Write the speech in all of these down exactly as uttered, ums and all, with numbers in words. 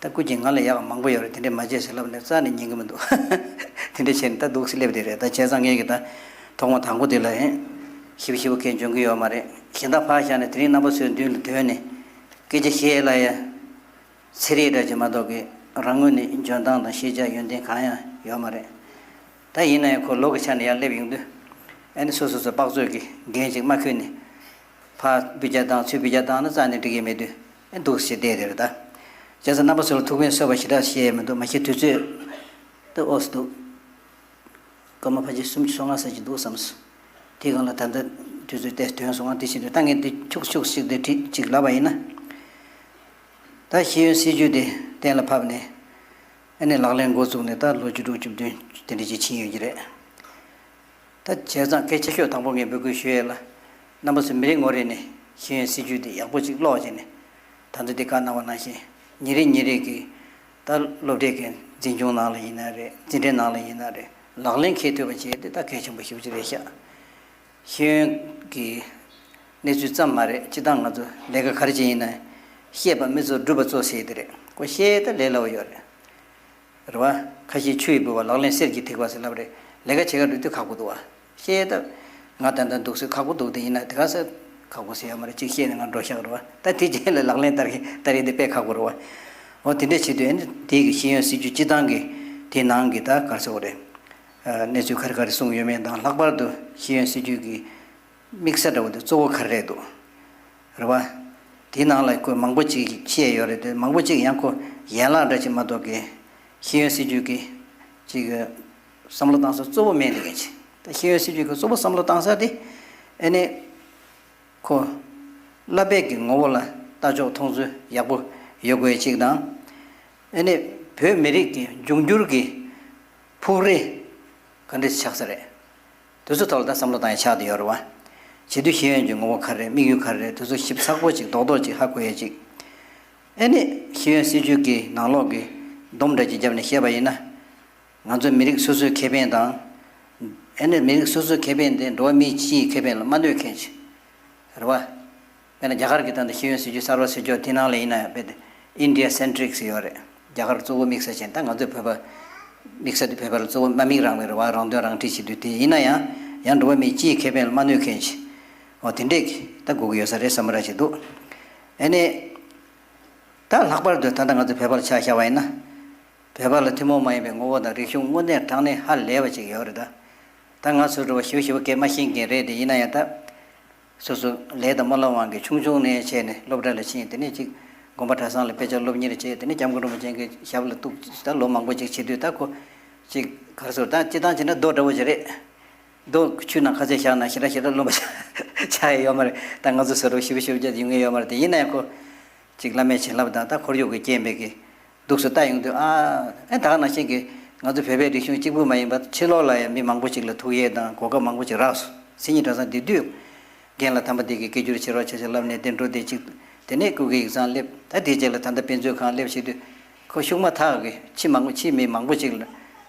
ད་སྐུ་མཁྱེན། ང་ལ་ཡག་མང་པོ་ཡོད་རེད། དེ་འདྲས་མ་བྱེད་ཟེར་ལབ་ནས་རྩ་ནས་ཉན་གི་མི་འདུག་དེ་འདྲས་བྱས་ནས་ད་འདུག་སེ་སླེབས་དེ་རེད། ད་བྱས་ཙང་ངས་ཀྱི་ད་ཐོག་མ་དང་པོ་དེ་ལ་ཨེ་ཞིབ་ཞིབ་མཁན་བྱུང་གི་ཡོད་མ་རེད། གཞན་དག་ཕར་བཞག་ནས་དེ་རིང་རྣམ་པ་ཚོའི་མདུན་ལ་ཐོན་ནས་སྐད་ཆ་བཤད་ལ་ཡ། ཚེ་རིང་འདྲ་ཅིག་མ་གཏོགས་ཀྱི་རང་ངོས་ནས་འཇོན་ཐང་དང་ཤེས་བྱ་ཡོན་ཏན་གང་ཡང་ཡོད་མ་རེད། ད་ཡིན་ན་ཡང་ཁོ་ལོ་གི་ཆ་ནས་ཡར་སླེབས་ཡོང་དུས། ཨ་ནི་སོ་སོ་སོ་དཔག་ཚོད་ཀྱི་འགན་ཅིག་མ་འཁུར་ནས། ཕར་འབུད་རྒྱག་བཏང་ཚུར་འབུད་རྒྱག་བཏང་ན་རྩ་ནས་འགྲིག་གི་མེད་དུས། ཨ་འདུག་སེ་བསྡད་དེ་རེད་ད། བྱས་ཙང་རྣམ་པ་ཚོ་ལ་ཐུགས་ཕན་གསོས་པ་ཞེ་དྲག་བཤད་ཡས་མི་འདུག་མ་གཞི་དུས་ཚོད་ད་ཨོ་སི་འདུག་སྐར་མ་ཕལ་ཆེར་སུམ་ཅུ་སོ་ལྔ་ཙམ་ཅིག་འདུག་བསམས། དེའི་སྒང་ལ་ད་ལྟ་དུས་ཚོད་ཏོག་ཙམ་ཐོན་སོང་ང་། དེ་བྱེད་དུས་ད་ངས་འདི་ཁྱུག་ཁྱུག་ཅིག་དེ་བྲིས་ཅིག་ལབ་པ་ཡིན་ན། ད་ཤེས་ཡོན་སྲིད་བྱུས་དེ་གཏན་ལ་ཕབ་ནས། ཨ་ནི་ལག་ལེན་འགོ་བཙུགས་ནས་ད་ལོ་བཅུ་དྲུག་བཅུ་བདུན་དེ་འདྲ་ཅིག་ཕྱིན་ཡོད་ཀྱི་རེད། ད་བྱས་ཙང་གལ་ཆེ་ཤོས་དང་པོ་ངས་འབོད་སྐུལ་ཞུ་ཡས་ལ། རྣམ་པ་ཚོ་མི་རེ་ངོ་རེ་ནས་ཤེས་ཡོན་སྲིད་བྱུས་འདི་ཡག་པོ་ཅིག་ཀློག་བྱས་ནས། ད་ལྟ་འདི་བཀའ་གནང་བ་ནང་བཞིན་ཉིན་རེ་ཉིན་རེ་གི་ད་སློབ་གྲྭའི་གི་འཛིན་སྐྱོང་ནང་ལ་ཡིན་ན་རེད། འཛིན་གྲྭའི་ནང་ལ་ཡིན་ན་རེད། ལག་ལེན་འཁེལ་ཐུབ་པ་བྱས་ཏེ་ད་གལ་ཆེན་པོ་ཞེ་པོ་ཅིག་རེད་ཤག་ཤེས་ཡོན་གྱི་གནས་ཚུལ་ཙམ་མ་རེད། སྤྱིར་བཏང་ང་ཚོ་ལས་ཀ་ག་རེ་བྱེད་ཡིན་ན། ཤེས་པ་མི་གཙོ་སྒྲུབ་པ་གཙོ་ཟེར་དེ་རེད། ཁོ་ཤེས་ད་ལས་སླ་བོ་ཡོད་རེད། རེད་བ། ཁ་ཤས་ཆུ་ཡིས་ཕུལ་བ་ལག་ལེན་གསེར་གྱིས་ཐེག་པ་ཟེར་ལབ་རེད། ལས་ཀ་བྱེད་ག་འགྲོ་དུས་ཁག་པོ་འདུག་བ། ཤེས་ད། ང་ད་ལྟ་འདུག་སེ་ཁག་པོ་འདུག་དེ་ཡིན་ན་དེ་ག་ས་ཁག་པོ་ཟེར་ཡ་མ་རེད། གཅིག་ཤེས་ནས་ང་འགྲོ་ཤག་རེད་བ། ད་དེ་རྗེས་ལ་ལག་ལེན་བསྟར་གི་བསྟར་ཡས་དེ་དཔེ་ཁག་པོ་རེད་བ། འོ་དེ་འདྲས་བྱེད་དུས་ཨ་ནི་དེ་གི་ཤེས་ཡོན་སྲིད་བྱུས་སྤྱིར་བཏང་གི་དེ་ནང་གི་ད་ག་རེ་ཟེར་དགོས་རེད། གནས་ཚུལ་ག་རེ་ག་རེ་གསུངས་ཡོད་མེད་དང་། ལྷག་པར་དུ་ཤེས་ཡོན་སྲིད་བྱུས་ཀྱི་དམིགས་ས་འདྲ་བོ་དེ་གཙོ་བོ་ག་རེ་རེད་འདུག་རེད་བ། དེའི་ནང་ལ་ཁོས་མང་པོ་ཅིག་བཤད་ཡོད་རེད་དེ། མང་པོ་ཅིག་ཡང་ཁོ་ཡན་ལག་འདྲ་ཅིག་མ་གཏོགས་ཀྱི་ཤེས་ཡོན་སྲིད་བྱུས་ཀྱི་ཅིག་བསམ་བློ་བཏང་ས་གཙོ་བོ་མེད་འདུག་གི། ད་ཤེས་ཡོན་སྲིད་བྱུས་ཀྱི་གཙོ་བོ་བསམ་བློ་བཏང་ས་དེ་ཨ་ནི་ཁོ་བསླབ་པའི་གི་ངོ་བོ་ལ་ལྟ་ཕྱོགས་མཐོང་ཚུལ་ཡག་པོ་ཡོད་དགོས་ཅིག་དང་། ཨ་ནི་བོད་མི་རིགས་ཀྱི་འབྱུང་འགྱུར་གྱི་ཕུགས་རེ་ག་འདྲས་ཆགས་ས་རེད། དེ་ཚོ་ཐོག་ལ་ད་བསམ་བློ་བཏང་ཡ་ཆགས་བསྡད་ཡོད་རེད་བ། བྱེད་དུས་ཤེས་ཡོན་གྱི་ངོ་བོ་ག་རེ་རེད། དམིགས་ཡུལ་ག་རེ་རེད། དེ་ཚོ་ཞིབ་ཚགས་པོ་ཅིག་རྡོག་རྡོག་ཅིག་ཧ་གོ་ཡ་ཅིག་ཨ་ནི་ཤེས་ཡོན་སྲིད་བྱུས་ཀྱི་ནང་ལོགས་ཀྱི་སྡོམ་འདྲ་ཅིག་བརྒྱབ་ནས་བཤད་པ་ཡིན་ན། ང་ཚོ་མི་རིགས་སོ་སོའི་ཁེ་ཕན་དང་། ཨ་ནི་མི་རིགས་སོ་སོའི་ཁེ་ཕན་དེ་འགྲོ་བ་མི་སྤྱིའི་ཁེ་ཕན་ལ་མ་གནོད་མཁན་ཅིག་རེད་བ། དཔེར་ན་རྒྱ་གར་གྱི་ད་ལྟ་ཤེས་ཡོན་སྲིད་བྱུས་གསར་བ་ཟེར་ཆོག་དེ་ནང་ལ་ཡིན་ན་ཡང་དཔེ་དེ་India centric ཟེར་ཡོད་རེད། རྒྱ་གར་གཙོ་བོ་དམིགས་ས་བྱས། ད་ང་ཚོས་བོད་པ་དམིགས་ས་དེ་བོད་པ་ལ་གཙོ་བོ་མ་དམིགས་རང་མེད་རེད་བ། རང་དོན་རང་འཁྲི་བྱེད་དུས་དེ་ཡིན་ན་ཡང་ཡང་འགྲོ་བ་མིའི་སྤྱིའི་ཁེ་ཕན་ལ་མ་གནོད་མཁན་ཅིག་འོ་དེ་འདྲས་ད་དགོས་ཀྱི་ཡོད་ས་རེད་བསམ་པ་ར་ཞིག་འདུག་ཨ་ནི། ད་ལྷག་པར་དུ་ད་ལྟ་ང་ཚོ་བོད་པ་ལ་ཆ་བཞག་པ་ཡིན་ན། བོད་པ་ལ་ཐུན་མོང་མ་ཡིན་པའི་ངོ་བོ་དང་རིག་གཞུང་དངོས་གནས་དྲང་གནས་ཧ་ལས་པ་ཅིག་ཡོད་རེད་ད། ད་ང་ཚོ་འགྲོ་བ་ཞིབ་ཞིབ་སྐད་མ་ཤེས་མཁན་རེད་དེ། ཡིན་ན་ཡང་ད། སོ་སོ་ལས་དང་སྨོན་ལམ་དབང་གིས་ཆུང་ཆུང་ནས་བྱས་ནས་སློབ་གྲྭ་ལ་ཕྱིན། དེ་ནས་ཅིག་དགོན་པ་གྲྭ་ཚང་ལ་དཔེ་ཆ་སློབ་གཉེར་བྱས། དེ་ནས་སྐྱབས་མགོན་རིན་པོ་ཆེ་གི་ཞབས་ལ་གཏུགས། ད་ལོ་མང་པོ་ཅིག་བྱེད་དུས་ད་ཁོ་ཅིག་ག་རེ་ཟེར། ད་སྤྱིར་བཏང་བྱས་ན་རྡོ་འདྲ་བོ་ཅིག་རེད། རྡོ་ཆུ་ནང་ཁ་ཚོད་བཞག་ན་ཞེ་དྲག་ཞེ་དྲག་རློན་པ་ཆགས་ཡ་ཡོད་མ་རེད། ད་ང་ཚོ་ཟེར་རོ་ཞིབ་ཞིབ་བྱས་ཡོང་ངེས་ཡོད་མ་རེད་དེ། ཡིན་ན་ཡང་ཁོ་ཅིག་བླ་མས་བྱིན་རླབས་དང་ད་ཁོར་ཡུག་གི་རྐྱེན་པས་ཀྱི་འདུག་སེ་ལྟ་ཡོང་དུས། ཨ་ཨེ་ད་ག་ནང་བཞིན་གྱི་ང་ཚོ་བོད་པའི་རིག་གཞུང་གཅིག་པུ་མ་ཡིན་པ་ཕྱི་ལོགས་ལ་ཡང་མི་མང་པོ་ཅིག་ལ་ཐུག་ཡས་དང་གོ་སྐབས་མང་པོ་ཅིག་རག་སོང་། མཚན་ཉིད་གྲྭ་ཚང་དེ་དུས་རྒན་ལགས་དམ་པ་དེ་གིས་སྐད་སྒྱུར་བྱེད་རོགས་བྱེད་ཟེར་ལབ་ནས་དེ་འགྲོ་དེ་ཅིག་དེ་ནས་སྐུ་སྒེར་ཡིག་ཚང་སླེབས། ད་དེ་རྗེས་ལ་ད་ལྟ་དཔེ་མཛོད་ཁང་སླེབས་བྱེད་དུས། ཁོ་ཤུགས་མ་ཐག་གིས་ཕྱི་མང་པོ་ཕྱི་མི་མང་པོ་ཅིག་ལ་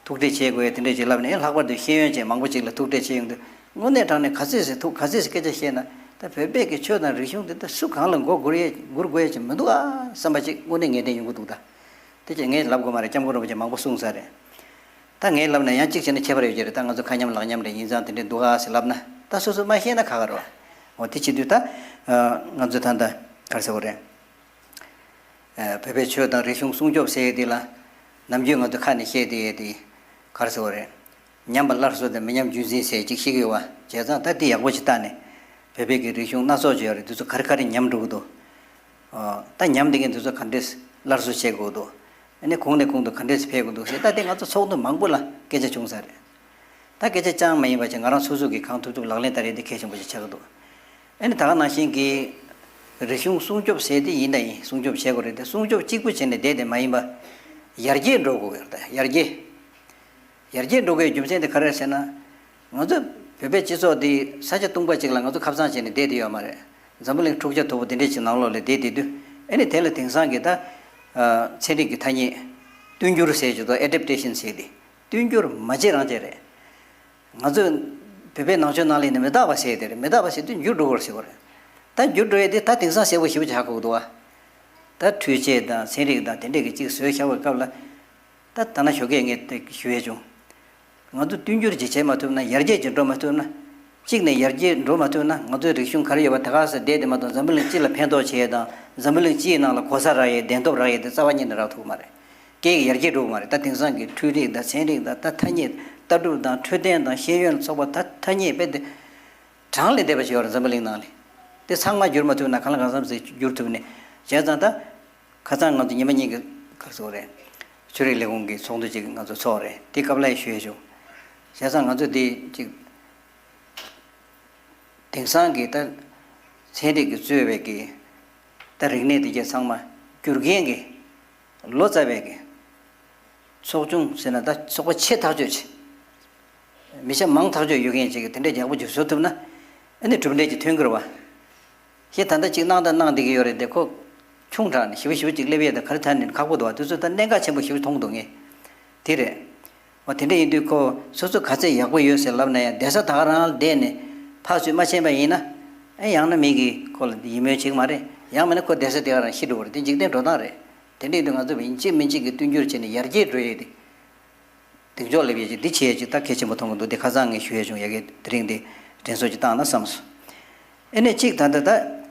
ཐུག་འཕྲད་བྱེད་དགོས་ཡ་དེ་འདྲས་ཅིག་ལབ་ནས། ལྷག་པར་དུ་ཤེས་ཡོན་ཅན་མང་པོ་ཅིག་ལ་ཐུག་འཕྲད་བྱེད་ཡོང་དུས། དངོས་གནས་དྲང་གནས་ག་ཚོད་ཟེར་ཐུག་ག་ཚོད་ཟེར་སྐད་ཆ་བཤད་ན། ད་བོད་པའི་གི་ཆོས་དང་རིག་གཞུང་འདི་ད་སུ་གང་ལ་མགོ་སྒུར་ཡས་སྒུར་དགོས་ཡས་ཅིག་མི་འདུག་ཨ་བསམ་པ་ཅིག་དངོས་གནས་ངེས་གཏན་ཡོང་གི་འདུག་ད་དེ་ཅིག་ངས་ལབ་དགོས་མ་རེད། སྐྱབས་མགོན་རིན་པོ་ཆེ་མང་པོ་གསུངས་ས་རེད། ད་ངས་ལབ་ན་ཡང་གཅིག་བྱས་ན་ཁྱད་པར་ཡོད་ཀྱི་རེད། ད་ང་ཚོ་ཁ་མཉམ་ལག་མཉམ་རེད། ཡིན་ཙང་དེ་འདྲས་འདུག་ཨ་ཟེར་ལབ་ན། ད་སོ་སོ་མ་ཤེས་ན་ཁག་ཁག་རེད་བ། འོ་དེ་བྱེད་དུས་ད་ང་ཚོ་ད་ལྟ་ག་རེ་ཟེར་དགོས་རེད། བོད་པའི་ཆོས་དང་རིག་གཞུང་སྲུང་སྐྱོབ་ཟེར་ཡས་དེ་ལ། ནམ་རྒྱུན་ང་ཚོ་ཁ་ནས་བཤད་བསྡད་ཡས་དེ་ག་རེ་ཟེར་དགོས་རེད། ཉམས་པ་སླར་གསོ་དང་མི་ཉམས་རྒྱུན་འཛིན་ཟེར་ཅིག་བཤད་ཀྱི་ཡོད་བ། བྱས་ཙང་ད་འདི་ཡག་པོ་ཅིག་བལྟས་ནས། བོད་པའི་གི་རིག་གཞུང་སྣ་ཚོགས་ཅིག་ཡོད་རེད། འདི་ཚོ་ག་རེ་ག་རེ་ཉམས་འགྲོ་གི་འདུག་ཨོ། ད་ཉམས་བསྡད་མཁན་འདི་ཚོ་ག་འདྲས་སླར་གསོ་བྱེད་དགོས་འདུག་ཨ་ནི་གོང་ནས་གོང་དུ་ག་འདྲས་འཕེལ་དགོས་འདུག་ཟེར། ད་དེ་ང་ཚོ་ཚོགས་འདུ་མང་པོ་ལ་སྐད་ཆ་བྱུང་ས་རེད། ད་སྐད་ཆ་རྐྱང་མ་ཡིན་པ་བྱས། ང་རང་སོ་སོ་གིས་གང་ཐུབ་ཐུབ་ལག་ལེན་བསྟར་ཡས་དེ་གལ་ཆེན་པོ་ཞིག་ཆགས་ཀྱི་འདུག་ཨ་ནི་ད་ག་ནང་བཞིན་གྱི་རིག་གཞུང་སྲུང་སྐྱོབ་ཟེར་དེ་ཡིན་ད་ཡིན། སྲུང་སྐྱོབ་བྱེད་དགོས་རེད་དེ། སྲུང་སྐྱོབ་གཅིག་པུ་བྱས་ནས་བསྡད་དེ་མ་ཡིན་པ། ཡར་རྒྱས་འགྲོ་དགོས་ཀྱི་རེད། ད་ཡར་རྒྱས། ཡར་རྒྱས་འགྲོ་དགོས་རྒྱུ་མཚན་དེ་ག་རེ་རེད་ཟེར་ན། ང་ཚོ་བོད་པའི་སྤྱི་ཚོགས་འདི་ས་ཆ་སྟོང་པ་ཅིག་ལ་ང་ཚོ་ཁབ་ཚང་བྱས་ནས་བསྡད་དེ་ཡོད་མ་རེད། འཛམ་བུ་གླིང་འཁྲུག་ཆ་དོད་པོ་དེ་འདྲས་ཅིག་ནང་ལོགས་ལ་བསྡད་དེ་དུས། ཨ་ནི་དེ་ལ་དེང་སང་གི་ད་ཚན་རིག་གི་ཐ་སྙད་བསྟུན་འགྱུར་ཟེར་གྱི་འདུག adaptation ཟེར་དེ། བསྟུན་འགྱུར་མ་བྱེད་རང་བྱེད་རེད། ང་ཚོས་བོད་པའི་ནང་ཆོས་ནང་ལ་ཡིན་ན་མི་རྟག་པ་ཟེར་དེ་རེད། མི་རྟག་པ་ཟེར་དུས་འགྱུར་འགྲོ་དགོས་རེད་ཟེར་བ་རེད། ད་འགྱུར་འགྲོ་ཡས་དེ་ད་དེང་སང་གསལ་པོ་ཞེ་པོ་ཅིག་ཧ་གོ་གི་འདུག་བ། ད་འཕྲུལ་ཆས་དང་ཚན་རིག་དང་དེ་འདྲས་ཀྱི་ཅིག་བཟོས་བཞག་པའི་སྐབས་ལ། ད་ད་ན་ཞོགས་ཀས་ངས་དེ་ཞུ་ཡས་བྱུང་། ང་ཚོ་མཐུན་འགྱུར་ཅིག་བྱེད་མ་ཐུབ་ན། ཡར་རྒྱས་ཅིག་འགྲོ་མ་ཐུབ་ན། གཅིག་ནས་ཡར་རྒྱས་འགྲོ་མ་ཐུབ་ན། ང་ཚོའི་རིག་གཞུང་ག་རེ་ཡོད་པ་དེ་ག་ས་བསྡད་དེ་མ་གཏོགས། འཛམ་བུ་གླིང་སྤྱི་ལ་ཕན་ཐོགས་བྱེད་ཡས་དང་། འཛམ་བུ་གླིང་སྤྱིའི་ནང་ལ་གོ་ས་རག་ཡས། གདན་ཐོབ་རག་ཡས་དེ་རྩ་བ་ཉིད་ནས་རག་ཐུབ་ཀྱི་མ་རེད། སྐད་ཡིག་ཡར་རྒྱས་འགྲོ་གི་མ་རེད། ད་དེང་སང་གི་འཕྲུལ་རིག་དང་ཚན་རིག་དང་། ད་ཐ་སྙད་ལྟ་གྲུབ་དང་འཕྲོད་བསྟེན་དང་ཤེས་ཡོན་ཚོགས་པ། ད་ཐ་སྙད་དཔེ་དེ་གྲངས་ལས་འདས་པ་ཞིག་ཡོད་རེད། འཛམ་བུ་གླིང་ནང་ལ་དེ་ཚང་མ་བསྒྱུར་མ་ཐུབ་ན། གང་ལ་གང་འཚམ་ཞིག་བསྒྱུར་ཐུབ་ནས། བྱས་ཙང་ད་ཁ་སང་ང་ཚོ་ཉི་མ་གཉིས་ཀྱི་ཁར་སོང་རེད། ཆོས་རིག་ལས་ཁུངས་ཀྱི་ཚོགས་འདུ་ཅིག་ང་ཚོ་ཚོགས་རེད། དེ་སྐབས་ལ་ཞུ་ཡས་བྱུང་། བྱས་ཙང་ང་ཚོ་དེ་ཅིག་དེང་སང་གི་ད་ཚན་རིག་གིས་གཙོས་པའི་གི་ད་རིག་གནས་དེ་གྱད་ཚང་མ་བསྒྱུར་མཁན་གྱི་ལོ་ཙཱ་བའི་གི་ཚོགས་ཆུང་ཟེར་ན། ད་ཚོགས་པ་ཆེ་ཐག་ཆོད་ཆེ། མི་ཆ་མང་ཐག་ཆོད་ཡོད་མཁན་ཅིག་གིས་དེ་འདྲའི་ཡག་པོ་ཅིག་བཟོ་ཐུབ་ན། ཨ་ནི་གྲུབ་འབྲས་ཅིག་ཐོན་གྱི་རེད་བ། ཞེས་ད་ལྟ་ཅིག་གནང་དང་གནང་བསྡད་ཀྱི་ཡོད་རེད་དེ། ཁོ་ཆུང་དྲགས་ནས་ཞེ་པོ་ཞེ་པོ་ཅིག་སླེབས་ཡས་དང་ག་རེ་ཐད་ནས་ཁག་པོ་འདུག་བ། དེ་ཚོ་ད་གནད་འགག་ཆེན་པོ་ཞེ་པོ་མཐོང་གི་འདུག་ངས། དེ་རེད། འོ་དེ་འདྲ་ཡིན་དུས་ཁོ་སོ་སོ་ག་ཚད་ཡག་པོ་ཡོད་ཟེར་ལབ་ན་ཡང་། བསྡད་ས་ད་ག་རང་ལ་བསྡད་ནས་ཕར་ཚུར་མ་ཕྱིན་པ་ཡིན་ན། ཨེ་ཡང་ན་མི་གིས་ཁོ་ལ་ཡིད་སྨོན་བྱེད་ཀྱི་མ་རེད། ཡང་མིན་ན་ཁོ་བསྡད་ས་དེ་ག་རང་ཤི་འགྲོ་གི་རེད། དེ་འཇིག་རྟེན་འགྲོ་སྟངས་རེད། དེ་འདྲ་ཡིན་དུས་ང་ཚོ་ཡིན་གཅིག་མིན་གཅིག་གིས་མཐུན་འགྱུར་བྱས་ནས་ཡར་རྒྱས་འགྲོ་ཡས་དེ། གདེང་འཇོག་སླེབས་ཡས་ཅིག་འདི་བྱེད་ཡས་ཅིག་ད་གལ་ཆེན་པོ་མཐོང་གི་འདུག། དེ་ཁ་སང་ངས་ཞུ་ཡས་བྱུང་། ཡ་གི་དེ་རིང་འདི་དྲན་གསོ་ཅིག་བཏང་ན་བསམ་སོང་། ཨེ་ནས་གཅིག་ད་ལྟ་ད་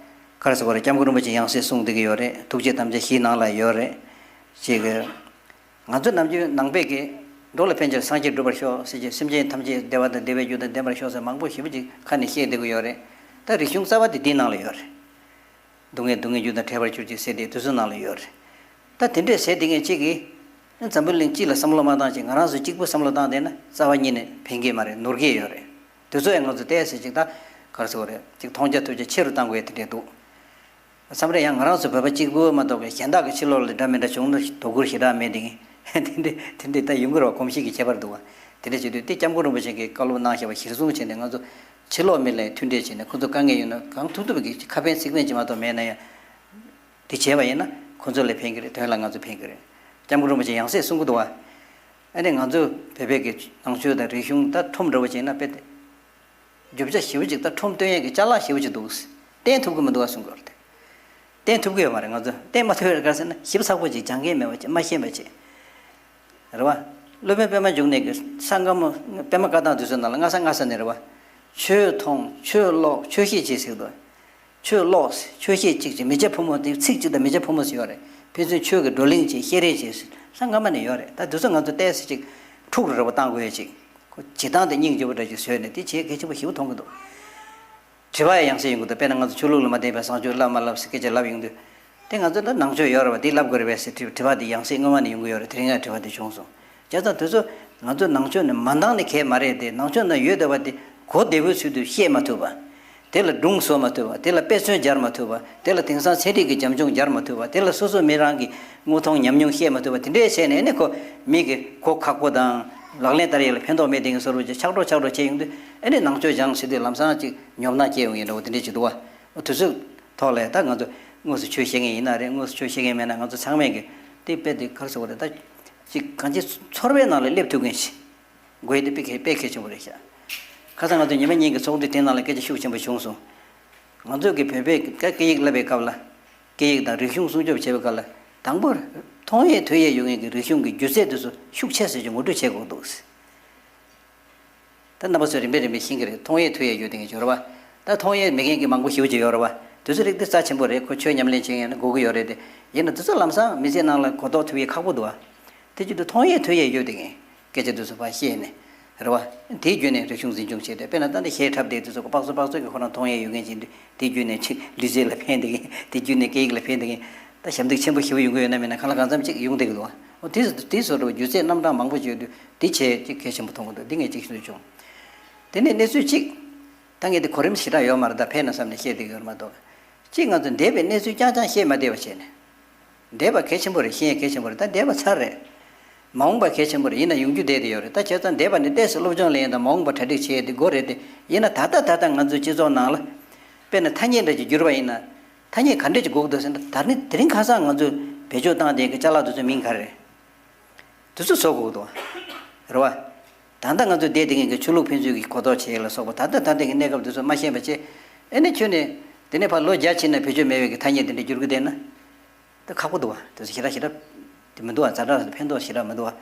ག་རེ་ཟེར་དགོས་རེད། སྐྱབས་མགོན་རིན་པོ་ཆེ་ཡང་སྲིད་གསུངས་བསྡད་ཀྱི་ཡོད་རེད། ཐུགས་བསྐྱེད་དམ་བཅའ་བཞིའི་ནང་ལ་ཡོད་རེད། ཅིག་གི་ང་ཚོ་ནམ་རྒྱུན་ནང་པའི་གི་འགྲོ་ལ་ཕན་ཕྱིར་སངས་རྒྱས་འགྲུབ་པར་ཤོག་ཟེར་གྱི། སེམས་ཅན་ཐམས་ཅད་བདེ་བ་དང་བདེ་བའི་རྒྱུ་དང་ལྡན་པར་ཤོག་ཟེར་མང་པོ་ཞེ་པོ་ཅིག་ཁ་ནས་བཤད་བསྡད་ཀྱི་ཡོད་རེད། ད་རིག་གཞུང་རྩ་བ་དེ་འདིའི་ནང་ལ་ཡོད་རེད། སྡུག་བསྔལ་སྡུག་བསྔལ་རྒྱུ་དང་བྲལ་བར་གྱུར་ཅིག་ཟེར་དེ་དེ་ཚོའི་ནང་ལ་ཡོད་རེད། ད་དེ་འདྲས་ཟེར་བསྡད་མཁན་གཅིག་གིས་འཛམ་བུ་གླིང་སྤྱི་ལ་བསམ་བློ་མ་བཏང་ཅིག། ང་རང་ཚོ་གཅིག་པུ་བསམ་བློ་བཏང་བསྡད་ན་རྩ་བ་ཉིད་ནས་ཕན་གྱི་མ་རེད། ནོར་གྱི་ཡོད་རེད། དེ་ཚོ་ཡང་ང་ཚོ་ཏོག་ཙམ་ཅིག་ད་ག་རེ་ཟེར་དགོས་རེད། ཅིག་མཐོང་རྒྱ་ཐོས་རྒྱ་ཆེ་རུ་བཏང་དགོས་ཡ་དེ་འདྲས་འདུག། མཚམས་རེ་ཡང་ང་རང་ཚོ་བོད་པ་གཅིག་པུ་མ་གཏོགས་པའི་གཞན་དག་གི་ཕྱི་ལོགས་ལ་འདྲ་མི་འདྲ་བྱུང་ན་དོ་ཁུར་ཞེ་དྲག་མེད་དེ། དེ་འདྲས་དེ་འདྲས་ད་ཡོང་གི་རེད་བ། གོམས་གཤིས་ཀྱི་ཁྱད་པར་འདུག་བ། དེ་འདྲས་བྱེད་དུས་དེ་སྐྱབས་མགོན་རིན་པོ་ཆེ་གིས་བཀའ་སློབ་གནང་བཞག་པ་གཞིར་བཟུང་བྱས་ནས། ང་ཚོ་ཕྱི་ལོགས་མི་ལ་མཐུན་འབྲེལ་བྱས་ནས། ཁོ་ཚོ་དཀའ་ངལ་ཡོད་ན་གང་ཐུབ་ཐུབ་ཀྱིས་ཁ་ཕན་ཚིག་ཕན་ཅིག་མ་གཏོགས་མེད་ན་ཡང་། དེ་བྱས་པ་ཡིན་ན་ཁོ་ཚོ་ལ་ཕན་གྱི་རེད། དོན་ལ་ང་ཚོ་ཕན་གྱི་རེད། སྐྱབས་མགོན་རིན་པོ་ཆེ་ཡང་སྲིད་གསུང་གི་འདུག་བ། ཨ་ནི་ང་ཚོ་བོད་པའི་གི་ནང་ཆོས་དང་རིག་གཞུང་ད་ཁྲོམ་འདྲ་བོ་བྱས་ན་དཔེ་དེ། རྒྱུ་ཆ་ཞེ་པོ་ཅིག་ད་ཁྲོམ་སྟོན་ཡས་ཀྱི་ཅ་ལག་ཞེ་པོ་ཅིག་འདུག། བསྟན་ཐུབ་ཀྱི་མི་འདུག་བ་གསུང་གི་ཡོད་རེད། བསྟན་ཐུབ་ཀྱི་ཡོད་མ་རེད། ང་ཚོ་བསྟན་མ་ཐུབ་ཡས་ག་རེ་ཟེར་ན། ཞིབ་ཚགས་པོ་ཅིག་སྦྱང་མཁན་མེད་པ་ཅིག། མ་ཤེས་པ་ཅིག་རེད་བ། སློབ་དཔོན་པད་མ་འབྱུང་གནས་ཀྱི་ས་སྔ་མོ་པད་མ་བཀའ་ཐང་དེ་ཚོའི་ནང་ལ་སྔ་ས་སྔ་ས་ནས་རེད་བ། ཆོས་མཐོང་ཆོས་ཀློག་ཆོས་བཤད་བྱེད་ཟེར་གི་འདུག། ཆོས་ཀློག་ཆོས་བཤད་གཅིག་བྱེད། མི་བྱ་ཕོ་མོ་དེ་ཚིག་གཅིག་དང་མི་བྱ་ཕོ་མོ་ཟེར་ཡོད་རེད། ཕན་ཚུན་ཆོས་ཀྱི་བགྲོ་གླེང་བྱེད། བཤད་རེས་བྱེད་ཟེར། ས་སྔ་མ་ནས་ཡོད་རེད། ད་དེ་ཚོ་ང་ཚོ་ཏོག་ཙམ་ཅིག་འཁྲུག་རུ་རེ་བ་བཏང་དགོས་ཡས་ཅིག། ཁོ་བྱེད་སྟངས་དེ་སྙིང་རྗེ་པོ་འདྲ་ཅིག་བཟོས་ནས་དེ་བྱེད་གལ་ཆེན་པོ་ཞེ་པོ་མཐོང་གི་འདུག། དྲི་བ་ཡང་སེ་ཡོང་གི་འདུག། དཔེར་ན་ང་ཚོ་ཆོས་ལུགས་ལ་མ་བརྟེན་པའི་བཟང་སྤྱོད་བསླབ་མ་བསླབ་ཟེར་སྐད་ཆ་ལབ་ཡོང་དུས། དེ་ང་ཚོ་ད་ནང་ཆོས་ཡོད་རེད་བ། དེ་བསླབ་དགོས་རེད་པས་ཟེར་དྲི་དྲི་བ་དེ་ཡང་སེ་སྔོན་མ་ནས་ཡོང་གི་ཡོད་རེད། དེ་རིང་ཡང་དྲི་བ་དེ་བྱུང་སོང་། བྱས་ཙང་དེ་ཚོ་ང་ཚོ་ནང་ཆོས་ནས་མ་འདང་ནི་གང་ཡང་མ་རེད་དེ། ནང་ཆོས་ནང་ཡོད་བསྡད་པ་དེ་གོ་བདེ་པོའི་ཚུལ་དུ་བཤད་མ་ཐུབ་པ། དེ་ལ་སྒྲུང་བཟོ་མ་ཐུབ་པ། དེ་ལ་དཔེ་མཚོན་སྦྱར་མ་ཐུབ་པ། དེ་ལ་དེང་སང་ཚན་རིག་གི་རྒྱབ་ལྗོངས་སྦྱར་མ་ཐུབ་པ། དེ་ལ་སོ་སོ་མི་རང་གི་དངོས་མཐོང་ཉམས་མྱོང་བཤད་མ་ཐུབ་པ། དེ་འདྲས་བྱས་ནས་ནི་ཁོ་མི་གི་གོ་ཁག་པོ་དང་ལག་ལེན་བསྟར་ཡས་ལ་ཕན་ཐོགས་མེད་དེ་གི་བཟོ་འདྲ་ཅིག་ཆགས་འགྲོ་ཆགས་འགྲོ་བྱས་ཡོང་དུས། ཨ་ནི་ནང་ཆོས་སྦྱངས་ཟེར་དུས་ལམ་སང་ཅིག་ཉོབ་སྣང་སྐྱེ་ཡོང་ཡས་འདྲ་བོ་དེ་འདྲས་ཅིག་འདུག་བ། འོ་དེ་ཚོའི་ཐོག་ལ་ད་ང་ཚོ་དངོས་སུ་ཆོས་བཤད་མཁན་ཡིན་ན་རེད། དངོས་སུ་ཆོས་བཤད་མཁན་མེད་ན། ང་ཚོ་ཚང་མས་གི་དེ་དཔེ་དེ་ག་རེ་ཟེར་དགོས་རེད། ད་ཅིག་གང་ཅི་ཚོར་བའི་ནང་ལ་སླེབས་ཐུབ་མཁན་ཞིག་དགོས་ཡས་དེ་དཔེ་གལ་དཔེ་གལ་ཆེན་པོ་རེད་ཤག། ཁ་སང་ང་ཚོ་ཉི་མ་གཉིས་ཀྱི་ཚོགས་འདུ་དེའི་ནང་ལ་སྐད་ཆ་ཤུགས་ཆེན་པོ་བྱུང་སོང་། ང་ཚོ་གི་བོད་པའི་སྐད་སྐད་ཡིག་བསླབ་པའི་སྐབས་ལ། སྐད་ཡིག་དང་རིག་གཞུང་སྲུང་སྐྱོབ་བྱེད་པའི་སྐབས་ལ། དང་པོར་མཐོང་ཡས་ཐོས་ཡས་ཡོད་མཁན་གྱི་རིག་གཞུང་གི་སྒྱུ་རྩལ་དེ་ཚོ་ཤུགས་ཆེ་ཙམ་ཅིག་ངོ་སྤྲོད་བྱེད་དགོས་འདུག། ད་རྣམ་པ་ཚོས་རིམ་པས་རིམ་པས་ཤེས་ཀྱི་རེད། མཐོང་ཡས་ཐོས་ཡས་ཡོད་དེ་ངས་བརྗོད་རེད་བ། ད་མཐོང་ཡས་མེད་མཁན་གྱི་མང་པོ་ཞེ་པོ་ཅིག་ཡོད་རེད་བ། དེ་ཚོ་རིགས་དེ་རྩ་ཆེན་པོ་རེད། ཁོ་ཆོས་ཉམས་ལེན་བྱེད་མཁན་ཡང་ན་དགོས་ཀྱི་ཡོད་རེད་དེ། ཡིན་ན་དེ་ཚོ་ལམ་སང་མི་ཚེ་ནང་ལ་གོ་རྟོགས་ཐུབ་ཡས་ཁག་པོ་འདུག་བ། དེ་བྱེད་དུས་མཐོང་ཡས་ཐོས་ཡས་ཡོད་དེ་ངས་སྐད་ཆ་དེ་ཚོ་ཕར་བཤད་ནས་རེད་བ། དེའི་བརྒྱུད་ནས་རིག་གཞུང་འཛིན་སྐྱོང་བྱས་ཏེ། དཔེར་ན་ད་ནི་གཞས་འཁྲབ་བསྡད་དེ་ཚོ་སྤགས་ཚོ་སྤགས་ཚོ་གི་ཁོ་རང་མཐོང་ཡས་ཡོད་མཁན་ཅིག་འདུག། དེ་བརྒྱུད་ནས་ཅིག་ལུས་རྩལ་ལ་ཕན་བསྡད་མཁན། དེ་བརྒྱུད་ནས་སྐད་ཡིག་ལ་ཕན་བསྡད་མཁན། ད་ཞབས་འདེགས་ཆེན་པོ་ཞེ་པོ་ཡོང་གི་ཡོད་ན་མེད་ན་གང་ལ་གང་འཚམ་ཅིག་ཡོང་བསྡད་ཀྱི་འདུག་བ། འོ་དེ་དེ་བཟོ་འདྲ་བ་སྒྱུ་རྩལ་རྣམ་གྲངས་མང་པོ་ཅིག་ཡོད་དུས། དེ་བྱས་ཅིག་གལ་ཆེན་པོ་མཐོང་གི་འདུག། འདི་ངས་ཅིག་ཞུ་འདོད་བྱུང་། དེ་ནས་གནས་ཚུལ་གཅིག། ད་ངས་དེ་གོ་རིམ་ཞེ་དྲག་ཡོད་མ་རེད། ད་ཕན་ན་བསམ་ནས་བཤད་བསྡད་ཀྱི་ཡོད་རེད་མ་གཏོགས། གཅིག་ང་ཚོ་འདས་པའི་གནས་ཚུལ་རྐྱང་རྐྱང་བཤད་མ་བསྡད་པ་བྱས་ནས། འདས་པ་གལ་ཆེན་པོ་རེད། ཤེས་ཡས་གལ་ཆེན་པོ་རེད། ད་འདས་པ་ཚར་རེད། མ་འོངས་པ་གལ་ཆེན་པོ་རེད། ཡིན་ན་ཡོང་རྒྱུ་བསྡད་དེ་ཡོད་རེད། ད་བྱས་ཙང་འདས་པ་ནས་ཏོག་ཙམ་སློབ་སྦྱོང་ལེན་ཡས་དང་། མ་འོངས་པ་གྲ་སྒྲིག་བྱེད་ཡས་དེ་དགོས་རེད་དེ། ཡིན་ན་ད་ལྟ་ད་ལྟ་ང་ཚོའི་སྤྱི་ཚོགས་ནང་ལ་དཔེར་ན་ཐ་སྙད་འདྲ་ཅིག་བསྒྱུར་བ་ཡིན་ན། ཐ་སྙད་ག་འདྲ་ཅིག་དགོས་ཀྱི་འདུག་ཟེར་ན། ད་ནི་དེ་རིང་ཁ་སང་ང་ཚོས་བེད་སྤྱོད་བཏང་བསྡད་ཀྱི་ཅ་ལག་དེ་ཚོའི་མིང་ག་རེ་རེད། དེ་ཚོ་བཟོ་དགོས་ཀྱི་འདུག། རེད་བ། ད་ལྟ་ང་ཚོས་བསྡད་བསྡད་མཁན་གྱི་ཆོས་ལུགས་ཕན་ཚུན་གྱི་གོ་རྟོགས་བྱེད་ཡས་ལ་སོགས་པ། ད་ལྟ་ད་ལྟ་གི་གནས་སྐབས་དེ་ཚོ་མ་ཤེས་པ་བྱས། ཨེ་ནས་ཁྱོན་ནས་དེ་ནས་ཕར་ལོ་བརྒྱ་ཕྱིན་ན་བེད་སྤྱོད་མེད་པའི་གི་ཐ་སྙད་དེ་འདྲ་བསྒྱུར་གྱི་བསྡད་ན། ཁག་པོ་འདུག་བ། དེ་ཚོ་ཞེ་དྲག་ཞེ་དྲག་དེ་མི་འདུག་བ། ཛ་དྲག་ཕན་ཐོགས་ཞེ་དྲག་མི་འདུག་བ།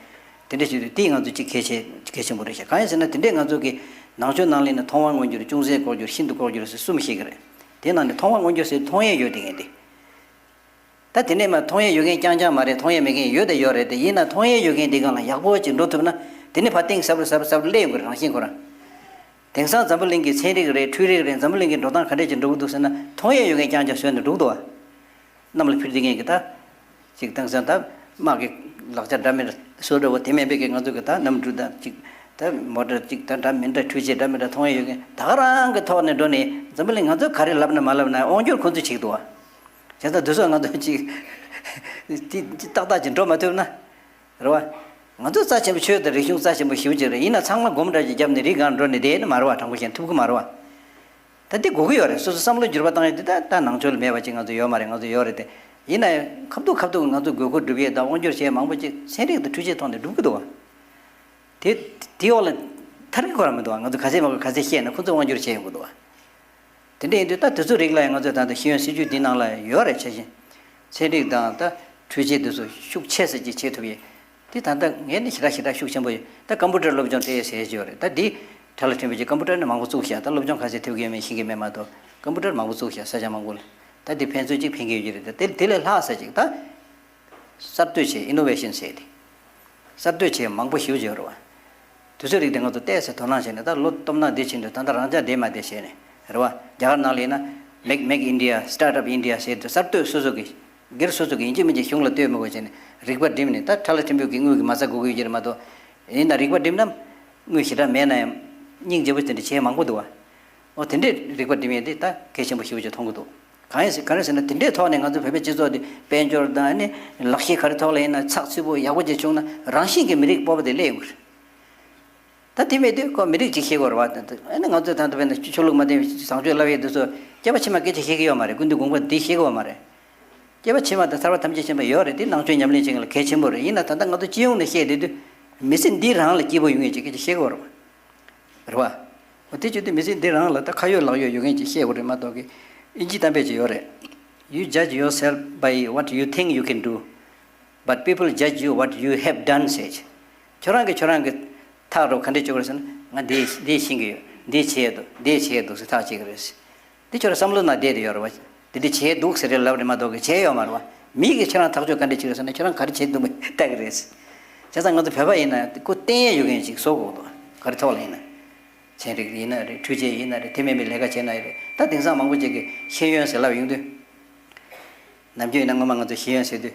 དེ་འདྲ་ཞིག་རེད། དེ་ང་ཚོ་གཅིག་གལ་ཆེ་གལ་ཆེན་པོ་རེད་ཤག་གང་ཡིན་ཟེར་ན་དེ་འདྲས་ང་ཚོ་གི་ནང་ཆོས་ནང་ལ་ཡིན་ན་མཐོང་བ་མངོན་གྱུར། ཅུང་ཟད་ལྐོག་གྱུར། ཤིན་ཏུ་ལྐོག་གྱུར་ཟེར་གསུམ་བཤད་ཀྱི་རེད། དེ་ནང་ནས་མཐོང་བ་མངོན་གྱུར་ཟེར་མཐོང་ཡས་ཡོད་དེ་ངས་དེ། ད་དེ་ནས་མ་མཐོང་ཡས་ཡོད་མཁན་རྐྱང་རྐྱང་མ་རེད། མཐོང་ཡས་མེད་མཁན་ཡོད་དེ་ཡོད་རེད་དེ། ཡིན་ན་མཐོང་ཡས་ཡོད་མཁན་དེ་སྒང་ལ་ཡག་པོ་ཅིག་འགྲོ་ཐུབ་ན་དེ་ནས་ཕར་གཏིང་ཟབ་རུ་ཟབ་རུ་ཟབ་རུ་སླེབས་ཡོང་གི་རེད། རང་བཞིན་ཁོ་རང་། དེང་སང་འཛམ་བུ་གླིང་གི་ཚན་རིག་རེད། འཕྲུལ་རིག་རེད། འཛམ་བུ་གླིང་གི་འགྲོ་སྟངས་ག་འདྲས་ཅིག་འགྲོ་གི་འདུག་ཟེར་ན་མཐོང་ཡས་ཡོད་མཁན་རྐྱང་རྐྱང་བཟོས་ནས་འགྲོ་གི་འདུག་བ། གནམ་ལ་འཕུར་བསྡད་མཁན་གྱི་ད། ཅིག་དེང་སང་ད་དམག་གི་ལག་ཆ་འདྲ་མི་འདྲ་བཟོ་འདྲ་བོ་དེ་མིན་པའི་གི་ང་ཚོ་གི་ད་གནམ་གྲུ་དང་ཅིག་ད་མོ་ཊ་ཅིག་ད་འདྲ་མི་འདྲ་འཕྲུལ་ཆས་འདྲ་མི་འདྲ་མཐོང་ཡས་ཡོད་མཁན་ད་ག་རང་གི་ཐོག་ནས་འགྲོ་ནས་འཛམ་བུ་གླིང་ང་ཚོ་ག་རེ་ལབ་ན་མ་ལབ་ན་དབང་སྒྱུར་ཁོ་ཚོས་བྱེད་ཀྱི་འདུག་བ། བྱས་ཙང་དེ་ཚོ་ང་ཚོ་ཅིག་ཏག་ཏག་ཅིག་འགྲོ་མ་ཐུབ་ན། རེད་བ། ང་ཚོ་རྩ་ཆེན་པོ་ཆོས་དང་རིག་གཞུང་རྩ་ཆེན་པོ་ཞེ་པོ་ཅིག་རེད། ཡིན་ན་ཚང་མ་སྒོམ་འདྲ་ཅིག་བརྒྱབ་ནས་རི་སྒང་འགྲོ་ནས་བསྡད་ནི་མ་རེད་བ། དྲང་པོ་བཤད་ན་ཐུབ་ཀྱི་མ་རེད་བ། ད་འདི་དགོས་ཀྱི་ཡོད་རེད། སོ་སོ་བསམ་བློ་འགྱུར་བ་བཏང་ཡས་དེ་ད་ད་ནང་ཆོས་ལ་མེད་པ་ཅིག་ང་ཚོ་ཡོད་མ་རེད། ང་ཚོ་ཡོད་རེད་དེ། ཡིན་ན་ཡང་ཁ་ཐུག་ཁ་ཐུག་ང་ཚོ་དགོས་མཁོ་སྒྲུབ་ཡས་དང་དབང་སྒྱུར་བྱེད་ཡས་མང་པོ་ཅིག་ཚན་རིག་དང་འཕྲུལ་ཆས་ཐོག་ནས་སྒྲུབ་ཀྱི་འདུག་བ། དེ་དེའི་འོག་ལ་ཐར་གྱི་ཁོ་རང་མི་འདུག་བ། ང་ཚོ་ག་ཚད་མང་པོ་ག་ཚད་བཤད་ན་ཁོ་ཚོས་དབང་སྒྱུར་བྱེད་ཡོང་གི་འདུག་བ། དེ་འདྲ་ཡིན་དུས་ད་དེ་ཚོའི་རིགས་ལ་ཡང་ང་ཚོས་ད་ལྟ་ཤེས་ཡོན་སྲིད་བྱུས་འདི་ནང་ལ་ཡོད་རེད། ཆ་བཞིན་ཚན་རིག་དང་ད་འཕྲུལ་ཆས་འདི་ཚོ་ཤུགས་ཆེ་ས་ཅིག་བྱེད་ཐུབ་ཡས། འདི་ད་ལྟ་ངས་ནི་ཞེ་དྲག་ཞེ་དྲག་ཤུགས་ཆེན་པོ་ཡོད། ད་ཀམ་པུ་ཊར་སློབ་སྦྱོང་སྤྲད་ཡས་ཟེར་གྱི་ཡོད་རེད། ད་འདི་ཁྲ་ལ་ཕྲན་བུ་ཅིག་ཀམ་པུ་ཊར་ནི་མང་པོ་བཙུགས་ཤག་ད་སློབ་སྦྱོང་ག་ཚད་ཐེབས་ཀྱི་ཡོད་མེད་ཤེས་ཀྱི་མེད་མ་གཏོགས་ཀམ་པུ་ཊར་མང་པོ་བཙུགས་ཤག་ས་ཆ་མང་པོ་ལ། ད་འདི་ཕན་ཚུན་གཅིག་ཕན་གྱི་ཡོད་ཀྱི་རེད། ད་དེ་དེ་ལས་ལྷག་ས་ཅིག་ད། གསར་གཏོད་བྱེད། ཨི་ནོ་ཝེ་ཤན་ཟེར་ཏེ། གསར་གཏོད་བྱེད་མང་པོ་ཞེ་པོ་ཅིག་ཡོད་རེད་བ། དུས་ཚོད་རིགས་དེ་ང་ཚོ་ཏོག་ཙམ་དོ་སྣང་བྱས་ནས་ད་ལོ་སྟོབས་ན་འདི་ཕྱིན་དུས་ད་ལྟ་རང་ཅག་བསྡད་མ་བསྡད་བྱས་ནས་རེད་བ། རྒྱ་གར་ནང་ལ་ཡིན་ན་Make Make India Start Up India ཟེར་དུས་གསར་གཏོད་སོ་སོ་གི་སྒེར་སོ་སོ་གི་ཡིན་གཅིག་མིན་གཅིག་གཞུང་ལ་ལྟོས་མི་དགོས་བྱས་ནས་རིག་པ་བསྒྲིམས་ནས། ད་ཁྲ་ལ་ཕྲན་བུ་གི་དངུལ་གྱི་མ་རྩ་དགོས་ཀྱི་ཡོད་ཀྱི་རེད་མ་གཏོགས། ཡིན་ན་རིག་པ་བསྒྲིམས་ན་དངུལ་ཞེ་དྲག་མེད་ན་ཡང་སྙིང་རྗེ་པོ་དེ་འདྲ་བྱེད་མང་པོ་འདུག་བ། འོ་དེ་འདྲས་རིག་པ་སྒྲིམ་ཡས་དེ་ད་གལ་ཆེན་པོ་ཞེ་པོ་ཅིག་མཐོང་གི་འདུག་གང་ཡིན་ཟེར་ག་རེ་ཟེར་ན་དེ་འདྲའི་ཐོག་ནས་ང་ཚོ་བོད་པའི་སྤྱི་ཚོགས་འདི་དཔལ་འབྱོར་དང་ཨ་ནི་ལག་ཤེས་ག་རེ་ཐོག་ལ་ཡིན་ན་ཚགས་ཚུད་པོ་ཡག་པོ་ཅིག་བྱུང་ན་རང་བཞིན་གྱིས་མི་རིགས་སྤོབས་པ་དེ་སླེབས་ཡོང་གི་རེད། ད་དེ་མེད་དུས་ཁོ་མི་རིགས་ཅིག་ཤེས་དགོས་རེད་བ། ཨ་ནི་ང་ཚོ་ད་ལྟ་བས་ན་ཆོས་ལུགས་མ་བསྟེན་པའི་བཟང་སྤྱོད་བསླབ་ཡས་དེ་ཚོ་སྐྱེ་བ་ཕྱི་མ་སྐད་ཆ་བཤད་ཀྱི་ཡོད་མ་རེད། ཀུན་འདུས་དགོངས་པ་འདི་བཤད་ཀྱི་ཡོད་མ་རེད། སྐྱེ་བ་ཕྱི་མ་དང་ཐར་པ་ཐམས་ཅད་མཁྱེན་པ་ཡོད་རེད། དེ་ནང་ཆོས་ཉམས་ལེན་བྱེད་མཁན་ལ་གལ་ཆེན་པོ་རེད། ཡིན་ན་ད་ལྟ་ང་ཚོ་སྤྱི་ཡོངས་ནས་བཤད་བསྡད་དུས་མི་ཚེ་འདི་རང་ལ་སྐྱིད་པོ་ཡོང་ཡས་ཅིག་སྐད་ཆ་བཤད་ཀྱི་ཡོད་རེད་བ། རེད་བ། འོ་དེ་བྱེད་དུས་མི་ཚེ་འདི་རང་ལ་ད་ཁ་ཡོད་ལག་ཡོད་ཡོད་མཁན་ཅིག་བཤད་དགོས་རེད་མ་གཏོགས་ཀི། ཨིན་ཇི་གཏམ་དཔེ་ཅིག་ཡོད་རེད། You judge yourself by what you think you can do, but people judge you what you have done ཟེར། ཁྱོད་རང་གིས་ཁྱོད་རང་གི་ཐག་རོ་ག་འདྲས་གཅོད་དགོས་རེད་ཟེར་ན། ང་འདི་འདི་ཤེས་ཀྱི་ཡོད། འདི་བྱས་འདུག་འདི་བྱས་འདུག་ཟེར་ཐག་བཅད་ཀྱི་རེད། འདི་ཁྱོད་རང་བསམ་བློ་ནང་བསྡད་དེ་ཡོད་རེད་བ། འདི་འདི་བྱས་འདུག་ཟེར་རེད་ལབ་རེད་མ་གཏོགས་ཀྱི་བྱས་ཡོད་མ་རེད་བ། མི་གིས་ཁྱོད་རང་ཐག་གཅོད་ག་འདྲས་བྱེད་རེད་ཟེར་ན་ཁྱོད་རང་ག་རེ་བྱས་འདུག་མེད་ལྟ་གི་རེད། བྱས་ཙང་ང་ཚོ་བོད་པ་ཡིན་ན་ཁོ་བསྟེན་ཡས་ཡོད་མཁན་ཅིག་བཟོ་དགོས་འདུག་ག་རེ་ཐོག་ལ་ཡིན་ན། ཚན་རིག་ཡིན་ན་རེད། འཕྲུལ་ཆས་ཡིན་ན་རེད། དེ་མིན་པའི་ལས་ཀ་བྱས་ན་ཡང་རེད། ད་དེང་སང་མང་པོ་ཅིག་གིས་ཤེས་ཡོན་ཟེར་ལབ་ཡོང་དུས། ནམ་རྒྱུན་ཡིན་ན་སྔོན་མ་ང་ཚོ་ཤེས་ཡོན་ཟེར་དུས།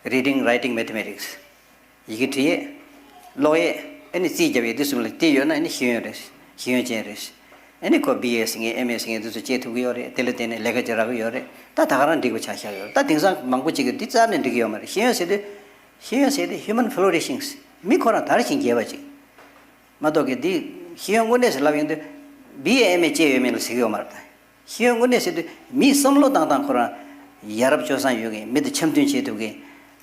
Reading, writing, mathematics། ཡི་གེ་འབྲི་ཡས། ཀློག་ཡས། ཨ་ནི་རྩིས་རྒྱབ་ཡས་འདི་གསུམ་ལ་དེ་ཡོད་ན་ཨ་ནི་ཤེས་ཡོན་རེད། ཤེས་ཡོན་ཅན་རེད། ཨ་ནི་ཁོ་བི་ཨེ་ཟེར་མཁན་ཨེམ་ཨེ་ཟེར་མཁན་འདི་ཚོ་བྱེད་ཐུབ་ཀྱི་ཡོད་རེད། དེ་ལ་བརྟེན་ནས་ལས་ཀ་ཅིག་རག་གི་ཡོད་རེད། ད་ད་ག་རང་འགྲིག་པ་ཆགས་བཞག་ཡོད་རེད། ད་དེང་སང་མང་པོ་ཅིག་གིས་འདི་རྩ་ནས་འགྲིག་གི་ཡོད་མ་རེད། ཤེས་ཡོན་ཟེར་དུས། ཤེས་ཡོན་ཟེར་དུས་human flourishing། མི་ཁོ་རང་དར་ཞིང་རྒྱས་པ་ཅིག་མ་གཏོགས་ཀྱི་འདི་ཤེས་ཡོན་དངོས་གནས་སུ་ལབ་ཡོང་དུས་བི་ཨེ་ཨེམ་ཨེ་བྱས་ཡོད་མེད་ལ་ཟེར་གྱི་ཡོད་མ་རེད། ད་ཤེས་ཡོན་དངོས་གནས་ཟེར་དུས་མིའི་བསམ་བློ་བཏང་སྟངས་ཁོ་རང་ཡ་རབས་སྤྱོད་བཟང་ཡོད་མཁན། མི་དང་འཆམ་མཐུན་བྱེད་ཐུབ་མཁན།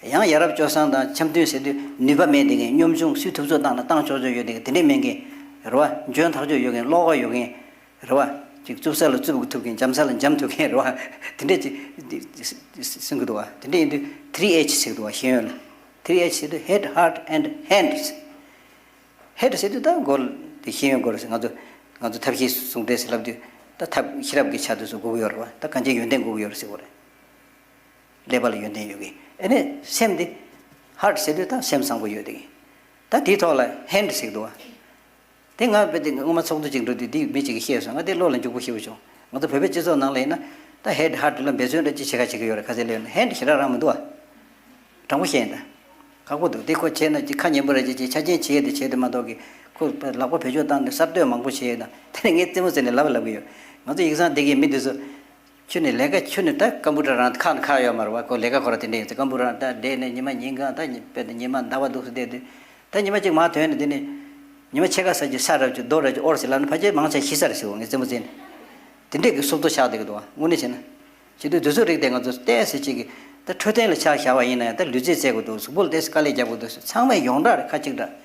ཡང་ཡ་རབས་སྤྱོད་བཟང་དང་འཆམ་མཐུན་ཟེར་དུས་ནུས་པ་མེད་བསྡད་མཁན། གཉོམ་ཆུང་སུས་ཐུབ་ཚོད་བཏང་ན་བཏང་ཆོག་ཆོག་ཡོད་བསྡད་མཁན་དེ་འདྲས་མེད་མཁན་རེད་བ། འཇོན་ཐག་ཆོད་ཡོད་མཁན། ཀློག་པ་ཡོད་མཁན་རེད་བ། ཅིག་རྩུབ་ས་ལ་རྩུབ་ཐུབ་མཁན། འཇམ་ས་ལ་འཇམ་ཐུབ་མཁན་རེད་བ། དེ་འདྲས་ཅིག་གསུང་གི་འདུག་བ། དེ་འདྲས་ཡིན་དུས་three H ཟེར་གི་འདུག་བ། ཤེས་ཡོན་ལ་three H ཟེར་དུས་head, heart and hands། ཧེ་ཌི་ཟེར་དུས་ད་མགོ་དེ་ཤེས་ཡོན་སྐོར་ཟེར། ང་ཚོ་ང་ཚོ་ཐབས་ཤེས་ཟུང་འབྲེལ་ཟེར་ལབ་དུས་ད་ཐབས་ཤེས་རབ་ཀྱི་ཆ་དེ་ཚོ་དགོས་ཀྱི་ཡོད་རེད་བ། ད་གང་ཅིའི་ཡོན་ཏན་དགོས་ཀྱི་ཡོད་རེད་ཟེར་བ་རེད། ཀླད་པ་ལ་ཡོན་ཏན་ཡོད་མཁན། ཨ་ནི་སེམས་དེ། ཧར་ཊི་ཟེར་དུས་ད་སེམས་བཟང་པོ་ཡོད་དེ། ད་དེའི་ཐོག་ལ་ཧེན་ཌི་ཟེར་གི་འདུག་བ། དེ་ང་དཔེ་དེ་སྔོན་མ་ཚོགས་འདུ་ཅིག་འགྲོ་དུས་དེ་མི་ཅིག་གིས་བཤད་སོང་། ང་དེ་བློ་ལ་འཇུག་པོ་ཞེ་པོ་བྱུང་། ང་ཚོ་བོད་པའི་སྤྱི་ཚོགས་ནང་ལ་ཡིན་ན་ད་ཧེ་ཌི་ཧར་ཊི་ལ་འབད་བརྩོན་འདྲ་ཅིག་བྱེད་ཁ་བྱེད་ཀྱི་ཡོད་རེད། ཁ་ཟས་ལས་ཡོད་ན་ཧེན་ཌི་ཞེ་དྲག་རང་མི་འདུག་བ། དྲང་པོ་བཤད་ཡིན་ད། ཁག་པོ་འདུག་དེ་ཁོ་བྱས་ན་ཅིག་ཁ་ཉན་པོ་ར་ཅིག་ཅིག་ཆ་རྐྱེན་བྱེད་ཡས་དེ་བྱེད་དེ་མ་གཏོགས་ཀྱི་ཁོ་ལག་པ་བེད་སྤྱོད་བཏང་ནས་གསར་གཏོད་མང་པོ་བྱས་ཡོད་ན། དེ་ནས་ངས་རྩེད་མོ་རྩེ་ནས་ལབ་ལབ་གི་ཡོད། ང་ཚོ་ཡིག་ཚང་འདི་གའི་མི་འདི་ཚོ་ཁྱོད་ནས་ལས་ཀ་ཁྱོད་ནས་ད་ཀམ་པུ་ཊར་རང་ཁག་ནས་ཁག་ཡོད་མ་རེད་བ། ཁོ་ལས་ཀ་ཁོ་ར་དེ་འདྲ་ཡིན་ཚེ་ཀམ་པུ་ཊར་ད་བསྡད་ནས་ཉི་མ་ཉིན་གང་ད་ཉི་དཔེ་དང་ཉི་མ་ཟླ་བ་འདུག་སེ་བསྡད་དུས་ད་ཉི་མ་གཅིག་མར་ཐོན་ནས་དེ་ནས་ཉི་མ་ཕྱེད་ཀ་ཙམ་ཅིག་ས་རབ་ཅིག་རྡོ་རབ་ཅིག་ཨོར་ཟེར་ལབ་ན་ཕལ་ཆེར་མང་ཆེ་ཤི་ས་རེད་ཟེར་བ། ངས་རྩེད་མོ་རྩེ་ནས་དེ་འདྲས་ཀྱི་སོབ་ཏོ་ཆགས་བསྡད་ཀྱི་འདུག་བ། དངོས་གནས་བྱས་ན། བྱེད་དུས་དུས་ཚོད་རིགས་དེ་ང་ཚོ་ཏོག་ཙམ་ཅིག་གིས་ད་འཕྲོད་བསྟེན་ལ་ཆ་བཞག་པ་ཡིན་ན་ཡང་། ད་ལུས་རྩལ་རྩེ་དགོས་འདུག་གཟུགས་པོ་ལ་ཏོག་ཙམ་དཀའ་ལས་རྒྱག་དགོས་འདུག་ཚང་མས་ཡོངས་གྲགས་རེད། ཁ་གཅིག་གྲགས།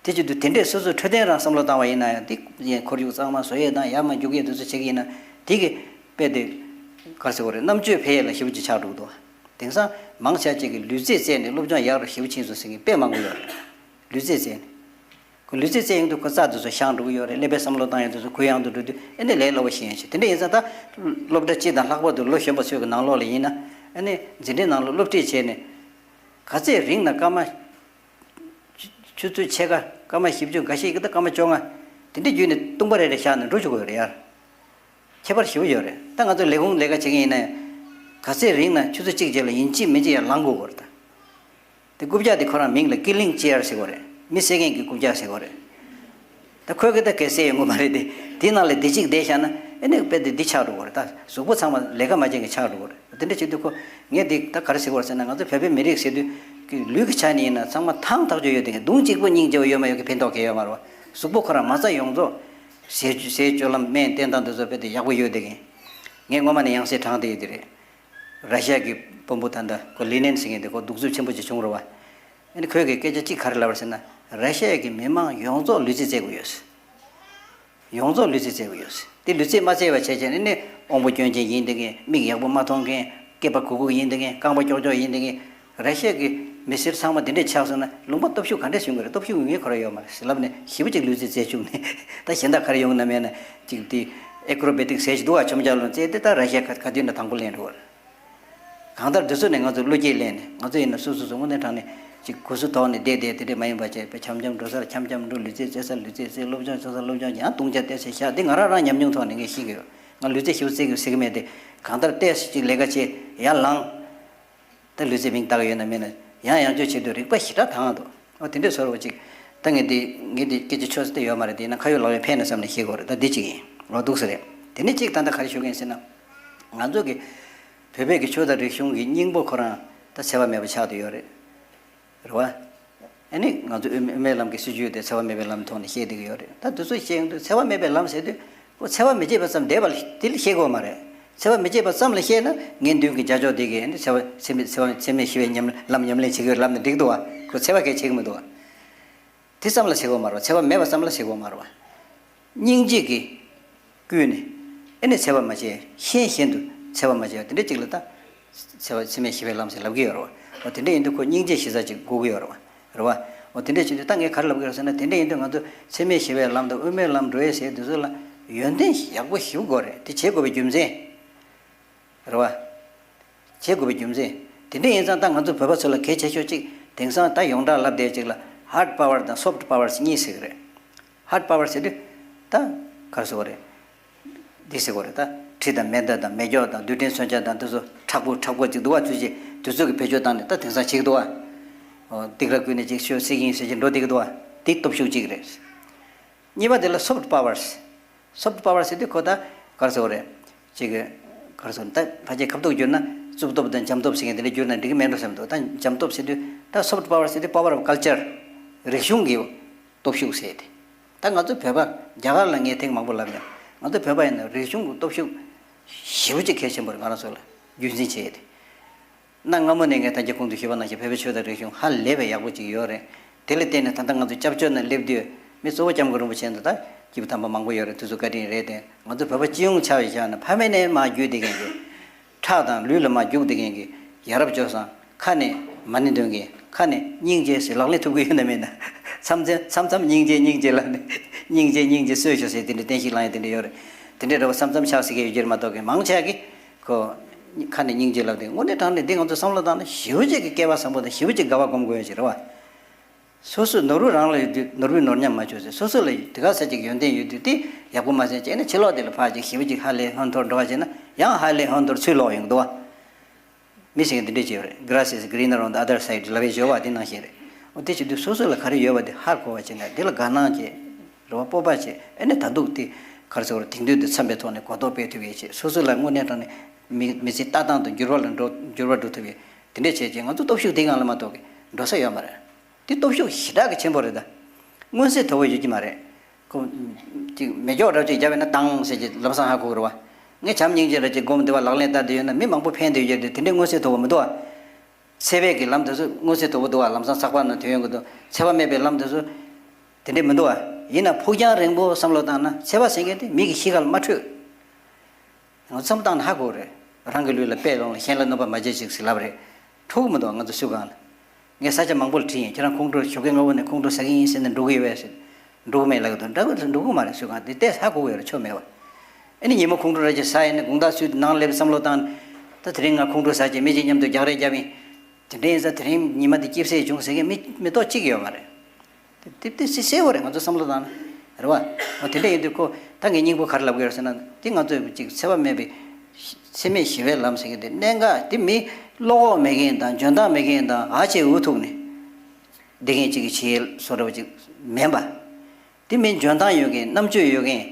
དེ་བྱེད་དུས་དེ་འདྲས་སོ་སོ་འཕྲོད་བསྟེན་རང་བསམ་བློ་བཏང་བ་ཡིན་ན་ཡང་། དེ་ཡན་ཁོར་ཡུག་གཙང་མ་བཟོ་ཡས་དང་ཡར་མར་རྒྱུག་ཡས་དེ་ཚོ་བྱེད་ཀྱི་ཡིན་ན། དེ་གི་དཔེ་དེ་ག་རེ་ཟེར་དགོས་རེད། རྣམ་དཔྱོད་འཕེལ་ཡས་ལ་ཞེ་པོ་ཅིག་ཆགས་འགྲོ་གི་འདུག་དེང་སང་ མང་ཆེ་ཅིག་གིས་ལུས་རྩལ་རྩེད་ནས་སློབ་སྦྱོང་ཡག་རུ་ཞེ་པོ་ཕྱིན་སོང་ཟེར་མཁན་དཔེ་མང་པོ་ཡོད་རེད། ལུས་རྩལ་རྩེད་ནས། ཁོ་ལུས་རྩལ་རྩེད་ཡོང་དུས་ཁོ་རྩ་དེ་ཚོ་བཞག་འགྲོ་གི་ཡོད་རེད། ཀླད་པའི་བསམ་བློ་བཏང་ཡོང་དུས་ཚོ་གུ་ཡངས་དུ་འགྲོ་དུས་ཨེ་ནས་ལས་སླ་བོ་ཞིག་ཡིན་ཞིང་། དེ་འདྲ་ཡིན་ཙང་ད་སློབ་གྲྭ་སྤྱི་དང་ལྷག་པར་དུ་ལོ་གཞོན་པ་ཚོའི་གི་ནང་ལོགས་ལ་ཡིན་ན། ཨེ་ནས་འཛིན་གྲྭའི་ནང་ལ་སློབ་ཁྲིད་བྱས་ནས་ག་ཚོད་རིང་ན་སྐར་མ་ཆུ་ཚོད་ཕྱེད་ཀ་སྐར་མ་བཞི་བཅུ་འགའ་ཤས་ཀྱི་ད་སྐར་མ་བཅོ་ལྔ་དེ་འདྲ་བརྒྱུད་ནས་ལྟུང་བ་རེ་རེ་བཞག་ནས་འགྲོ་ཆོག་གི་ཡོད་རེད་ཡ། ཁྱད་པར་ཞེ་པོ་ཡོད་རེད། ད་ང་ཚོ་ལས་ཁུངས་ལས་ཀ་བྱེད་མཁན་ཡིན་ན་ཡང་། ག་ཚོད་རིང་ན་ཆུ་ཚོད་གཅིག་རྗེས་ལ་ཡིན་གཅིག་མིན་གཅིག་ཡར་ལངས་དགོས་ཀྱི་རེད་ད། དེ་རྐུབ་བཀྱག་དེ་ཁོ་རང་མིང་ལ་ཀི་ལིང་ཅེར་ཟེར་གོ་རེད། མི་བསད་མཁན་གྱི་རྐུབ་བཀྱག་ཟེར་གོ་རེད། ད་ཁོས་གི་ད་གལ་སྲིད་ཡོང་གི་མ་རེད་དེ། དེའི་ནང་ལ་བདེ་སྐྱིད་བསྡད་བཞག་ན་ཨེ་ནི་དཔེ་དེ་འདི་ཆགས་འགྲོ་གི་རེད། ད་གཟུགས་པོ་ཚང་མ་ལས་ཀ་མ་བྱེད་མཁན་ཆགས་འགྲོ་གི་རེད། དེ་འདྲ་བྱེད་དུས་ཁོ་ངས་འདི་ད་ག་རེ་ཟེར་གོ་རེད་ཟེར་ན། ང་ཚོ་བོད་པའི་མི་རིགས་ཟེར་དུས་ཀྱི་ལུས་ཀྱི་ཆ་ནས་ཡིན་ན་ཚང་མ་ཐང་ཐག་ཆོད་ཡོད་དེ། གདུང་གཅིག་པོ་སྙིང་རྗེ་བོ་ཡོད་མ་ཡོད་ཀྱི་ཕན་ཐོགས་གང་ཡོད་མ་རེད་བ། གཟུགས་པོ་ཁོ་རང་མ་རྩ་ཡོངས་རྫོགས་ཟས་ཟས་སྤྱོད་ལམ་སྨན་བསྟེན་སྟངས་དེ་ཚོ་དཔེ་དེ་ཡག་པོ་ཡོད་དེ། ངས་སྔོན་མ་ནས་ཡང་སེ་དྲངས་བསྡད་ཡོད་དེ་རེད། ར་ཤི་ཡ་གི་དཔོན་པོ་ད་ལྟ་ཁོ་ལི་ནན་ཟེར་མཁན་དེ་ཁོ་གདུག་རྩུབ་ཆེན་པོ་ཅིག་བྱུང་རེད་བ། ཨ་ནི་ཁོས་གི་སྐད་ཆ་གཅིག་ག་རེ་ལབ་པ་རེད་ཟེར་ན། ར་ཤི་ཡ་གི་མི་མང་ཡོངས་རྫོགས་ལུས་རྩལ་རྩེད་དགོས་ཡོད་ཟེར། ཡོངས་རྫོགས་ལུས་རྩལ་རྩེད་དགོས་ཡོད་ཟེར། དེ་ལུས་རྩལ་མ་རྩེད་པ་བྱས་བྱས་ནས་ནི་དབང་པོ་སྐྱོན་ཅན་ཡིན་བསྡད་མཁན། མིག་ཡག་པོ་མ་མཐོང་མཁན། སྐེད་པ་གུག་གུག་ཡིན་བསྡད་མཁན། རྐང་པ་ཀྱོག་ཀྱོག་ཡིན་བསྡད་མཁན། ར་ཤི་ཡ་གི་མི་སེར་ཚང་མ་དེ་འདྲས་ཆགས་སོང་ན་ལུང་པ་སྟོབས་ཤུགས་ག་འདྲས་བྱུང་གི་རེད། སྟོབས་ཤུགས་ངེས་ངེས་ཁོ་རང་ཡོད་མ་རེད་ཟེར་ལབ་ནས་ཞེ་པོ་ཅིག་ལུས་རྩལ་རྩེད་བཅུག་ནས། ད་གཞན་དག་ག་རེ་ཡོང་ན་མེད་ན་ཅིག་དེ་ཨེ་ཀྲོ་བེ་ཊིག་ཟེར་ཞིག་འདུག་བ། ཆོམ་རྐྱལ་ལོ་རྩེད་དེ་ད་ར་ཤི་ཡ་ག་ག་དུས་ན་དང་པོ་ལེན་འགྲོ་བ་རེད། གང་ལྟར་འདི་ཚོ་ནས་ང་ཚོ་བློ་སྐྱེད་ལེན་ནས། ང་ཚོ་ཡིན་ན་སོ་སོ་སོ་དངོས་གནས་དྲང་གནས་ཅིག་གུ་སུ་དོག་ནས་བསྡད་བསྡད་དེ་འདྲས་མ་ཡིན་པ་བྱས་པའི། འཆམ་འཆམ་འགྲོ་སར་འཆམ་འཆམ་འགྲོ། ལུས་རྩལ་རྩེད་སར་ལུས་རྩལ་རྩེད། སློབ་སྦྱོང་བྱེད་སར་སློབ་སྦྱོང་བྱེད། ཡང་བརྡུང་བྱ་གཏད་སར་བཞག་འདི་ང་རང་རང་ཉམས་མྱོང་ཐོག་ནས་ངས་ཤེས་ཀྱི་ཡོད། ང་ལུས་རྩལ་ཞེ་པོ་རྩེད་ཀྱི་ཟེར་གྱི་མེད་དེ། གང་ལྟར་ཏོག་ཙམ་ཅིག་ལས་ཀ་བྱེད། ཡར་ལངས། ད་ལུས་རྩལ་མིང་བཏགས་ཡོད་ན་མེད་ན་ཡང་ཡང་བསྐྱར་བྱེད་དུས་རིག་པ་ཞེ་དྲག་དྭངས་འདུག། ཨོ་དེ་འདྲས་བཟོ་རོགས་ཅིག། ད་ངས་འདི་ངས་འདི་སྐད་ཆ་ཆོད་ས་དེ་ཡོད་མ་རེད། དེ་ཡིན་ན་ཁ་ཡོད་ལག་ཡོད་ཕན་ན་བསམ་ནས་བཤད་དགོས་རེད། ད་འདི་གཅིག་ཡིན། ཨོ་འདུག་ས་རེད། དེ་ནས་གཅིག་ད་ལྟ་ག་རེ་ཞུ་གི་ཡིན་ཟེར་ན། ང་ཚོ་གི་བོད་པའི་གི་ཆོས་དང་རིག་གཞུང་གི་སྙིང་པོ་ཁོ་རང་ད་འཚེ་བ་མེད་པ་ཆགས་བསྡད་ཡོད་རེད། རེད་བ། ཨ་ནི་ང་ཚོ་དབུ་དབུ་མའི་ལམ་གྱི་སྲིད་བྱུས་དེ་འཚེ་བ་མེད་པའི་ལམ་ཐོག་ནས་བཤད་བསྡད་ཀྱི་ཡོད་རེད། ད་དེ་ཚོ་བཤད་ཡོང་དུས་འཚེ་བ་མེད་པའི་ལམ་ཟེར་དུས་ཁོ་འཚེ་བ་མི་བྱེད་པ་ཙམ་བསྡད་པ་དེ་ལ་བཤད་དགོས་མ་རེད། འཚེ་བ་མི་བྱེད་པ་ཙམ་ལ་བཤད་ན་ངས་མདུན་གྱི་རྒྱ་ཕྱོགས་དེ་གས་ཨ་ནི་འཚེ་བ་འཚེ་མེད་འཚེ་བ་འཚེ་མེད་ཞི་བའི་ཉམས་ལམ་ཉམས་ལེན་བྱེད་ཀྱི་ཡོད་ལབ་ན་འགྲིག་འདུག་བ། ཁོ་འཚེ་བ་གས་བྱེད་ཀྱི་མི་འདུག་བ། དེ་ཙམ་ལ་བྱེད་དགོས་མ་རེད་བ། འཚེ་བ་མེད་པ་ཙམ་ལ་བྱེད་དགོས་མ་རེད་བ། སྙིང་རྗེ་གིས་བསྐུལ་ནས་ཨེ་ནས་འཚེ་བ་མ་བྱེད། གཞན་གཞན་དུ་འཚེ་བ་མ་བྱེད་པ་དེ་འདྲ་ཅིག་ལ་ད་འཚེ་བ་འཚེ་མེད་ཞི་བའི་ལམ་ཟེར་ལབ་ཀྱི་ཡོད་རེད་བ། འོ་དེ་འདྲ་ཡིན་དུས་ཁོ་སྙིང་རྗེ་གཞི་རྩ་ཅིག་དགོས་ཀྱི་ཡོད་རེད་བ། རེད་བ། འོ་དེ་འདྲ་བྱེད་དུས་ད་ངས་ག་རེ་ལབ་ཀྱི་ཡོད་ཟེར་ན། དེ་འདྲ་ཡིན་དུས་ང་ཚོ་འཚེ་མེད་ཞི་བའི་ལམ་དང་དབུ་མའི་ལམ་འགྲོ་ཡས་ཟེར་དེ་ཚོ་ལ་ཡོན་ཏན་ཡག་པོ་ཞེ་པོ་དགོས་རེད། དེ་བྱེད་དགོས་པའི་རྒྱུ་མཚན། རེད་བ། བྱེད་དགོས་པའི་རྒྱུ་མཚན། དེ་འདྲ་ཡིན་ཙང་ད་ང་ཚོ་བོད་པ་ཚོ་ལ་གལ་ཆེ་ཤོས་གཅིག་དེང་སང་ད་ཡོངས་གྲགས་ལབ་བསྡད་ཅིག་ལ་ཧར་ཌི་པ་ཝར་དང་སོཕ་ཊི་པ་ཝར་ཟེར་གཉིས་ཟེར་གི་རེད། ཧར་ཌི་པ་ཝར་ཟེར་དུས་ད་ག་རེ་ཟེར་དགོས་རེད། འདི་ཟེར་དགོས་རེད། ད་གྲི་དང་མེ་མདའ་དང་མེ་སྒྱོགས་དང་རྡུལ་ཕྲན་མཚོན་ཆ་དང་དེ་ཚོ་མཁྲེགས་པོ་མཁྲེགས་པོ་ཅིག་འདུག་བ། ཚུལ་བཞིན་དེ་ཚོ་གི་བེད་སྤྱོད་བཏང་ནས་ད་དེང་སང་བྱེད་ཀྱི་འདུག་བ། ཨོ་ཏིག་ར་བརྐུས་ནས་ཅིག་ཤོད་སྲིད་ཀྱི་ཡིན་ཟེར་གྱི་འགྲོ་བསྡད་ཀྱི་འདུག་བ། དེ་སྟོབས་ཤུགས་གཅིག་རེད། གཉིས་པ་དེ་ལ་སོཕ་ཊི་པ་ཝར། སོཕ་ཊི་པ་ཝར་ཟེར་དུས་ཁོ་ད་ག་རེ་ཟེར་དགོས་རེད། ཅིག་གི་ག་རེ་ཟེར་ད་ཕལ་ཆེར་ཁ་ཐུག་བསྒྱུར་ན་རྩུབ་སྟོབས་དང་འཇམ་སྟོབས་ཟེར་མཁན་དེ་འདྲ་བསྒྱུར་ན་འགྲིག་གི་མེད་འགྲོ་བསམ་འདུག། ད་འཇམ་སྟོབས་ཟེར་དུས་ད་སོཕ་ཊི་པ་ཝར་ཟེར་དུས་པ་ཝར་ཨོཕ་ཀལ་ཅར། རིག་གཞུང་གི་སྟོབས་ཤུགས་ཟེར་ཏེ། ད་ང་ཚོ་བོད་པ་རྒྱ་གར་ལ་ངས་ཐེངས་མང་པོ་ལབ་ཡང་ང་ཚོ་བོད་པ་ཡིན་ན་རིག་གཞུང་གི་སྟོབས་ཤུགས་ཞེ་པོ་ཅིག་གལ་ཆེན་པོ་རེད། ང་རང་ཚོ་ལ་རྒྱུན་འཛིན་བྱེད་ཡས་དེ། གནའ་སྔ་མོ་ནས་ངས་ད་གིན་གོང་དུ་ཞུས་པ་ནང་བཞིན་བོད་པའི་ཆོས་དང་རིག་གཞུང་ཧ་ལས་པའི་ཡག་པོ་ཅིག་ཡོད་རེད། དེ་ལ་བརྟེན་ནས་ད་ལྟ་ང་ཚོ་སྐྱབས་བཅོལ་ནང་སླེབས་དུས་མི་གཙོ་བོ་སྐྱབས་མགོན་རིན་པོ་ཆེ་མདོག་ད་སྐྱིད་པོ་དམ་པ་མང་པོ་ཡོད་རེད། དེ་ཚོ་བཀའ་དྲིན་རེད་དེ། ང་ཚོ་བོད་པ་སྤྱི་ཡོངས་ཆ་བཞག་ན་ཕ་མེས་ནས་མར་བརྒྱུད་བསྡད་མཁན་གྱི་ཁྲག་དང་ལུས་ལ་མར་རྒྱུག་བསྡད་མཁན་གྱི་ཡ་རབས་སྤྱོད་བཟང་། ཁ་ནས་མ་ཎི་འདོན་མཁན། ཁ་ནས་སྙིང་རྗེ་ཟེར་ལག་ལེན་ཐུབ་ཀྱི་ཡོད་ན་མེད་ན། མཚམས་མཚམས་མཚམས་མཚམས་སྙིང་རྗེ་སྙིང་རྗེ་ལབ་ནས་སྙིང་རྗེ་སྙིང་རྗེ་གསོས་ཤོག་ཟེར་དེ་འདྲ་བསྟན་བཤིག་ལངས་ཡ་དེ་འདྲ་ཡོད་རེད། དེ་འདྲའི་རེ་བ་མཚམས་མཚམས་ཆགས་སྲིད་ཀྱི་ཡོད་རྒྱུ་རེད་མ་གཏོགས་ཀྱི་མང་ཆེ་གིས་ཁོ་ཁ་ནས་སྙིང་རྗེ་ལབ་དེ། དངོས་གནས་དྲང་གནས་འདི་ང་ཚོ་བསམ་བློ་བཏང་ན་ཞེ་པོ་ཅིག་གི་སྐལ་བ་བཟང་པོ་དང་ཞེ་པོ་ཅིག་དགའ་བ་སྒོམ་དགོས་ཡ་ཅིག་རེད་བ། སོ་སོའི་ནོར་བུ་རང་ལ་ཡོད་དུས་ནོར་བུས་ནོར་ཉམས་མ་བཅོས་ཟེར། སོ་སོ་ལ་དེ་ག་ས་ཅིག་ཡོན་ཏན་ཡོད་དུས་དེ་ཡག་པོ་མ་ཟིན་བྱས་ནས་ཕྱི་ལོགས་དེ་ལ་ཕར་ཅིག་ཞེ་པོ་ཅིག་ཧ་ལས་ཧོན་ཐོར་འགྲོ་བ་བྱས་ན་ཡང་ཧ་ལས་ཧོན་ཐོར་ཚུར་ལོག་ཡོང་གི་འདུག་བ། མི་ཞིག་གིས་འདི་འདྲས་བྱས་ཡོད་རེད། Grass is greener on the other side ལབ་པའི་སྦྱོར་བ་དེ་ནང་བཞིན་རེད། འོ་དེ་བྱེད་དུས་སོ་སོ་ལ་ག་རེ་ཡོད་པ་དེ་ཧ་གོ་བ་བྱས་ནས་དེ་ལ་དགའ་སྣང་བྱས། རེ་བ་སྤོབས་པ་བྱས། ཨ་ནི་ད་འདུག་དེ་ག་རེ་ཟེར་དགོས་རེད། དེང་དུས་འདི་འཚམས་པའི་ཐོག་ནས་གོ་རྟོགས་སྤེལ་ཐུབ་ཡས་བྱས། སོ་སོ་ལ་དངོས་གནས་དྲང་གནས་མི་མི་ཚེ་ལྟ་སྟངས་དང་འགྱུར་བ་ལ་འགྲོ་འགྱུར་བ་འགྲོ་ཐུབ་ཡས་དེ་འདྲས་བྱས་བྱས་ང་ཚོ་སྟོབས་ཤུགས་དེ་སྒང་ལ་མ་གཏོགས་ཀྱི་འགྲོ་ས་ཡོད་མ་རེད། དེ་སྟོབས་ཤུགས་ཞེ་དྲག་གི་ཆེན་པོ་རེད་ད། མངོན་གསལ་དོད་པོ་ཡོད་ཀྱི་མ་རེད། ཁོ་ཅིག་མེ་སྒྱོགས་འདྲ་ཅིག་བརྒྱབ་པ་ཡིན་ན་ཏང་ཟེར་གྱི་ལམ་སང་ཧ་གོ་གི་རེད་བ། ངས་བྱམས་སྙིང་རྗེ་འདྲ་ཅིག་སྒོམ་བསྡད་པ་ལག་ལེན་བསྟར་བསྡད་ཡོད་ན་མི་མང་པོ་ཕན་བསྡད་ཡོད་རེད། དེ་འདྲའི་མངོན་གསལ་དོད་པོ་མི་འདུག་བ། འཚེ་བའི་གི་ལམ་དེ་ཚོ་མངོན་གསལ་དོད་པོ་འདུག་བ། ལམ་སང་ཚགས་པར་ནང་ཐོན་ཡོང་གི་འདུག། འཚེ་བ་མེད་པའི་ལམ་དེ་ཚོ་དེ་འདྲས་མི་འདུག་བ། ཡིན་ན་ཕུགས་རྒྱང་རིང་པོ་བསམ་བློ་བཏང་ན་འཚེ་བ་ཟེར་མཁན་དེ་མི་གི་གཤིས་ཀ་ལ་མ་འཕྲོད། ང་ཚོ་བསམ་བློ་བཏང་ན་ཧ་གོ་རེད། རང་གི་ལུས་ལ་དཔེ་སློང་ལ་གཞན་ལ་གནོད་པ་མ་བྱེད་ཅིག་ཟེར་ལབ་རེད། ཐུག་མི་འདུག་ང་ཚོ་སུས་གང་ལ། ངས་ས་ཆ་མང་པོ་ལ་དྲིས་ཡིན། ཁྱེད་རང་ཁོང་ཁྲོ་ཞོགས་ཀས་སྔ་པོ་ནས་ཁོང་ཁྲོ་ཟ་གི་ཡིན་ཟེར་ནས་འགྲོ་གི་ཡོད་པས་ཟེར། འགྲོ་གི་མེད་ལབ་གི་འདུག་འདྲ་པོ་འགྲོ་གི་མ་རེད། སུས་གང་དེ་ལྟས་ཧ་གོ་གི་ཡོད་རེད། ཆོ་མེད་པ། ཨ་ནི་ཉིན་མོ་ཁོང་ཁྲོ་ར་ཅིག་ཟ་ཡིན་ན་དགོང་དག་སུས་ནང་སླེབས་བསམ་བློ་བཏང་། ད་དེ་རིང་ང་ཁོང་ཁྲོ་ཟ་བྱས་མི་གཅིག་མཉམ་དུ་རྒྱག་རེས་རྒྱབ་ཡིན། དེ་འདྲ་ཡིན་ཙང་དེ་རིང་ཉི་མ་འདི་སྐྱིད་སེ་བྱུང་ཟེར་མཁན་མི་མི་ཏོག་གཅིག་ཡོད་མ་རེད། དེ་དེ་སེ་སེ་བོ་རེད། ང་ཚོ་བསམ་བློ་བཏང་ན་རེད་བ། འོ་དེ་འདྲ་ཡིན་དུས་ཁོ་ད་ངས་སྙིང་པོ་ག་རེ་ལབ་གི་ཡོད་ཟེར་ན། དེ་ང་ཚོས་ཅིག་འཚེ་བ་མེད་པའི་འཚེ་མེད་ཞི་བའི་ལམ་ཟེར་གི་དེ་གནད་འགག་དེ་མི་བློ་ཁོག་མེད་མཁན་དང་འཇོན་ཐང་མེད་མཁན་དང་ཨ་ཆེ་འུ་ཐུག་ནས་བསྡད་མཁན་ཅིག་གི་བྱེད་ཡུལ་བཟོ་འདྲ་བ་ཅིག་མིན་པ། དེ་མི་འཇོན་ཐང་ཡོད་མཁན་རྣམ་དཔྱོད་ཡོད་མཁན་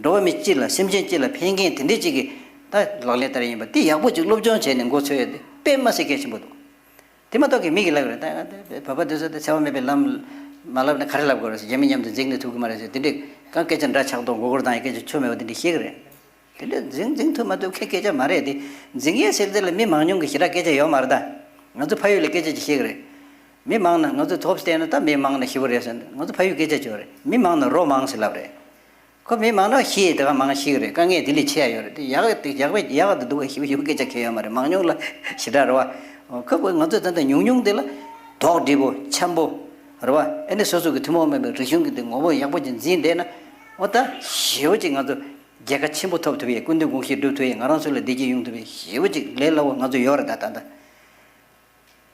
འགྲོ་བ་མི་སྤྱི་ལ་སེམས་ཅན་སྤྱི་ལ་ཕན་མཁན་དེ་འདྲས་ཅིག་གི་ད་ལག་ལེན་བསྟར་ཡིན་པ་དེ་ཡག་པོ་ཅིག་སློབ་སྦྱོང་བྱས་ནས་འགོ་ཚུགས་ཡ་དེ་དཔེ་མ་སྲིད་གལ་ཆེན་པོ་འདུག་དེ་མ་གཏོགས་ཀྱི་མི་གིས་ལབ་རེད། ད་བོད་པ་དེ་ཚོ་དེ་འཚེ་བ་མེད་པའི་ལམ་མ་ལབ་ན་ག་རེ་ལབ་དགོས་རེད་ཟེར། རྒྱ་མི་མཉམ་དུ་འཛིང་ནས་ཐུབ་ཀྱི་མ་རེད་ཟེར། དེ་འདྲའི་གང་སྐད་ཆ་འདྲ་ཆགས་མདོག་མགོ་སྐོར་བཏང་ཡ་སྐད་ཆ་ཆོ་མེད་པ་དེ་འདྲ་བཤད་ཀྱི་རེད། དེ་འདྲ་འཛིང་འཛིང་ཐུབ་མ་ཐུབ་ཁའི་སྐད་ཆ་མ་རེད་དེ། འཛིང་ཡས་ཟེར་དེ་ལ་མི་མང་ཉུང་གི་ཞེ་དྲག་སྐད་ཆ་ཡོད་མ་རེད་ད། ང་ཚོ་ཕ་ཡུལ་ལ་སྐད་ཆ་ཅིག་བཤད་ཀྱི་རེད། མི་མང་ན་ང་ཚོ་ཐོབ་བལྟས་ན་ད་མི་མང་ན་ཞི་བོ་རེད་ཟེར། ང་ཚོ་ཕ་ཡུལ་སྐད་ཆ་ཅིག་ཡོད་རེད། མི་མང་ན་རོ་མང་ཟེར་ལབ་རེད། ཁོ་མི་མང་ན་ཤི་དེ་ག་མང་ཤི་གི་རེད། དཀའ་ངལ་དེ་ལས་ཆེ་ཡ་ཡོད་རེད། དེ་ཡག་དེ་ཡག་པའི་ཡག་དེ་སྡུག་པའི་ཞི་བ་ཞི་བ་སྐད་ཆ་གལ་ཡོད་མ་རེད། མང་ཉུང་ལ་ཞེ་དྲག་རེད་བ། ཁོ་བོད་ང་ཚོས་ད་ལྟ་ཉུང་ཉུང་དེ་ལ་དོགས་འདྲི་པོ་འཆམ་པོ་རེད་བ། ཨ་ནི་སོ་སོ་གི་ཐུན་མོང་མེད་པའི་རིག་གཞུང་གི་དེ་ངོ་བོ་ཡག་པོ་ཅིག་འཛིན་བསྡད་ན། འོ་ད་ཞི་བ་ཅིག་ང་ཚོ་རྒྱལ་ཁ་ཆེན་པོ་ཐོབ་ཐུབ་ཡས། སྐུ་མདུན་དགོངས་བཞེད་སྒྲུབ་ཐུབ་ཡས། ང་རང་ཚོ་ལ་བདེ་སྐྱིད་ཡོང་ཐུབ་ཡས་ཞི་བ་ཅིག་ལས་སླ་བོ་ང་ཚོ་ཡོད་རེད་ད་ད་ལྟ།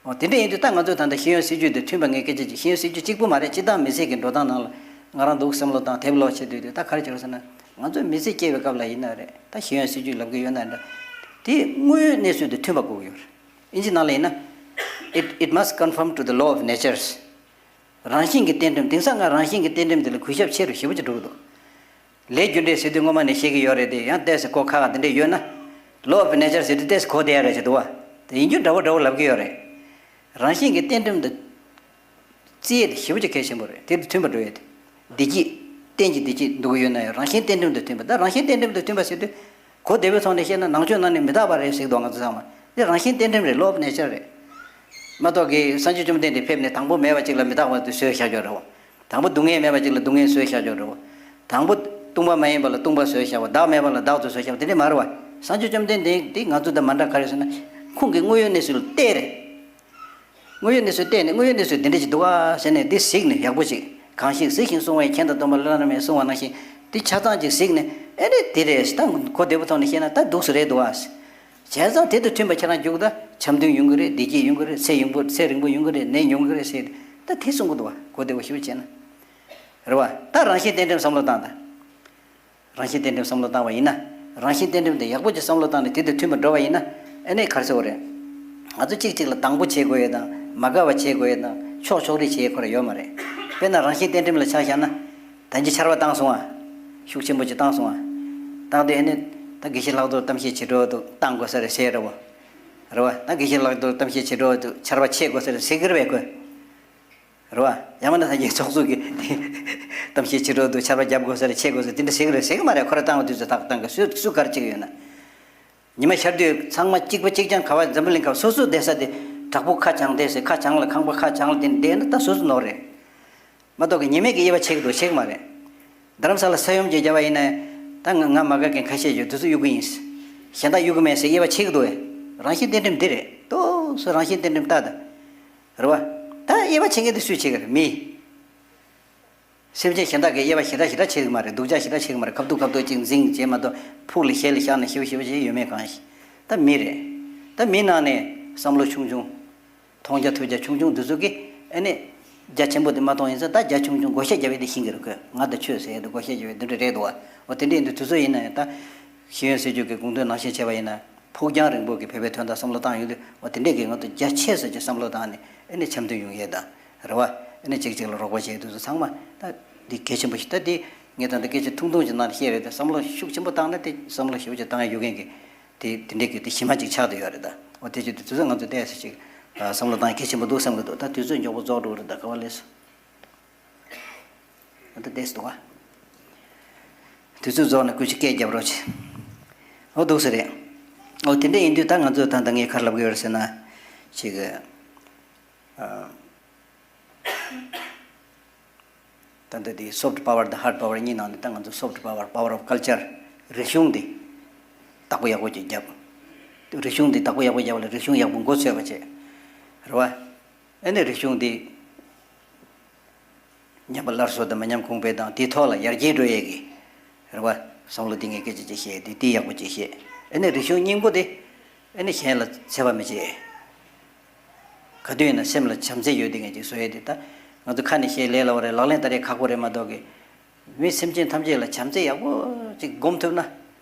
འོ་དེ་འདྲ་ཡིན་དུས་ད་ང་ཚོས་ད་ལྟ་ཤེས་ཡོན་སྲིད་བྱུས་དེ་མཐུན་པ་ངས་སྐད་ཆ་ཅིག་ཤེས་ཡོན་སྲིད་བྱུས་གཅིག་པུ་མ་རེད། སྤྱི་བཏང་མི་ཚེ་གི་འགྲོ་སྟངས་ནང་ལ་ང་རང་འདུག་བསམ་བློ་བཏང་དེབ་ཀློག་བྱེད་དུས་དེ་ད་ག་རེ་བྱེད་རོགས་ཟེར་ན། ང་ཚོས་མི་ཚེ་སྐྱེལ་བའི་སྐབས་ལ་ཡིན་ན་རེད། ད་ཤེས་ཡོན་སྲིད་བྱུས་ལབ་གི་ཡོད་ན་འདྲ། དེ་དངོས་ཡོད་གནས་ཚུལ་དེ་མཐུན་པ་དགོས་ཀྱི་ཡོད་རེད། ཨིན་ཇི་ནང་ལ་ཡིན་ན། It, it must conform to the law of natures. རང་བཞིན་གྱི་རྟེན་འབྲེལ། དེང་སང་ང་རང་བཞིན་གྱི་རྟེན་འབྲེལ་འདི་ལ་གུས་ཞབས་ཆེ་རུ་ཞེ་པོ་ཅིག་འགྲོ་གི་འདུག་ལས་རྒྱུ་འབྲས་ཟེར་དུས་སྔོན་མ་ནས་བཤད་ཀྱི་ཡོད་རེད་དེ། ཡང་ཏོག་ཙམ་གོ་ཁག་ཁག་དེ་འདྲ་ཡོད་ན། Law of nature ཟེར་དུས་ཏོག་ཙམ་གོ་བསྡད་ཡ་རེད་ཅེས་འདུག་བ། དེ་ཡིན་རྒྱུ་འདྲ་བོ་འདྲ་བོ་ལབ་ཀྱི་ཡོད་རེད། རང་བཞིན་གྱི་རྟེན་འབྲེལ་འདི་བརྩི་ཡས་དེ་ཞེ་པོ་ཅིག་གལ་ཆེན་པོ་རེད། དེ་དང་མཐུན་པ་འགྲོ་ཡས་དེ། བདེ་སྐྱིད། རྟེན་གྱི་བདེ་སྐྱིད་འདོད་ཀྱི་ཡོད་ན་ཡང་རང་བཞིན་རྟེན་འབྲེལ་དང་མཐུན་པ། ད་རང་བཞིན་རྟེན་འབྲེལ་དང་མཐུན་པ་ཟེར་དུས། གོ་བདེ་བོའི་ཐོག་ནས་བཤད་ན་ནང་ཆོས་ནང་ནས་མི་རྟག་པ་རེད་ཟེར་གྱི་འདུག་ང་ཚོ་ཚང་མ། དེ་རང་བཞིན་རྟེན་འབྲེལ་རེད། Law of nature རེད། མ་གཏོགས་ཀྱི་སངས་རྒྱས་བཅོམ་ལྡན་འདས་ཕེབས་ནས་དང་པོ་མེད་པ་ཅིག་ལ་མི་རྟག་པ་དེ་བཟོས་བཞག་ཆོག་རེད་བ། དང་པོ་སྡུག་བསྔལ་མེད་པ་ཅིག་ལ་སྡུག་བསྔལ་བཟོས་བཞག་ཆོག་རེད་བ། དང་པོ་སྟོང་པ་མ་ཡིན་པ་ལ་སྟོང་པ་བཟོས་བཞག་པ། བདག་མེད་པ་ལ་བདག་ཏུ་བཟོས་བཞག་པ་དེ་འདྲ་མ་རེད་བ། སངས་རྒྱས་བཅོམ་ལྡན་འདས་འདི་ང་ཚོ་དང་མ་འདྲ་ག་རེ་ཟེར་ན། ཁོང་གི་དངོས་ཡོད་གནས་ཚུལ་ལ་བལྟས་རེད། དངོས་ཡོད་གནས་ཚུལ་བལྟས་ནས་དངོས་ཡོད་གནས་ཚུལ་འདི་འདྲ་ཅིག་འདུག་ཨ་ཟེར་ནས་འདི་གཟིགས་ནས་ཡག་པོ་ཅིག་གང་ཞིག་གཟིགས་ཤིང་གསུང་བས་མཁྱེན་དང་སྟོན་པ་བླ་ན་མེད་གསུང་བ་ནང་བཞིན་འདི་ཆ་ཚང་ཅིག་གཟིགས་ནས། ཨེ་རེད་འདི་རེད་ད་གོ་བདེ་པོ་ཐོག་ནས་བཤད་ན་ད་འདུག་སེ་རེད་འདུག་ཨ། བྱས་ཙང་དེ་དང་མཐུན་པ་ཁྱེད་རང་རྒྱུགས་ད་འཆམ་མཐུན་ཡོང་གི་རེད། བདེ་སྐྱིད་ཡོང་གི་རེད། ཚེ་ཡོང་པོ་ཚེ་རིང་པོ་ཡོང་གི་རེད། ནད་ཉུང་གི་རེད་ཟེར། ད་དེ་གསུང་གི་འདུག་བ། གོ་བདེ་པོ་ཞེ་པོ་བྱས་ན། རེད་བ། ད་རང་བཞིན་རྟེན་འབྲེལ་བསམ་བློ་བཏང་ད། རང་བཞིན་རྟེན་འབྲེལ་བསམ་བློ་བཏང་བ་ཡིན་ན། རང་བཞིན་རྟེན་འབྲེལ་དེ་ཡག་པོ་ཅིག་བསམ་བློ་བཏང་ནས་དེ་དང་མཐུན་པར་འགྲོ་བ་ཡིན་ན། ཨ་ནི་ག་རེ་ཟེར་བ་རེད། ང་ཚོ་གཅིག་གཅིག་ལ་སྡང་པོ་བྱེད་དགོས་ཡས་དང་མ་དགའ་བ་བྱེད་དགོས་ཡས་དང་ཕྱོགས་ཕྱོགས་རིས་བྱེད་ཡས་ཁོ་ར་ཡོད་མ་རེད། དཔེར་ན་རང་བཞིན་རྟེན་འབྲེལ་ལ་ཆ་བཞག་ན། ད་ཅི་ཆར་པ་བཏང་སོང་ཨ། ཤུགས་ཆེན་པོ་ཅིག་བཏང་སོང་ཨ། བཏང་དུས་ཨ་ནི་ད་དགེ་བཤེས་ལྷག་རྡོར་གཏམ་བཤད་བྱེད་འགྲོ་འདུག་བཏང་དགོས་ས་རེད་ཟེར་རེད་བ། རེད་བ། ད་དགེ་བཤེས་ལྷག་རྡོར་གཏམ་བཤད་བྱེད་འགྲོ་འདུག་ཆར་པ་ཆད་དགོས་ས་རེད་ཟེར་གི་རེད་པས་ཁོས། རེད་བ། ཡང་མིན་ན་སངས་རྒྱས་ཚོགས་གཙོ་གིས་གཏམ་བཤད་བྱེད་འགྲོ་འདུག་ཆར་པ་བརྒྱབ་དགོས་ས་རེད་ཆད་དགོས་ས་རེད་དེ་འདྲ་ཟེར་གི་རེད་ཟེར་གི་མ་རེད། ཁོ་ར་བཏང་བ་དུས་ཚོད་ཏག་བཏང་གི་སུ་སུ་ག་རེ་བྱེད་གི་ཡོད་ན། ཉི་མ་ཤར་དུས་ཚང་མ་གཅིག་པ་གཅིག་རྐྱང་ག་བ་འཛམ་བུ་གླིང་ཁ་སོ་སོ་བསྡད་ས་དེ་བྲག་ཕུག་ཁ་བྱང་བསྡད་ཟེར། ཁ་བྱང་ལ་ཁང་པ་ཁ་བྱང་ལ་དེ་བསྡད་ན་ད་སོ་སོ་ནོར་རེད། མ་གཏོགས་ཀྱི་ཉེས་མེད་ཀྱི་དབྱེ་བ་ཕྱེ་གི་འདུག་ཕྱེ་གི་མ་རེད། རྡ་རམ་ས་ལ་ས་ཡོམ་ཅིག་བརྒྱབ་པ་ཡིན་ན། ད་ང་ང་མ་དགའ་མཁན་ཁ་ཤས་ཡོད་དེ་ཚོ་གཡུག་གི་ཡིན། གཞན་དག་གཡུག་གི་མེད་ཟེར་དབྱེ་བ་ཕྱེ་གི་འདུག་བས། རང་བཞིན་རྟེན་འབྲེལ་འདི་རེད། ཏོག་སོ་རང་བཞིན་རྟེན་འབྲེལ་ལྟ་ད། རེད་བ། ད་དབྱེ་བ་ཕྱེ་མཁན་དེ་སུས་བྱེད་གི་རེད། མི། སེམས་ཅན་གཞན་དག་གིས་དབྱེ་བ་ཞེ་དྲག་ཞེ་དྲག་ཕྱེ་གི་མ་རེད། སྡུག་ཅག་ཞེ་དྲག་ཕྱེ་གི་མ་རེད། ཁ་ཐུག་ཁ་ཐུག་ཅིག་འཛིང་བྱེད་མ་གཏོགས་ཕུགས་ལ་ཞེ་ལ་བཞག་ནས་ཞེ་པོ་ཞེ་པོ་ཅིག་ཡོད་མེད་གང་ཞིག་ད་མི་རེད། ད་མི་ནང་ནས་བསམ་བློ་ཆུང་ཆུང་། མཐོང་རྒྱ་ཐོས་རྒྱ་ཆུང་ཆུང་འདི་ཚོ་གིས་ཨ་ནི། རྒྱ་ཆེན་པོ་དེ་མ་མཐོང་ཡིན་ཙང་ད་རྒྱ་ཆུང་ཆུང་བགོ་བཤའ་རྒྱབ་ཡས་དེ་ཤེས་ཀྱི་རེད་ཁོས། ང་དང་ཁྱོད་ཟེར་ཡས་དེ་བགོ་བཤའ་རྒྱབ་ཡས་དེ་འདྲ་རེད་འདུག་བ། འོ་དེ་འདྲ་ཡིན་དུས་དུས་ཚོད་ཡིན་ན་ཡང་ད། ཤེས་ཡོན་སྲིད་བྱུས་ཀྱི་དགོངས་དོན་ནང་བཞིན་བྱས་པ་ཡིན་ན། ཕུགས་རྒྱང་རིང་པོ་གི་བོད་པའི་དོན་དག་བསམ་བློ་བཏང་ཡོང་དུས་འོ་དེ་འདྲས་ཀྱི་ང་ཚོ་རྒྱ་ཆེ་ས་ཅིག་བསམ་བློ་བཏང་ནས་ཨ་ནི་འཆམ་མཐུན་ཡོང་ཡས་དང་རེད་བ། ཨ་ནི་གཅིག་གཅིག་ལ་རོགས་པ་བྱེད་དུས་ཚོ་ཚང་མ་ད་འདི་གལ་ཆེན་པོ་ཞིག་ད་འདི་ངས་ད་འདི་སྐད་ཆ་ཐུང་ཐུང་ཅིག་ནང་ལ་བཤད་རེད་དེ་བསམ་བློ་ཤུགས་ཆེན་པོ་བཏང་ན་དེ་བསམ་བློ་ཞེ་པོ་ཅིག་བཏང་ཡ་ཡོད་མཁན་གྱི། དེ་དེ་འདྲའི་གི་དེ་གཞི་མ་ཅིག་ཆགས་བསྡད་ཡོད་རེད་ད། འོ་དེ་ཅིག་དེ་དུས་ཚོད་ང་ཚོ་བལྟས་ས་ཅིག་བསམ་བློ་བཏང་གལ་ཆེན་པོ་འདུག་བསམ་གི་འདུག་ད་དུས་ཚོད་མགྱོགས་པོ་རྫོགས་འགྲོ་གི་རེད་ད། ག་བ་ལས་སོ། ད་བལྟས་སུ་འདུག་ག་དུས་ཚོད་རྫོགས་ནས་སྐུ་མཁྱེན་སྐད་རྒྱབ་རོགས་བྱེད། འོ་འདུག་ས་རེད། འོ་དེ་འདྲ་ཡིན་དུས་ད་ང་ཚོ་ད་ད་ངས་ག་རེ་ལབ་གི་ཡོད་རེད་ཟེར་ན། ཅིག་གི་ད་ལྟ་དེ་soft power དང་hard power གཉིས་ནང་ནས་ད་ང་ཚོ་soft power, power of culture རིག་གཞུང་འདི་བདག་པོ་ཡག་པོ་ཅིག་བརྒྱབ། རིག་གཞུང་འདི་བདག་པོ་ཡག་པོ་བརྒྱབ་ལ་རིག་གཞུང་ཡག་པོ་མགོ་ཚོས་པ་བྱས། རེད་བ། ཨེ་ནི་རིག་གཞུང་འདི་ཉམས་པ་སླར་གསོ་དང་མ་ཉམས་གོང་འཕེལ་དང་དེའི་ཐོག་ལ་ཡར་རྒྱས་འགྲོ་ཡས་ཀྱི་རེད་བ། བསམ་བློ་འདི་ངས་སྐད་ཆ་ཅིག་བཤད་དེ་དེ་ཡག་པོ་ཅིག་བཤད། ཨེ་ནི་རིག་གཞུང་སྙིང་པོ་དེ་ཨེ་ནི་གཞན་ལ་འཚེ་བ་མི་བྱེད། ག་དུས་ཡིན་ན་སེམས་ལ་བྱམས་བརྩེ་ཡོད་དེ་ངས་ཅིག་བཟོ་ཡས་དེ་ད་ང་ཚོ་ཁ་ནས་བཤད་ལས་སླ་བོ་རེད། ལག་ལེན་བསྟར་ཡས་ཁག་པོ་རེད་མ་གཏོགས་ཀྱི། མི་སེམས་ཅན་ཐམས་ཅད་ལ་བྱམས་བརྩེ་ཡག་པོ་ཅིག་སྒོམ་ཐུབ་ན།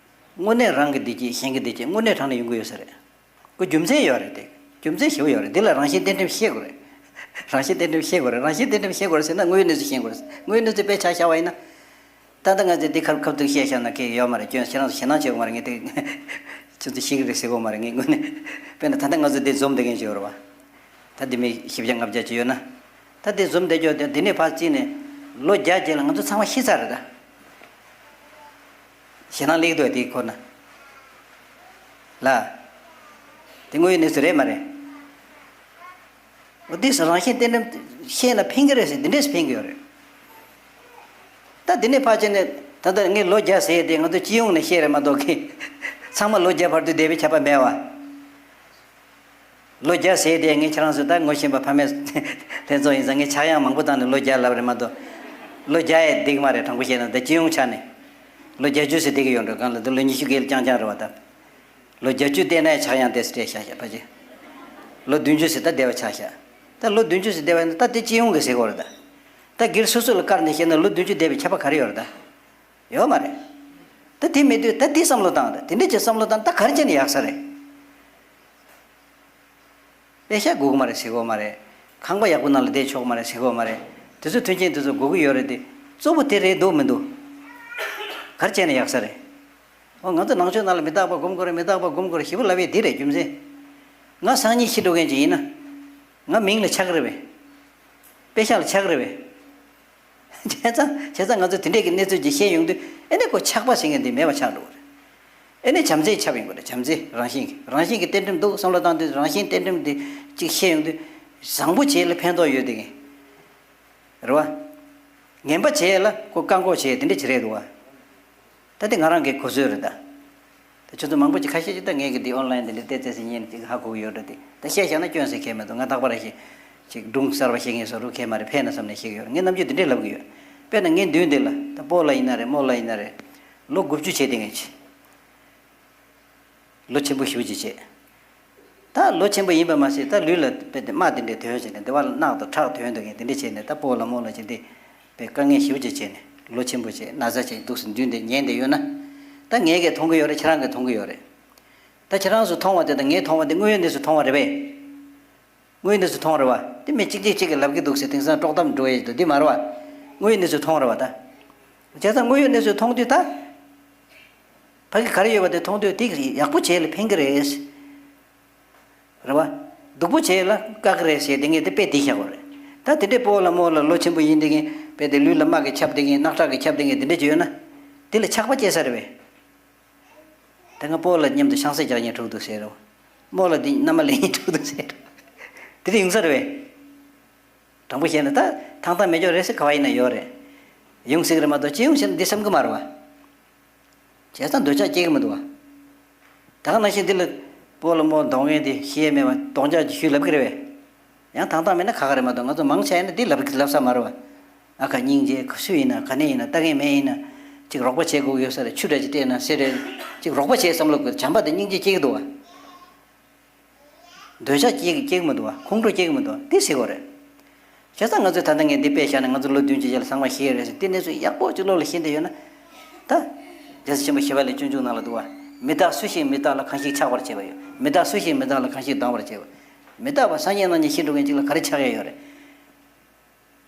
དངོས་གནས་རང་གི་བདེ་སྐྱིད་གཞན་གྱི་བདེ་སྐྱིད་དངོས་གནས་དྲང་གནས་ཡོང་གི་ཡོད་ས་རེད། ཁོ་རྒྱུ་མཚན་ཡོད་རེད་དེ། རྒྱུ་མཚན་ཞེ་པོ་ཡོད་རེད། འདི་ལ་རང་བཞིན་གཏན་ཁྲིམས་ཤེས་དགོས་རེད། རང་བཞིན་གཏན་ཁྲིམས་ཤེས་དགོས་རེད། རང་བཞིན་གཏན་ཁྲིམས་ཤེས་དགོས་རེད་ཟེར་ན་དངོས་ཡོད་གནས་ཚུལ་ཤེས་དགོས་རེད། དངོས་ཡོད་གནས་ཚུལ་དཔེ་ཆ་བཞག་པ་ཡིན་ན། ད་ལྟ་ང་ཚོས་འདི་ཁ་ཁ་ཐུག་བཤད་བཞག་ན་ཁེགས་ཡོད་མ་རེད། ཁྱོད་ཞེ་དྲག་ཞེད་སྣང་བྱེད་དགོས་མ་རེད། ངས་དེ་ཁྱོད་ཚོ་ཤེས་ཀྱི་རེད་ཟེར་དགོས་མ་རེད། ངས་དངོས་གནས་དཔེར་ན་ད་ལྟ་ང་ཚོ་འདི་འཛོམས་བསྡད་མཁན་ཅིག་ཡོད་རེད་བ། ད་འདི་མི་བཞི་བརྒྱ་ལྔ་བརྒྱ་ཅིག་ཡོད་ན། ད་འདི་འཛོམས་བསྡད་རྒྱུ་དེ་འདི་ནས་ཕར་བརྩིས་ནས་ལོ་བརྒྱ་རྗེས་ལ་ང་ཚོ་ཚང་མ་ཤི་ཚར་རེད་ད། ཞེད་སྣང་སླེབས་འདུག་དེའི་སྐོར་ན། ལ། དེ་དངོས་ཡོད་གནས་ཚུལ་རེད་མ་རེད། འོ་དེ་རང་བཞིན་གཏན་ཁྲིམས་ཤེས་ན་ཕན་གྱི་རེད་ཟེར། འདི་འདྲས་སུ་ཕན་གྱི་ཡོད་རེད། ད་འདི་ནས་ཕར་བྱས་ནས་ད་ལྟ་ངས་ལོ་བརྒྱ་ཟེར་ཡས་དེ་ང་ཚོ་སྤྱི་ཡོངས་ནས་བཤད་རེད་མ་གཏོགས་ཀི། ཚང་མ་ལོ་བརྒྱ་བར་དུ་བསྡད་པའི་ཁྱབ་པ་མེད་བ། ལོ་བརྒྱ་ཟེར་དེ་ངས་ཁྱེད་རང་ཚོ་ད་ངོ་ཤེས་པ་ཕ་མའི་ལྷན་ཚོགས་ཡིན་ཙང་ངས་ཆག་ཡང་མང་པོ་བཏང་ནས་ལོ་བརྒྱ་ལབ་རེད་མ་གཏོགས། ལོ་བརྒྱ་ཡས་འགྲིག་མ་རེད། དྲང་པོ་བཤད་ན་ད་སྤྱི་ཡོངས་ཆ་ནས་ལོ་བརྒྱད་ཅུ་ཟེར་བསྡད་ཀྱི་ཡོད་འགྲོ། གང་ལ་འདི་ལོ་ཉི་ཤུ་བརྒལ་རྐྱང་རྐྱང་རེད་བ་ད། ལོ་བརྒྱད་ཅུ་བསྡད་ནའི་ཆག་ཡང་དེ་སྤྲད་བཞག་བཞག་ཕ་ཆེ། ལོ་བདུན་ཅུ་ཟེར་ད་བསྡད་པ་ཆག་བཞག་ད་ལོ་བདུན་ཅུ་ཟེར་བསྡད་པ་ཡིན་ན་ད་དེ་སྤྱི་ཡོངས་ཀྱི་ཟེར་གྱི་ཡོད་རེད་ད། ད་སྒེར་སོ་སོ་ལ་བཀར་ནས་བཤད་ན་ལོ་བདུན་ཅུ་བསྡད་པའི་ཁྱབ་པ་ག་རེ་ཡོད་རེད་ད། ཡོད་མ་རེད། ད་དེ་མེད་དུས་ད་དེ་བསམ་བློ་བཏང་། ད་དེ་འདྲ་ཅིག་བསམ་བློ་བཏང་ད་ག་རེ་བྱས་ནས་ཡག་ས་རེད། པེ་ཤ་དགོས་ཀྱི་མ་རེད་ཟེར་གྱི་ཡོད་མ་རེད། ཁང་པ་ཡག་པོ་ནང་ལ་བསྡད་ཆོག་གི་མ་རེད་ཟེར་གྱི་ཡོད་མ་རེད། དེ་ཚོ་མཐུན་རྐྱེན་དེ་ཚོ་དགོས་ཀྱི་ཡོད་རེད་དེ། གཙོ་བོ་དེ་རེད་འདུག་མི་འདུག་ག་རེ་བྱས་ནས་ཡག་ས་རེད། འོ་ང་ཚོ་ནང་ཆོས་ནང་ལ་མི་རྟག་པ་སྒོམ་དགོས་རེད། མི་རྟག་པ་སྒོམ་དགོས་རེད་ཞེ་པོ་ལབ་ཡས་འདི་རེད་རྒྱུ་མཚན། ང་སང་ཉིན་ཤི་འགྲོ་མཁན་ཅིག་ཡིན་ན། ང་མིང་ལ་ཆགས་ཀྱི་རེད་པས། པེ་ཤག་ལ་ཆགས་ཀྱི་རེད་པས། བྱས་ཙང་བྱས་ཙང་ང་ཚོ་དེ་འདྲས་ཀྱི་གནས་ཚུལ་ཅིག་བཤད་ཡོང་དུས་ཨེ་ནས་ཁོ་ཆགས་པ་ཟེར་མཁན་འདི་མེད་པ་ཆགས་འགྲོ་གི་རེད། ཨེ་ནས་བྱམས་བརྩེ་ཁྱབ་ཡོང་གི་རེད། བྱམས་བརྩེ་རང་བཞིན་གྱི་རང་བཞིན་གྱི་གཏན་ཁྲིམས་འདུག་བསམ་བློ་བཏང་དུས་རང་བཞིན་གཏན་ཁྲིམས་འདི་ཅིག་བཤད་ཡོང་དུས་བཟང་པོ་བྱས་ལ་ཕན་ཐོགས་ཡོད་དེ་གི་རེད་བ། ངན་པ་བྱས་ལ་ཁོ་བཀག་འགོག་བྱས་དེ་འདྲས་བྱེད་རེད་འདུག་བ། ད་དེ་ང་རང་གི་གོ་སྲོལ་རེད་ད། ད་ཁྱོད་ཚོ་མང་པོ་ཅིག་ཁ་ཤས་ཅིག་ད་ངས་གི་འདི་ཨོན་ལན་དེ་འདྲ་བལྟས་བལྟས་སེ་ཉན་ཅིག་ཧ་གོ་གི་ཡོད་འགྲོ། དེ་ད་བཤད་བཞག་ན་སྐྱོན་ཟེར་མཁན་མི་འདུག་ང་རྟག་པར་ཞིག་ཅིག་སྒྲུང་གསར་པ་བཤད་མཁན་བཟོ་འདྲ་གང་ཡང་མ་རེད། ཕན་ན་བསམ་ནས་བཤད་གི་ཡོད་རེད། ངས་ནམ་རྒྱུན་དེ་འདྲས་ལབ་གི་ཡོད། དཔེར་ན་ངའི་མདུན་དེ་ལ་ད་སྤོ་ལགས་ཡིན་ན་རེད་རྨོ་ལགས་ཡིན་ན་རེད། ལོ་དགུ་བཅུ་བྱས་དེ་ངས་ཅི། ལོ་ཆེན་པོ་ཞེ་པོ་ཅིག་བྱས། ད་ལོ་ཆེན་པོ་ཡིན་པ་མ་ཟད་ད་ལུས་ལ་དཔེ་དེ་རྨ་དེ་འདྲས་ཐོན་བྱས་ནས་སྡེ་བ་ལ་རྣག་དང་ཁྲག་ཐོན་འདུག་ངས་དེ་འདྲས་བྱས་ནས་ད་སྤོ་ལགས་རྨོ་ལགས་ཅིག་དེ་དཔེ་དཀའ་ངལ་ཞེ་པོ་ཅིག་བྱས་ནས་ལོ་ཆེན་པོ་བྱས་ན་ཚ་བྱས་འདུག་སེ་མདུན་དེ་ཉན་བསྡད་ཡོད་ན། ད་ངས་གས་མཐོང་གི་ཡོད་རེད། ཁྱེད་རང་གས་མཐོང་གི་ཡོད་རེད། ད་ཁྱེད་རང་ཚོ་མཐོང་བ་དེ་དང་ངས་མཐོང་བ་དེ་དངོས་ཡོད་གནས་ཚུལ་མཐོང་བ་རེད་པས། དངོས་ཡོད་གནས་ཚུལ་མཐོང་རེད་བ། དེ་མི་གཅིག་གཅིག་གཅིག་གིས་ལབ་ཀྱི་འདུག་ཟེར་དེང་སང་དཀྲོག་གཏམ་འགྲོ་ཡས་འདུག་འདི་མ་རེད་བ། དངོས་ཡོད་གནས་ཚུལ་མཐོང་རེད་བ་ད། བྱས་ཙང་དངོས་ཡོད་གནས་ཚུལ་མཐོང་དུས་ད། ཕ་གི་ག་རེ་ཡོད་པ་དེ་མཐོང་དུས་དེ་ཡག་པོ་བྱས་ལ་ཕན་གི་རེད། རེད་བ། སྡུག་པོ་བྱས་ལ་བཀག་གི་རེད་ཟེར་དེ་ངས་དེ་དཔེ་དེ་བཞག་པ་རེད། ད་དེ་འདྲའི་སྤོ་ལགས་རྨོ་ལགས་ལོ་ཆེན་པོ་ཡིན་དེ་ངས་དཔེ་དེ་ལུས་ལ་རྨ་གིས་ཁྱབ་དེ་ངས་རྣག་ཁྲག་གིས་ཁྱབ་དེ་ངས་དེ་འདྲ་ཅིག་ཡོད་ན། དེ་ལ་ཆགས་པ་སྐྱེ་ས་རེད་པས། ད་ང་སྤོ་ལགས་མཉམ་དུ་ཤིང་ཚ་རྒྱག་མཁན་དྲུག་འདུག་ཟེར་རོ། རྨོ་ལགས་འདི་མནའ་མ་ལེན་མཁན་དྲུག་འདུག་ཟེར་རོ། དེ་འདྲ་ཡོང་ས་རེད་པས། དྲང་པོ་བཤད་ན་ད་ཐང་ཐང་མེད་ཀྱོག་རེད་ཟེར་ག་བ་ཡིན་ན་ཡོད་རེད། ཡོང་སྲིད་ཀྱི་རེད་མ་གཏོགས་སྤྱི་ཡོངས་བཤད་ན་འདི་བསམ་གི་མ་རེད་བ། བྱས་ཙང་འདོད་ཆགས་སྐྱེ་གི་མི་འདུག་བ། ད་ག་ནང་བཞིན་འདི་ལ་སྤོ་ལགས་རྨོ་ལགས་གདོང་ངན་འདི་ཤེས་ཡས་མེད་པ་གདོང་ལྕག་ཅིག་ཞུས་ལབ་ཀྱི་རེད་པས། ཡང་ཐང་ཐང་མེད་ན་ཁག་ཁག་རེད་མ་གཏོགས་ང་ཚོ་མང་ཆེ་ཡིན་ན་འདི་ལབ་ལབ་ས་མ་རེད་བ། ཨ་ཁ་སྙིང་རྗེ་ག་སུ་ཡིན་ན་ག་ནས་ཡིན་ན་ལྟ་མཁན་མེད་ཡིན་ན། ཅིག་རོགས་པ་བྱེད་དགོས་ཡོད་ས་རེད། ཆུ་འདྲ་ཅིག་སྤྲད་ན་ཟེར་རེད། ཅིག་རོགས་པ་བྱེད་བསམ་བློ་དགོས། བྱམས་པ་དང་སྙིང་རྗེ་སྐྱེ་གི་འདུག་བ། འདོད་ཆགས་སྐྱེ་གི་སྐྱེ་གི་མི་འདུག་བ། ཁོང་ཁྲོ་སྐྱེ་གི་མི་འདུག་བ། དེ་ཟེར་དགོས་རེད། བྱས་ཙང་ང་ཚོས་ད་ལྟ་ངས་འདི་དཔེ་བཞག་ནས་ང་ཚོ་ལོ་བདུན་ཅུ་རྗེས་ལ་ཚང་མ་ཤེས་ཡོད་རེད་ཟེར་དེ་གནས་ཚུལ་ཡག་པོ་ཅིག་བློ་ལ་ཤེས་བསྡད་ཡོད་ན། ད། རྒྱལ་སྲས་ཆེན་པོ་ཞི་བ་ལྷས་སྤྱོད་འཇུག་ནང་ལ་འདུག་བ། མི་རྟག་སུ་ཞིག་མི་རྟག་ལ་གང་ཞིག་ཆགས་པར་བྱེད་པ་ཡོད། མི་རྟག་སུ་ཞིག་མི་རྟག་ལ་གང་ཞིག་སྡང་བར་བྱེད་པ། མི་རྟག་པ་སང་ཉིན་གནངས་ཉིན་ཤི་འགྲོ་མཁན་ཅིག་ལ་ག་རེ་ཆགས་ཡ་ཡོད་རེད།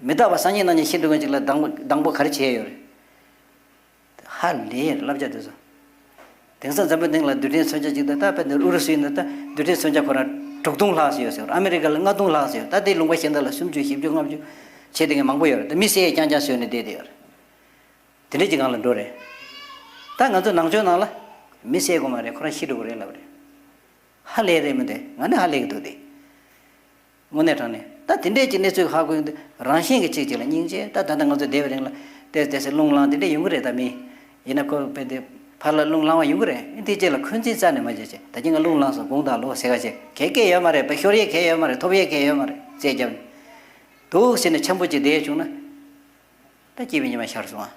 མི་རྟག་པ་སང་ཉིན་གནངས་ཉིན་ཤི་འགྲོ་མཁན་ཅིག་ལ་སྡང་སྡང་པོ་ག་རེ་བྱས་ཡོད་རེད། ཧ་ལས་ཡ་རེད་བསླབ་བྱ་དེ་ཚོ། དེང་སང་འཛམ་བུ་གླིང་ལ་རྡུལ་ཕྲན་མཚོན་ཆ་ཅིག་དང་ད་དཔེར་ན་ཨུ་རུ་སུ་ཡིན་ན་ད་རྡུལ་ཕྲན་མཚོན་ཆ་ཁོ་རང་དྲུག་སྟོང་ལྷག་ཙམ་ཡོད་ཟེར། ཨ་མི་རི་ཀ་ལ་ལྔ་སྟོང་ལྷག་ཙམ་ཡོད། ད་དེ་ལུང་པ་གཞན་དག་ལ་སུམ་ཅུ་བཞི་བཅུ་ལྔ་བཅུ་བྱས་དེ་ངས་མང་པོ་ཡོད་རེད། ད་མི་བསད་རྐྱང་རྐྱང་བཟོས་ནས་བསྡད་དེ་ཡོད་རེད། དེ་འདྲ་ཅིག་སྒང་ལ་འགྲོ་རེད། ད་ང་ཚོ་ནང་ཆོས་ནང་ལ་མི་བསད་དགོས་མ་རེད། ཁོ་རང་ཤི་འགྲོ་གི་རེད་ལབ་རེད། ཧ་ལས་རེད་མི་འདུག་ང་ནི་ཧ་ལས་ཀྱི་འདུག་སྟེ། དངོས་གནས་དྲང་གནས་ད་དེ་འདྲས་ཀྱི་གནས་ཚུལ་ཧ་གོ་ཡོང་དུས་རང་བཞིན་གྱི་གཅིག་གཅིག་ལ་སྙིང་རྗེ། ད་ད་ལྟ་ང་ཚོ་བསྡད་པའི་རིང་ལ་ཏོག་ཙམ་ཏོག་ཙམ་རླུང་ལངས་དེ་འདྲས་ཡོང་གི་རེད་ད་མི། ཡིན་ན་ཁོ་དཔེ་དེ་ ཕར་ལ་རླུང་ལངས་པ་ཡོང་གི་རེད། ཨེ་འདི་རྗེས་ལ་འཁོན་འཛིན་རྩ་ནས་མ་བྱེད་ཅེས། ད་གིན་ང་རླུང་ལངས་སོང་དགོངས་དག་ལོ་ཟེར་ག་བྱེད། གལ་གལ་ཡོད་མ་རེད། ཕར་ཤོར་ཡས་གལ་ཡོད་མ་རེད། ཐོབ་ཡས་གལ་ཡོད་མ་རེད། རྩལ་རྒྱབ་ནས་འདུག་ཟེར་ནས་འཆམ་པོ་ཅིག་བསྡད་བྱུང་ན། ད་སྐྱིད་པའི་ཉི་མ་ཤར་སོང་ཨ།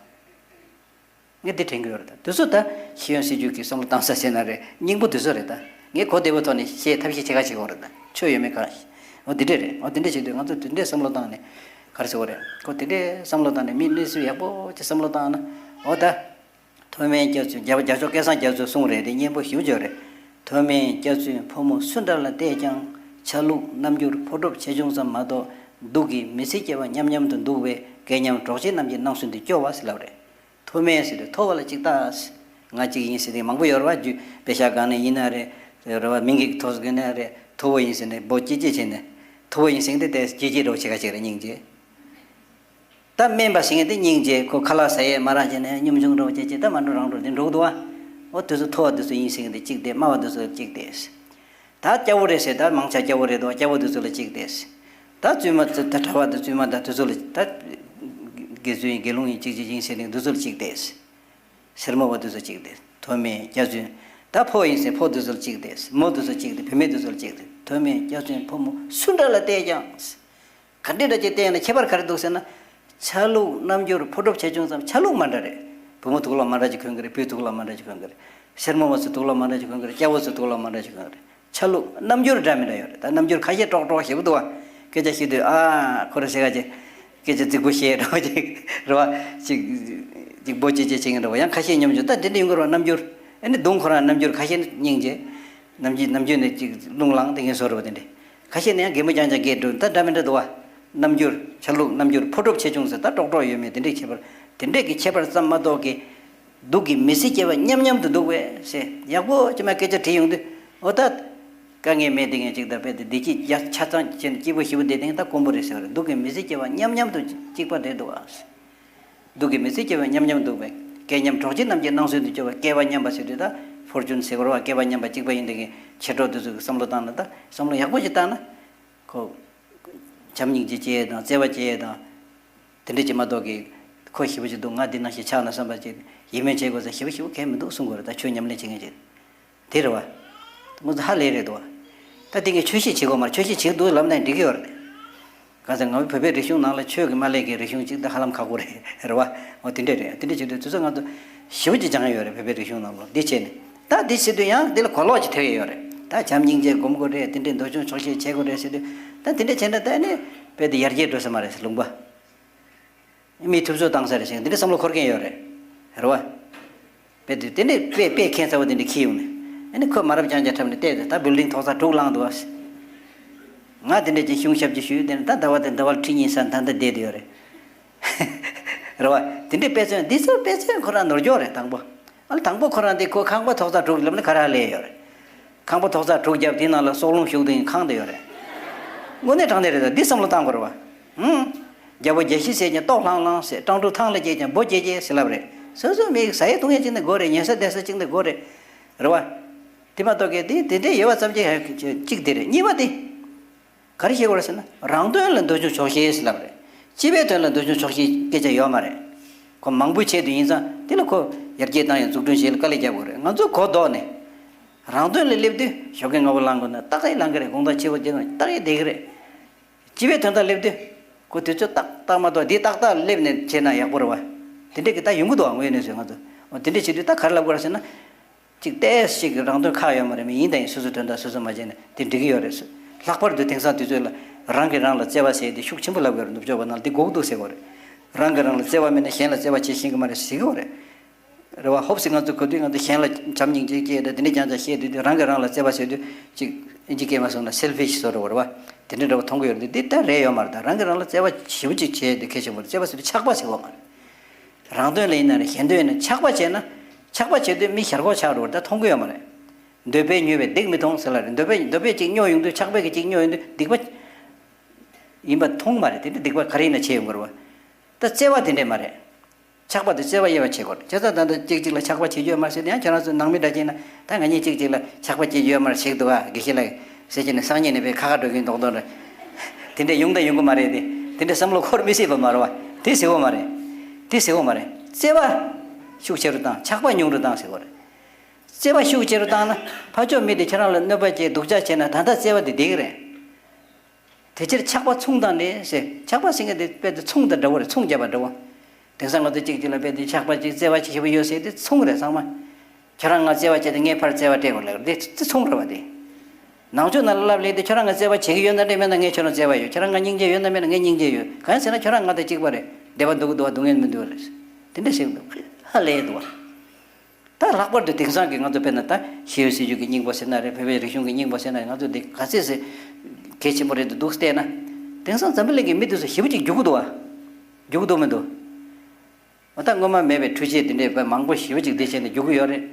ངས་འདི་དྲན་གྱི་ཡོད་རེད། ད་དུས་ཚོད་ད་ཤེས་ཡོན་སྲིད་བྱུས་ཀྱི་བསམ་བློ་བཏང་ས་ཟེར་ན་རེད། སྙིང་པོ་དུས་ཚོད་རེད། ད་ངས་གོ་བདེ་པོ་ཐོག་ནས་བཤད་ཐབས་ཤེས་བྱེད་ག་བྱེད་དགོས་རེད། ད་ཆོས་ཡོད་མེད་ག་འོ་འདི་འདྲས་རེད། འོ་འདི་འདྲས་བྱེད་དུས་ང་ཚོ་འདི་འདྲས་བསམ་བློ་བཏང་ནས་ག་རེ་ཟེར་དགོས་རེད། ཁོ་འདི་འདྲས་བསམ་བློ་བཏང་ནས་མི་གནས་ཚུལ་ཡག་པོ་ཅིག་བསམ་བློ་བཏང་ན། འོ་ད། མཐོ་དམན་སྐྱབས་བཅོལ་རྒྱ་རྒྱ་མཚོ་སྐལ་བཟང་རྒྱ་མཚོས་གསུངས་རེད། དེ་སྙན་པོ་ཞེ་པོ་ཅིག་རེད། མཐོ་དམན་སྐྱབས་བཅོལ་ཕོ་མོ་སུ་འདྲ་ལ་བལྟས་ཀྱང་། ཆ་ལུགས་རྣམ་འགྱུར་ཕོ་གྲོགས་ཆེ་ཆུང་ཙམ་མ་གཏོགས། སྡུག་གི་མི་ཚེ་སྐྱེལ་བ་མཉམ་མཉམ་དུ་འདུག་པས། སྐལ་མཉམ་གྲོགས་མཆེད་རྣམས་ཀྱི་སྣང་ཚུལ་འདི་སྐྱོ་བ་ཟེར་ལབ་རེད། མཐོ་དམན་ཟེར་དུས་མཐོ་བ་ལ་གཅིག་ལྟ། ང་གཅིག་ཡིན་ཟེར་དེ་མང་པོ་ཡོད་རེད་བ། རྒྱུ་དཔེ་ཤག་སྒང་ནས་ཡིན་ན་རེད། རེད་བ། མིང་གི་ཐོག་སྒང་ནས་རེད། མཐོ་བོ་ཡིན་ཟེར་ནས་སྦོ་ཅི་ཅི་བྱས་ནས། མཐོ་བོ་ཡིན་ཟེར་དེ་དེ་ཅི་ཅི་འདྲ་བོ་བྱེད་ག་བྱེད་རེད། སྙིང་རྗེ། ད་དམན་པ་ཟེར་མཁན་དེ་སྙིང་རྗེ། ཁོ་ཁ་ལག་ཟ་ཡས་མ་རག་བྱས་ནས་གཉོམ་ཆུང་འདྲ་བོ་བྱས་བྱས། ད་མ་འགྲོ་རང་འགྲོ་དེ་འགྲོ་གི་འདུག་བ། འོ་དེ་ཚོ་མཐོ་བ་དེ་ཚོ་ཡིན་ཟེར་མཁན་དེ་གཅིག་དེ། དམའ་བ་དེ་ཚོ་གཅིག་དེ། ད་སྐྱ་བོ་རེད་ཟེར། ད་མང་ཆེ་སྐྱ་བོ་རེད་འདུག་སྐྱ་བོ་དེ་ཚོ་ལ་གཅིག་དེ། ད་བཙུན་མ་དེ། ད་གྲྭ་པ་དང་བཙུན་མ་དང་དེ་ཚོ་ལ། ད་དགེ་ཚུལ་ཡིན་དགེ་སློང་ཡིན་གཅིག་གཅིག་ཡིན་ཟེར་མཁན་དེ་ཚོ་ལ་གཅིག་དེ། སེར་མོ་བ་དེ་ཚོ་གཅིག་དེ། མཐོ་དམན་སྐྱ་བཙུན། ད་ཕོ་ཡིན་ཟེར་ཕོ་དེ་ཚོ་ལ་གཅིག་དེ། མོ་དེ་ཚོ་གཅིག་དེ། བུད་མེད་དེ་ཚོ་ལ་གཅིག་དེ། མཐོ་དམན་སྐྱ་བཙུན་ཕོ་མོ་སུ་འདྲ་ལ་བལྟས་ཀྱང་། ག་འདྲ་འདྲ་ཅིག་བལྟས་ན་ཁྱད་པར་ག་རེ་འདུག་ཟེར་ན། ཆ་ལུགས་རྣམ་འགྱུར་ཕོ་གྲོགས་ཆེ་ཆུང་ཙམ། ཆ་ལུགས་མ་འདྲ་རེད། བུ་མོ་དུག་ལོག་མ་འདྲ་ཅིག་གོན་གི་རེད། བུས་དུག་ལོག་མ་འདྲ་ཅིག་གོན་གི་རེད། སེར་མོ་བ་ཚོས་དུག་ལོག་མ་འདྲ་ཅིག་གོན་གི་རེད། སྐྱ་བོ་ཚོས་དུག་ལོག་མ་འདྲ་ཅིག་གོན་གི་རེད། ཆ་ལུགས་རྣམ་འགྱུར་འདྲ་མི་འདྲ་ཡོད་རེད། ད་རྣམ་འགྱུར་ཁ་ཤས་ཀྲོག་ཀྲོག་ཞེ་པོ་འདུག་བ། སྐད་ཆ་བཤད་དུས་ཨ་ཁོ་རེ་ཟེར་ག་ཅིག་སྐད་ཆ་རྫིག་པོ་བཤད་འདྲ་བ་ཅིག་རེད་བ། ཅིག་ཅིག་སྦོ་ཅི་ཅི་བྱེད་མཁན་འདྲ་བ། ཡང་ཁ་ཤས་ཉམ་ཆུང་ད་དེ་འདྲ་ཡོང་གི་རེད་བ། རྣམ་འགྱུར། ཨ་ནི་གདོང་ཁོ་རང་རྣམ་འགྱུར་ཁ་ཤས་ནི་སྙིང་རྗེ། ནམ་རྒྱུན་ནམ་རྒྱུན་ནས་ཅིག་རླུང་ལངས་དེ་ངས་བཟོ་རུ་དེ་འདྲས། ཁ་ཤས་ནས་ཡང་གད་མོ་རྐྱང་རྐྱང་བགད་འགྲོ། ད་འདྲ་མི་འདྲ་འདུག་བ། རྣམ་འགྱུར། ཆ་ལུགས་རྣམ་འགྱུར་ཕོ་གྲོགས་ཆེ་ཆུང་ཟེར། ད་ཀྲོག་ཀྲོག་ཡོད་མེད་དེ་འདྲས་ཁྱད་པར། དེ་འདྲས་ཀྱི་ཁྱད་པར་ཙམ་མ་གཏོགས་ཀྱི། སྡུག་གི་མི་ཚེ་སྐྱེལ་བ་མཉམ་མཉམ་དུ་འདུག་པས་ཟེར། ཡག་པོ་ཅི་མ་སྐད་ཆ་དྲིས་ཡོང་དུས། འོ་ད། དཀའ་ངལ་མེད་དེ་ངས་ཅིག་ད་དཔེ་དེ་བདེ་སྐྱིད་ཡ་ཆ་ཚང་བྱས་ནས་སྐྱིད་པོ་ཞེ་པོ་བསྡད་དེ་ད་དཀོན་པོ་རེད་ཟེར་བ་རེད། སྡུག་གི་མི་ཚེ་སྐྱེལ་བ་མཉམ་མཉམ་དུ་གཅིག་པ་རེད་འདུག་ཨ། སྡུག་གི་མི་ཚེ་སྐྱེལ་བ་མཉམ་མཉམ་འདུག་པས། སྐལ་མཉམ་གྲོགས་མཆེད་རྣམས་ཀྱི་སྣང་ཚུལ་དུ་གྱུར་པ། སྐལ་བ་མཉམ་པ་ཟེར་དུས་ད་ཕོར་ཅུན་ཟེར་དགོས་རེད་བ། སྐལ་བ་མཉམ་པ་གཅིག་པ་ཡིན་དེ་གི་མཆེད་གྲོགས་དེ་ཚོ་གི་བསམ་བློ་བཏང་ན། ད་བསམ་བློ་ཡག་པོ་ཞིག་བཏང་ན། ཁོ་བྱམས་སྙིང་རྗེ་སྐྱེ་ཡས་དང་བརྩེ་བ་སྐྱེ་ཡས་དང་། དེ་འདྲ་ཅིག་མ་གཏོགས་ཀྱི། ཁོ་ཞེ་པོ་ཅིག་འདུག་ང་འདི་ནང་བཞིན་ཆགས་ན་བསམ་པ་ཅིག་ཡིད་སྨོན་བྱེད་དགོས་ས་ཞེ་པོ་ཞེ་པོ་གང་མི་འདུག་གསུང་དགོས་རེད། ད་ཆོས་ཉམས་ལེན་བྱེད་མཁན་ཅིག་དེ་རེད་བ། ང་ཚོ་ཧ་ལས་རེད་འདུག་བ། ད་དེ་གའི་ཆོས་བཤད་བྱེད་དགོས་མ་རེད། ཆོས་བཤད་བྱེད་འདུག་ལབ་ན་འགྲིག་གི་ཡོད་རེད། གང་ཟེར་ང་ཚོ་བོད་པའི་རིག་གཞུང་ནང་ལ་ཆོས་ཀྱི་མ་སླེབས་མཁན་རིག་གཞུང་གཅིག་ད་ཧ་ལམ་ཁག་པོ་རེད། རེད་བ། འོ་དེ་འདྲས་རེད། དེ་འདྲས་བྱེད་དུས་དུས་ཚོད་ང་ཚོ་ཞེ་པོ་ཅིག་སྦྱང་ཡོད་རེད། བོད་པའི་རིག་གཞུང་ནང་ལ་འདི་བྱས་ནས། ད་འདི་བྱེད་དུས་ཡང་འདི་ལ་གོ་ལོག་ཅིག་ཐེབས་ཡོད་རེད། ད་བྱམས་སྙིང་རྗེ་སྒོམ་དགོས་རེད། དེ་འདྲས་འདོད་ཆུང་ཆོག་ཤེས་བྱེད་དགོས་རེད་ཟེར་དུས། ད་དེ་འདྲས་བྱས་ན་ད་ནི་དཔེ་དེ་ཡར་རྒྱས་འགྲོ་ས་མ་རེད་ཟེར། ལུང་པ། མིས་ཐུབ་ཚོད་བཏང་ས་རེད་ཟེར། འདི་འདྲ་བསམ་བློ་འཁོར་མཁན་ཡོད་རེད། རེད་བ། དཔེ་དེ་དེ་འདྲས་དཔེ་དཔེ་ཁྱད་མཚར་བ་དེ་འདྲས་འཁྱེར་ཡོང་ནས། ཨ་ནི་ཁོས་མ་རབས་རྐྱང་རྐྱང་འཁྲབ་ནས་བལྟས་ཏེ། ད་བིལ་ཌིང་ཐོག་ས་དྲུག་ལངས་འདུག་བ། ང་དེ་འདྲས་ཀྱི་གཞུང་ཞབས་ཀྱི་ཞུས་དེ་ནས། ད་ཟླ་བ་དེ་ཟླ་བ་ཁྲི་གཉིས་ས་ད་ལྟ་བསྡད་དེ་ཡོད་རེད། རེད་བ། དེ་འདྲས་དཔེ་མཚོན་འདི་ཚོ་དཔེ་མཚོན་ཁོ་རང་ནོར་འཁྱོག་རེད། དང་པོ། ཨ་ལ་དང་པོ་ཁོ་རང་དེ་ཁོ་ཁང་པ་ཐོག་ས་དྲུག་ལབ་ནས་ག་རེ་ལས་ཡོད་རེད། ཁང་པ་ཐོག་ས་དྲུག་བརྒྱབ། དེའི་ནང་ལ་སྲོག་རླུང་ཞུགས་དུས་ཁེངས་བསྡད་ཡོད་རེད། དངོས་གནས་དྲང་གནས་རེད། ད་འདི་བསམ་བློ་བཏང་དགོས་རེད་བ། ཧུམ། རྒྱལ་པོ་རྒྱལ་བཞི་བསད་ཀྱང་ལྟོགས་ལྷང་ལྷང་ཟེར། སྤྲང་ཕྲུག་ཐང་ལ་སྐྱེས་ཀྱང་འབོ་སྐྱེས་སྐྱེས་ཟེར་ལབ་རེད། སོ་སོ་མི་ཟ་ཡས་བཏུང་ཡས་ཅིག་ནི་དགོས་རེད། ཉལ་ས་བསྡད་ས་ཅིག་ནི་དགོས་རེད། རེད་བ། དེ་མ་གཏོགས་ཀྱི་དེ་དེ་འདྲས་ཡོད་པ་ཙམ་གྱིས་གཅིག་དེ་རེད། གཉིས་པ་དེ། ག་རེ་བྱེད་དགོས་རེད་ཟེར་ན། རང་དོན་ལ་འདོད་ཆུང་ཆོག་ཤེས་ཟེར་ལབ་རེད། སྤྱི་པའི་དོན་ལ་འདོད་ཆུང་ཆོག་ཤེས་སྐད་ཆ་ཡོད་མ་རེད། ཁོ་མང་པོའི་ཆེད་དུ་ཡིན་ཙང་དེ་ལ་ཁོ་ཡར་རྒྱས་བཏང་ཡང་འཛུགས་སྐྲུན་བྱེད་ལ་དཀའ་ལས་རྒྱག་དགོས་རེད། ང་ཚོ་གོ་ལྡོག་ནས། རང་དོན་ལ་སླེབས་དུས་ཞོགས་ཀས་སྔ་པོ་ལངས་དགོས་ན་ཏག་ཏག་ལངས་ཀྱི་རེད། དགོང་དག་ཕྱི་པོ་དེ་ནང་ཏག་ཏག་བསྡད་ཀྱི་རེད། སྤྱི་པའི་དོན་དག་སླེབས་དུས། ཁོ་དུས་ཚོད་ཏག་ཏག་མ་གཏོགས་འདི་ཏག་ཏག་སླེབས་ནས་བྱས་ན་ཡག་པོ་རེད་བ། དེ་འདྲས་ཀྱི་ད་ཡོང་གི་འདུག་བ། དངོས་གནས་བཟོས་ང་ཚོ། འོ་དེ་འདྲས་བྱེད་དུས་ད་ག་རེ་ལབ་དགོས་རེད་ཟེར་ན། གཅིག་ཏོག་ཙམ་ཅིག་རང་དོན་ཁག་ཡོད་མ་རེད། མི་ཡིན་དང་ཡིན། སོ་སོའི་དོན་དག་སོ་སོས་མ་བྱས་ན་དེ་འགྲིག་གི་ཡོད་རེད་ཟེར། ལྷག་པར་དུ་དེང་སང་དུས་ཚོད་ལ་རང་གིས་རང་ལ་བརྩེ་བ་ཟེར་དེ་ཤུགས་ཆེན་པོ་ལབ་དགོས་རེད། ནུབ་ཕྱོགས་པ་ནང་ལ་འདི་དགོས་ཀྱི་འདུག་ཟེར་དགོས་རེད། རང་གིས་རང་ལ་བརྩེ་བ་མེད་ན་གཞན་ལ་བརྩེ་བ་བྱེད་ཤེས་ཀྱི་མ་རེད་ཟེར་གྱི་ཡོད་རེད། རེད་བ། ཧོབ་སེ་ང་ཚོ་གོ་དུས་ང་ཚོ་གཞན་ལ་བྱམས་སྙིང་རྗེ་སྐྱེས་ཏེ་དེ་འདྲ་རྐྱང་རྐྱང་བཤད་དུས། དེ་རང་གིས་རང་ལ་བརྩེ་བ་ཟེར་དུས་ཅིག་ཨིན་ཇི་སྐད་མ་སོང་ན་སེལ་ཕིཤ་བཟོ་འདྲ་བོ་རེད་བ། དེ་འདྲ་འདྲ་བོ་མཐོང་གི་ཡོད་རེད། འདི་ད་རེད་ཡོད་མ་རེད། ད་རང་གིས་རང་ལ་བརྩེ་བ་ཞེ་པོ་ཅིག་བྱས་དེ་གལ་ཆེན་པོ་རེད། བརྩེ་བ་ཟེར་དུས་ཆགས་པ་ཟེར་བ་མ་རེད། རང་དོན་ལ་ཡིན་ན་རེད། གཞན་དོན་ཡིན་ན་ཆགས་པ་བྱས་ན། ཆགས་པ་བྱེད་དུས་མི་ཞར་ཁོག་ཆགས་འགྲོ་བ་ད་མཐོང་གི་ཡོད་མ་རེད། འདོད་པས་མྱོས་པའི་སྡིག་མི་མཐོང་ཟེར་ལ་རེད། འདོད་པས་འདོད་པས་ཅིག་སྨྱོ་ཡོང་དུས། ཆགས་པས་ཀྱི་ཅིག་སྨྱོ་ཡོང་དུས་སྡིག་པ་ཡིན་པ་མཐོང་མ་རེད། དེ་འདྲ་སྡིག་པ་ག་རེ་ཡིན་ན་བྱེད་ཡོང་གི་རེད་བ། ད་བརྩེ་བ་དེ་འདྲས་མ་རེད། ཆགས་པ་དེ་བརྩེ་བ་དབྱེ་བ་ཕྱེ་དགོས་རེད། བྱས་ཙང་ད་ལྟ་གཅིག་གཅིག་ལ་ཆགས་པ་བྱེད་རྒྱུ་ཡོད་མ་རེད་ཟེར་ཏེ། ཡང་ཁྱེད་རང་ཚོ་ནང་མི་འདྲ་བྱས་ན། ད་ང་གཉིས་གཅིག་གཅིག་ལ་ཆགས་པ་བྱེད་རྒྱུ་ཡོད་མ་རེད་ཟེར་གི་འདུག་ཨ། དགེ་བཤེས་ལགས་ཟེར་གྱི་ནས་སང་ཉིན་ནས་དཔེ་ཁ་ཁ་འགྲོ་གིན་མདོག་མདོག་རེད། དེ་འདྲས་ཡོང་དང་ཡོང་གི་མ་རེད་དེ། དེ་འདྲས་བསམ་བློ་འཁོར་མི་སྲིད་པ་མ་རེད་བ། དེ་ཟེར་དགོས་མ་རེད། དེ་ཟེར་དགོས་མ་རེད། བརྩེ་བ་ཤུགས་ཆེ་རུ་བཏང་། ཆགས་པ་ཉུང་རུ་བཏང་ཟེར་དགོས་རེད། བརྩེ་བ་ཤུགས་ཆེ་རུ་བཏང་ན་ཕར་ཕྱོགས་མི་དེ་ཁྱེད་རང་ལ་གནོད་པ་བྱས་སྡུག་ཅག་བྱས་ན་ད་ལྟ་བརྩེ་བ་དེ་བདེ་གི་རེད། དེ་ཕྱིར་ཆགས་པ་མཚུངས་དང་ནི་ཟེར། ཆགས་པ་ཟེར་མཁན་དེ་དཔེ་དེ་མཚུངས་དང་འདྲ་བོ་རེད། མཚུངས་རྒྱབ་པ་འདྲ་བོ། དེང་སང་ང་ཚོ་གཅིག་གཅིག་ལ་དཔེ་དེ་ཆགས་པ་གཅིག་བརྩེ་བ་གཅིག་ཞེ་པོ་ཡོད་ཟེར་དེ་མཚུངས་རེད་ཚང་མ། ཁྱོད་རང་ང་བརྩེ་བ་བྱས་ཏེ་ངས་ཕར་བརྩེ་བ་སྤྲད་དགོས་ལབ་དེ་དེ་མཚུངས་རེད་བ་དེ། ནང་ཆོས་ནང་ལ་ལབ་ལེ་དེ་ཁྱོད་རང་ང་བརྩེ་བ་བྱེད་ཀྱི་ཡོད་ན་འདྲ་མེད་ན་ངས་ཁྱོད་རང་བརྩེ་བ་ཡོད། ཁྱོད་རང་ང་སྙིང་རྗེ་ཡོད་ན་མེད་ན་ངས་སྙིང་རྗེ་ཡོད། གང་ཡིན་ཟེར་ན་ཁྱོད་རང་ང་དང་གཅིག་པ་རེད། བདེ་བ་འདུག་གི་འདུག་བ་སྡུག་བསྔལ་མི་འདུག་བ་རེད། དེ་འདྲ་ཞིག་འདུག་ཧ་ལས་འདུག་བ། ད་ལྷག་པར་དུ་དེང་སང་གི་ང་ཚོ་དཔེར་ན་ད་ཤེས་ཡོན་སྲིད་བྱུས་ཀྱི་སྙིང་པོ་ཟེར་ན་རེད། བོད་པའི་རིག་གཞུང་གི་སྙིང་པོ་ཟེར་ན་རེད། ང་ཚོ་འདི་ག་ཚད་ཟེར་གལ་ཆེན་པོ་རེད་འདུག་འདུག་བལྟས་ན། དེང་སང་འཛམ་བུ་གླིང་གི་མི་དེ་ཚོ་ཞེ་པོ་ཅིག་རྒྱུག་གི་འདུག་བ། རྒྱུག་གི་འདུག་མི་འདུག་འོ་ད་སྔོན་མ་མེད་པའི་འཕྲུལ་ཆས་དེ་འདྲས་དཔེ་མང་པོ་ཞེ་པོ་ཅིག་འདི་བྱས་ནས་རྒྱུག་གི་ཡོད་རེད།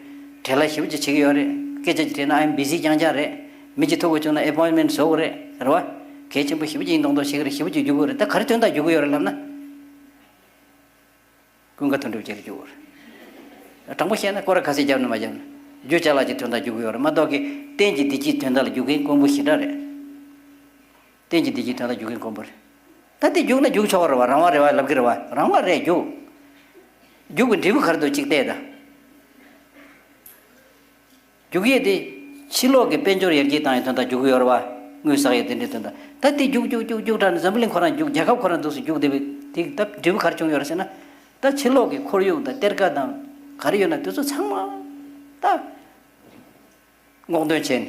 བྲེལ་བ་ཞེ་པོ་ཅིག་བྱེད་ཀྱི་ཡོད་རེད། སྐད་ཆ་ཅིག་དྲིས་ན་I'm busy རྐྱང་རྐྱང་རེད། མི་གཅིག་ཐུག་དགོས་བྱུང་ན་ཨེ་པོའིན་མེན་བཟོ་དགོས་རེད། རེད་བ། གལ་ཆེན་པོ་ཞེ་པོ་ཅིག་ཡིན་མདོག་མདོག་བྱེད་ཀྱི་རེད། ཞེ་པོ་ཅིག་རྒྱུག་གི་ཡོད་རེད། ད་ག་རེ་དོན་དག་རྒྱུག་གི་ཡོད་རེད་ལབ་ན། ཀུན་དགའ་དོན་གྲུབ་རྗེ་ལ་རྒྱུགས། དྲང་པོ་བཤད་ན་སྐོར་ར་ག་ཚད་བརྒྱབ་ན་མ་བརྒྱབ་ན། རྒྱུ་ཅ་ལག་གི་དོན་དག་རྒྱུག་གི་ཡོད་རེད་མ་གཏོགས་ཀྱི་གཏན་གྱི་བདེ་སྐྱིད་དོན་དག་ལ་རྒྱུག་མཁན་དཀོན་པོ་ཞེ་དྲག་རེད། གཏན་གྱི་བདེ་སྐྱིད་དོན་དག་རྒྱུག་མཁན་དཀོན་པོ་རེད། ད་དེ་རྒྱུག་ན་རྒྱུག་ཆོག་གི་རེད་བ། རང་དབང་རེད་བ་ལབ་ཀྱི་རེད་བ། རང་དབང་རེད་རྒྱུག་རྒྱུག་གི་འབྲས་བུ་ག་རེ་འདུག་གཅིག་བལྟས་ད། རྒྱུག་ཡས་དེ། ཕྱི་ལོགས་ཀྱི་དཔལ་འབྱོར་ཡར་རྒྱས་བཏང་ཡས་དོན་དག་རྒྱུག་གི་ཡོད་རེད་བ། དངུལ་བསགས་ཡས་དེ་འདྲའི་དོན་དག་ད་དེ་རྒྱུག་རྒྱུག་རྒྱུག་རྒྱུག་དྲགས་ནས་འཛམ་བུ་གླིང་ཁོ་རང་རྒྱུག་རྒྱལ་ཁབ་ཁོ་རང་འདུག་སེ་རྒྱུག་བསྡད་པའི་དེ་ད་འབྲས་བུ་ག་རེ་བྱུང་ཡོད་རེད་ཟེར་ན། ད་ཕྱི་ལོགས་ཀྱི་ཁོར་ཡུག་དང་གཏེར་ཁ་དང་ག་རེ་ཡོད་ན་དེ་ཚོ་ཚང་མ་ད་སྔོག་འདོན་བྱས་ནས།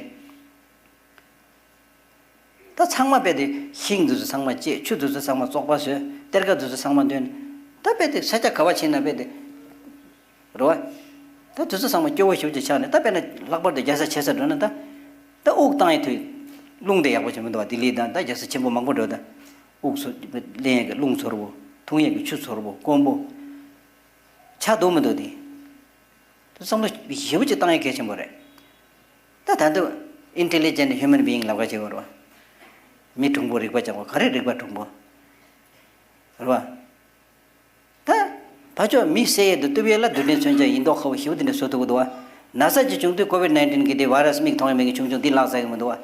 ད་ཚང་མ་རྦད་དེ་ཤིང་འདི་ཚོ་ཚང་མ་བཅད། ཆུ་འདི་ཚོ་ཚང་མ་བཙོག་པ་བཟོས། གཏེར་ཁ་འདི་ཚོ་ཚང་མ་འདོན། ད་རྦད་དེ་ས་ཆ་ག་བ་ཕྱིན་ན་རྦད་དེ། རེད་བ། ད་དུས་ཚོད་ཚང་མ་སྐྱོ་བོ་ཞེ་པོ་ཅིག་ཆགས་ནས་ད་དཔེར་ན་ལྷག་པར་དུ་རྒྱལ་ས་ཆེ་ས་འགྲོ་ན་ད། ད་དབུགས་བཏང་ཡས་དུས། རླུང་དེ་ཡག་པོ་ཅིག་མི་འདུག་བ། ལྡི་ལི་དང་ད་རྒྱལ་ས་ཆེན་པོ་མང་པོ་འགྲོ་ད། དབུགས་ཚོ་ལེན་ཡས་ཀྱི་རླུང་ཚོར་བོ། འཐུང་ཡས་ཀྱི་ཆུ་ཚོར་བོ་དཀོན་པོ། ཆགས་འདུག་མི་འདུག་དེ། དུས་བསམ་བློ་ཞེ་པོ་ཅིག་བཏང་ཡས་གལ་ཆེན་པོ་རེད། ད་ད་དུང་intelligent human being ལབ་ཀ་བྱེད་དགོས་རེད་བ། མི་གྲུང་པོ་རིག་པ་སྦྱང་དགོས། ག་རེ་རིག་པ་གྲུང་པོ། རེད་བ། ད། ཕ་ཕྱོགས་མི་བསད་ཡས་དང་གཏུབ་ཡས་ལ་རྡུལ་ཕྲན་མཚོན་ཆ་ཡིན་མདོག་ཁ་པོ་ཞེ་པོ་དེ་འདྲ་བཟོ་ཐུབ་ཀྱི་འདུག་བ། ན་ཚ་ཅིག་བྱུང་དུས་ཀོ་བིད་ནའིན་ཊིན་གི་དེ་བྷའི་རས་མིག་མཐོང་ཡས་མེད་མཁན་ཆུང་ཆུང་འདི་བརླག་ཚར་གི་མི་འདུག་བ།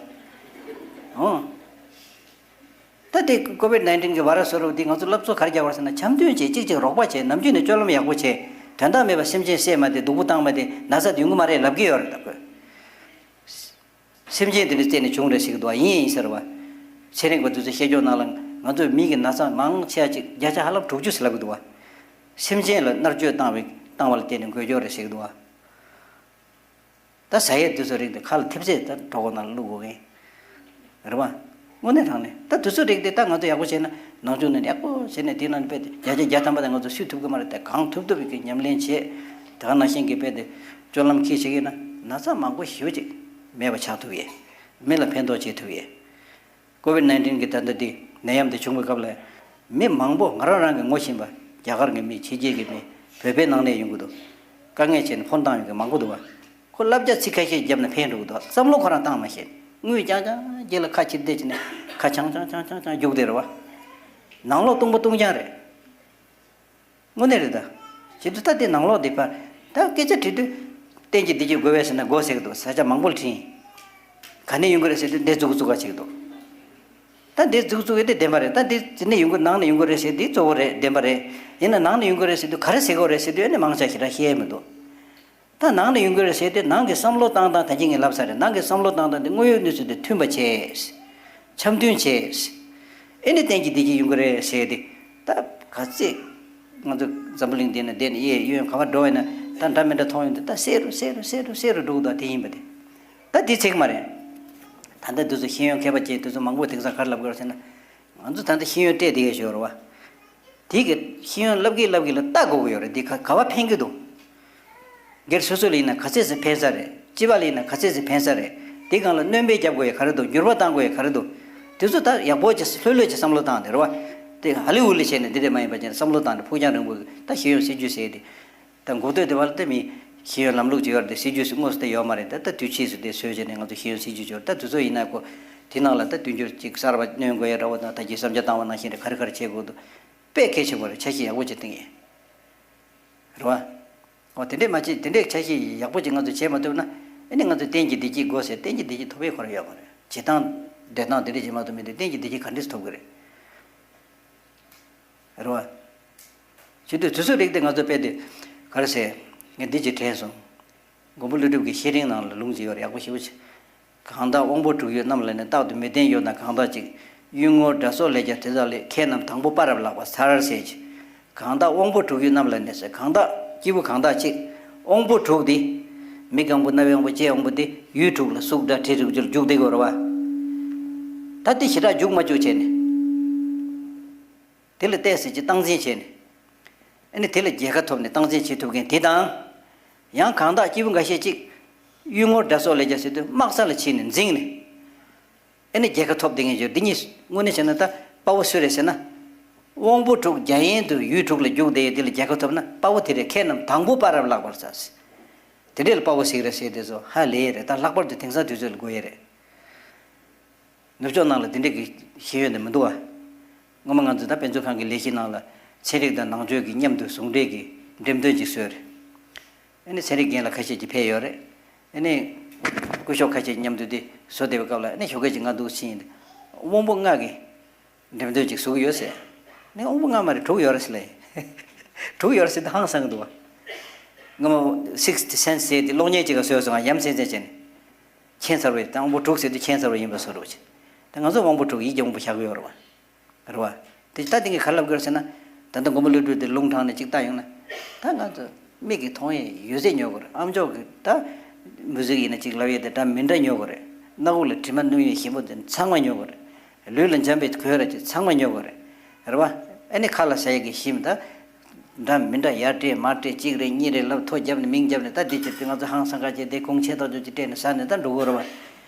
ཨོ། ད་དེ་ཀོ་བིད་ནའིན་ཊིན་གི་བྷའི་རས་བཟོ་རུ་དེ་ང་ཚོ་སློབ་གསོ་ག་རེ་རྒྱག་པ་རེད་ཟེར་ན་འཆམ་མཐུན་བྱས་གཅིག་གཅིག་རོགས་པ་བྱས། ནམ་རྒྱུན་ནས་སྤྱོད་ལམ་ཡག་པོ་བྱས། དོན་དག་མེད་པ་སེམས་ཅན་བསད་མ་བསྡད། སྡུག་པོ་བཏང་མ་བསྡད། ན་ཚ་དེ་ཡོང་གི་མ་རེད་ལབ་ཀྱི་ཡོད་རེད་ད་ཁོས། སེམས་ཅན་དེ་འདྲ་བརྩད་ནས་བྱུང་རེད་ཟེར་གི་འདུག་བ། ཡིན་ཡིན་ཟེར་བ། ཚན་རིག་པ་དེ་ཚོས་བཤད་ཕྱོགས་ནང་ལ་ང་ཚོས་མི་གི་ན་ཚ་མང་ཆེ་བ་ཅིག་བརྒྱ་ཆ་ཧ་ལམ་དྲུག་ཅུ་ཟེར་ལབ་ཀྱི་འདུག་བ། སེམས་ཅན་ལ་མནར་གཅོད་བཏང་བའི་བཏང་བ་ལ་བརྟེན་ནས་འགོས་ཀྱོག་རེད་ཟེར་གི་འདུག་བ། ད་ཟ་ཡས་དེ་ཚོ་རིགས་དེ་ཁ་ལ་ཐེབས་ཚད་ད་གྲོད་ཁོག་ནང་ལ་བླུག་དགོས་ཀྱི་རེད་བ། དངོས་གནས་དྲང་གནས་ད་དེ་ཚོ་རིགས་དེ་ད་ང་ཚོ་ཡག་པོ་བྱས་ན་ནང་ཆུང་ནས་ཡག་པོ་བྱས་ནས་དེ་ནང་དཔེ་དེ་བརྒྱ་ཆ་བརྒྱ་ཐམ་པ་དེ་ང་ཚོ་སུས་ཐུབ་ཀྱི་མ་རེད། དེ་གང་ཐུབ་ཐུབ་ཀྱི་ཉམས་ལེན་བྱས། དེ་ག་ནང་བཞིན་གྱི་དཔེ་དེ་སྤྱོད་ལམ་ཁྱེར་བྱེད་ཀྱི་ན་ན་ཚ་མང་པོ་ཞེ་པོ་ཅིག་མེད་པ་ཆགས་ཐུབ་ཡས། མི་ལ་ཕན་ཐོགས་བྱེད་ཐུབ་ཡས། ཀོ་བིད་ནའིན་ཊིན་གི་ད་ལྟ་འདི་ནད་ཡམས་འདི་བྱུང་བའི་སྐབས་ལ། མི་མང་པོ་ང་རང་རང་གི་ངོ་ཤེས་པ། རྒྱ་གར་གྱི་མི། ཕྱི་རྒྱལ་གྱི་མི། བོད་པའི་ནང་ནས་ཡོང་གི་འདུག་དཀའ་ངལ་བྱས་ནས་ཕོན་བཏང་ཡོང་མཁན་མང་པོ་འདུག་བ། ཁོ་བསླབ་བྱ་ཚིག་ཁ་ཤས་བརྒྱབ་ནས་ཕན་འགྲོ་གི་འདུག་བསམ་བློ་ཁོ་རང་བཏང་མ་ཤེས། དངུལ་རྐྱང་རྐྱང་རྗེས་ལ་ཁ་ཕྱིར་བསྡད་བྱས་ནས་ཁ་འཆང་འཆང་འཆང་འཆང་འཆང་རྒྱུགས་བསྡད་རེད་བ། ནང་ལོགས་སྟོང་པ་སྟོང་རྐྱང་རེད། དངོས་གནས་རེད་ད། བྱེད་དུས་ད་དེ་ནང་ལོགས་དེ་ཕར། ད་སྐད་ཆ་དྲིས་དུས། གཏན་གྱི་བདེ་སྐྱིད་དགོས་པས་ཟེར་ན་དགོས་ཟེར་གི་འདུག་ས་ཆ་མང་པོ་ལ་དྲིས། ག་ནས་ཡོང་གི་རེད་ཟེར་དུས་འདི་འཛུགས་འཛུགས་ག་བྱེད་ཀྱི་འདུག་ད་འདི་འཛུགས་འཛུགས་ཡོད་དེ་བདེན་པ་རེད། ད་འདི་འདི་ནས་ཡོང་གི་ནང་ནས་ཡོང་གི་རེད་ཟེར་དུས་གཙོ་བོ་རེད། བདེན་པ་རེད། ཡིན་ན་ནང་ནས་ཡོང་གི་རེད་ཟེར་དུས་ག་རེ་ཟེར་གི་རེད་ཟེར་དུས་ཨ་ནི་མང་ཆེ་ཞེ་དྲག་ཤེས་མི་འདུག་ད་ནང་ནས་ཡོང་གི་རེད་ཟེར་ཏེ་ནང་གི་བསམ་བློ་བཏང་སྟངས་ད་གིན་ངས་ལབ་ཚར་རེད། ནང་གི་བསམ་བློ་བཏང་སྟངས་དེ་དངོས་ཡོད་གནས་ཚུལ་དང་མཐུན་པ་བྱས། འཆམ་མཐུན་བྱས། ཨེ་ནི་གཏན་གྱི་བདེ་སྐྱིད་ཡོང་གི་རེད་ཟེར་ཏེ། ད་ག་ཚད་ང་ཚོ་འཛམ་བུ་གླིང་འདི་ན་བསྡད་ནས་གཡས་གཡོན་ག་པར་འགྲོ་བས་ན་ད་འདྲ་མི་འདྲ་མཐོང་ཡོང་དུས་ད་གསལ་རུ་གསལ་རུ་གསལ་རུ་གསལ་རུ་འགྲོ་གི་འདུག་དེ་ཡིན་པ་དེ། ད་དེ་ཚིག་མ་རེད། ད་ལྟ་དུས་ཚོད་ཤེས་ཡོན་མཁས་པ་བཅས་དུས་ཚོད་མང་པོ་དེང་སང་ག་རེ་ལབ་དགོས་རེད་ཟེར་ན། ང་ཚོ་ད་ལྟ་ཤེས་ཡོན་སྤྲད་བསྡད་ཡོད་ཞོར་བ། དེ་གི་ཤེས་ཡོན་བསླབ་གི་བསླབ་གི་ལ་ལྟ་དགོས་ཀྱི་ཡོད་རེད། འདི་ག་ག་བ་ཕན་གི་འདུག་སྒེར་སོ་སོ་ལ་ཡིན་ན་ག་ཚད་ཙམ་ཕན་ས་རེད། སྤྱི་པ་ལ་ཡིན་ན་ག་ཚད་ཙམ་ཕན་ས་རེད། དེ་སྒང་ལ་སྣོན་པ་རྒྱབ་དགོས་ཡ་ག་རེ་འདུག་འགྱུར་བ་གཏང་དགོས་ཡ་ག་རེ་འདུག་དེ་ཚོ་ད་ཡག་པོ་ཅིག་ལྷོད་ལྷོད་ཅིག་བསམ་བློ་བཏང་དེ་རེད་བ། དེ་ཧ་ལི་ཝུད་ལ་བྱས་ནས་འདི་འདྲ་མ་ཡིན་པ་ཅིག་བསམ་བློ་བཏང་དེ་ཕུགས་རྒྱང་རིང་པོ་ད་ཤེས་ཡོན་སྲིད་ཇུས་ཟེར་དེ། ད་འགོ་སྟོད་དེ་བར་དུ་མི་ཤེས་ཡོན་ལམ་ལུགས་ཅིག་ཡོད་རེད་དེ་སྲིད་ཇུས་སུ་དངོས་སུ་དེ་ཡོད་མ་རེད། ད་ད་དུས་ཕྱིས་སུ་དེ་བཟོས་བྱས་ནས་ང་ཚོ་ཤེས་ཡོན་སྲིད་ཇུས་ཅིག་ཡོད་རེད། ད་དུས་ཚོད་ཡིན་ན་ཁོ་དེ་ནང་ལ་ད་དུས་འགྱུར་ཅིག་གསར་བ་སྣོན་དགོས་ཡ་འདྲ་བོ་དང་ད་གིན་བསམ་འཆར་བཏང་བ་ནང་བཞིན་རེད། ག་རེ་ག་རེ་བྱེད་དགོས་འདུག་དཔེ་གལ་ཆེན་པོ་རེད། འཆར་གཞི་ཡག་པོ་ཅིག་བཏིང་ཡིན། རེད་བ། འོ་དེ་འདྲས་མ་བྱེད་དེ་འདྲས་འཆར་གཞི་ཡག་པོ་ཅིག་ང་ཚོ་བྱེད་མ་ཐུབ་ན་ཨ་ནི་ང་ཚོ་གཏན་གྱི་བདེ་སྐྱིད་དགོས་ཟེར་གཏན་གྱི་བདེ་སྐྱིད་ཐོབ་ཡས་ཁོ་རང་ཡོད་མ་རེད། བྱེད་སྟངས་འགྲོ་སྟངས་དེ་འདྲས་བྱེད་མ་ཐུབ་མི་འདུག་གཏན་གྱི་བདེ་སྐྱིད་ག་འདྲས་སེ་ཐོབ་ཀྱི་རེད། རེད་བ། བྱེད་དུས་དུས་ཚོད་རིགས་དེ་ང་ཚོ་དཔེ་དེ་ག་རེ་ཟེར། ངས་འདི་ཅིག་དྲན་སོང་། མགོན་པོ་ཀླུ་སྒྲུབ་ཀྱི་བཤེས་སྤྲིང་ནང་ལ་ལུང་ཅིག་ཡོད་རེད། ཡག་པོ་ཞེ་པོ་ཅིག་གང་དག་དབང་པོ་དྲུག་ཡོད་རྣམས་ལ་ནི། རྟག་ཏུ་མི་བརྟན་ཡོད་ན་གང་དག་ཅིག་གཡུལ་ངོར་དགྲ་སོགས་ལས་ཀྱང་དེ་དག་ལས། མཁས་རྣམས་དང་པོ་དཔའ་རབ་ལགས་པར་ཟེར་ཞེས། གང་དག་དབང་པོ་དྲུག་ཡོད་རྣམས་ལ་ནི་ཟེར། གང་དག་སྐྱེས་བུ་གང་དག་ཅིག་དབང་པོ་དྲུག་དེ། མིག་དབང་པོ། རྣ་བའི་དབང་པོ། ལྕེའི་དབང་པོ་དེ་ཡུལ་དྲུག་ལ་གཟུགས་སྒྲ་དྲི་རེག་སྤྱོད་འཇུག་བསྡད་དགོས་རེད་བ། ད་དེ་ཞེ་དྲག་འཇུག་མ་བཅུག་བྱས་ནས། དེ་ལ་བལྟས་ཟེར་གྱི་སྟངས་འཛིན་བྱས་ནས། ཨ་ནི་དེ་ལ་རྒྱལ་ཁ་ཐོབ་ནས་སྟངས་འཛིན་བྱེད་ཐུབ་མཁན་དེ་དང་། ཡང་གང་དག་སྐྱེས་བུ་འགའ་ཤས་ཅིག་གཡུལ་ངོར་དགྲ་སོགས་ལས་ཀྱང་ཟེར་དུས་དམག་ས་ལ་ཕྱིན་ནས་འཛིངས་ནས། ཨ་ནི་རྒྱལ་ཁ་ཐོབ་བསྡད་མཁན་ཡོད། འདི་གཉིས་དངོས་གནས་བྱས་ན་ད་དཔའ་བོ་སུ་རེད་ཟེར་ན། དབང་པོ་དྲུག་རྒྱ་ཡན་དུ་ཡུལ་དྲུག་ལ་རྒྱུགས་བསྡད་ཡོད། འདི་ལ་རྒྱལ་ཁ་ཐོབ་ན་དཔའ་བོ་དེ་རེད། མཁས་རྣམས་དང་པོ་དཔའ་རབ་ལགས་པར་ཟེར། དེ་འདྲས་ལ་དཔའ་བོ་ཟིག་རེད་ཟེར་དེ་ཚོ་ཧ་ལས་རེད། ད་ལྷག་པར་དུ་དེང་སང་དུས་ཚོད་ལ་དགོས་ཡས་རེད། ནུབ་ཕྱོགས་ནང་ལ་དེ་འདྲས་ཀྱི་ཤེས་ཡོན་དེ་མི་འདུག་བ། སྔོན་མ་ང་ཚོ་ད་དཔེ་མཛོད་ཁང་གི་ལས་གཞི་ནང་ལ་ཚན་རིག་དང་ནང་ཆོས་ཀྱི་མཉམ་དུ་ཟུང་འབྲེལ་གྱི་འགྲེམས་སྟོན་ཅིག་བཟོས་རེད། ཨ་ནི་ཚན་རིག་རྒན་ལགས་ཁ་ཤས་ཀྱིས་ཕེབས་ཡོད་རེད། ཨ་ནི་སྐུ་ཞབས་ཁ་ཤས་མཉམ་དུ་དེ་བཟོ་བསྡད་པའི་སྐབས་ལ། ཨ་ནི་ཞོགས་ཀས་ཅིག་ང་འདུག་ཕྱིན། དབང་པོ་ལྔ་གི་འགྲེམས་སྟོན་ཅིག་བཟོ་གི་ཡོད་ཟེར། ཨ་ནི་དབང་པོ་ལྔ་མ་རེད། དྲུག་ཡོད་རེད་ཟེར་ལབ་ཡིན། དྲུག་ཡོད་རེད་ཟེར་དུས་ཧང་སང་གི་འདུག་བ། སྔོན་མ་Sixth Sense་ཟེར་དེ་གློག་བརྙན་ཅིག་ག་བཟོས་སོང་ང་། ཡ་མཚན་མཚན་བྱས་ནས། མཁྱེན་ཚར་བས། དང་པོ་དྲུག་ཟེར་དུས་མཁྱེན་ཚར་བ་ཡིན་པ་བཟོ་འདྲ་བྱས། ད་ང་ཚོ་དབང་པོ་དྲུག་ཡིད་ཀྱི་དབང་པོ་བཞག་གི་ཡོད་རེད་བ། རེད་བ། དེ་ད་དེ་གིས་ག་རེ་ལབ་དགོས་རེད་ཟེར་ན། ད་ལྟ་མགོན་པོ་ཀླུ་སྒྲུབ་དེ་ལུང་དྲངས་ནས་ཅིག་བལྟ་ཡོང་ན། ད་ང་ཚོ་མིག་གིས་མཐོང་ཡས་ཡོད་ཚད་ཉོ་དགོས་རེད། ཨ་མཆོག་གིས་ད་མུ་ཟིག་ཡིན་ན་ཅིག་ལབ་ཡས་དེ་འདྲ་མི་འདྲ་ཉོ་དགོས་རེད། སྣ་ཁུག་ལ་དྲི་མ་སྣུམ་ཡས་ཞིམ་པོ་དེ་ཚང་མ་ཉོ་དགོས་རེད། ལུས་ལ་འཇམ་པའི་གོས་ར་ཅིག་ཚང་མ་ཉོ་དགོས་རེད། རེད་བ། ཨ་ནི་ཁ་ལག་ཟ་ཡས་ཀྱི་ཞིམ་ད། འདྲ་མི་འདྲ་ཡར་སྤྲད་མར་སྤྲད། གཅིག་རེད་གཉིས་རེད་ལབ་ཐོ་བརྒྱབ་ནས་མིང་བརྒྱབ་ནས། ད་འདི་ཕྱིར་དེ་ང་ཚོ་ཧང་སང་ཁ་བྱས་དེ་གོང་ཆེ་ཐག་ཆོད་ཅིག་སྤྲད་ནས་ཟ་ནས་ད་འགྲོ་དགོས་རེད་བ།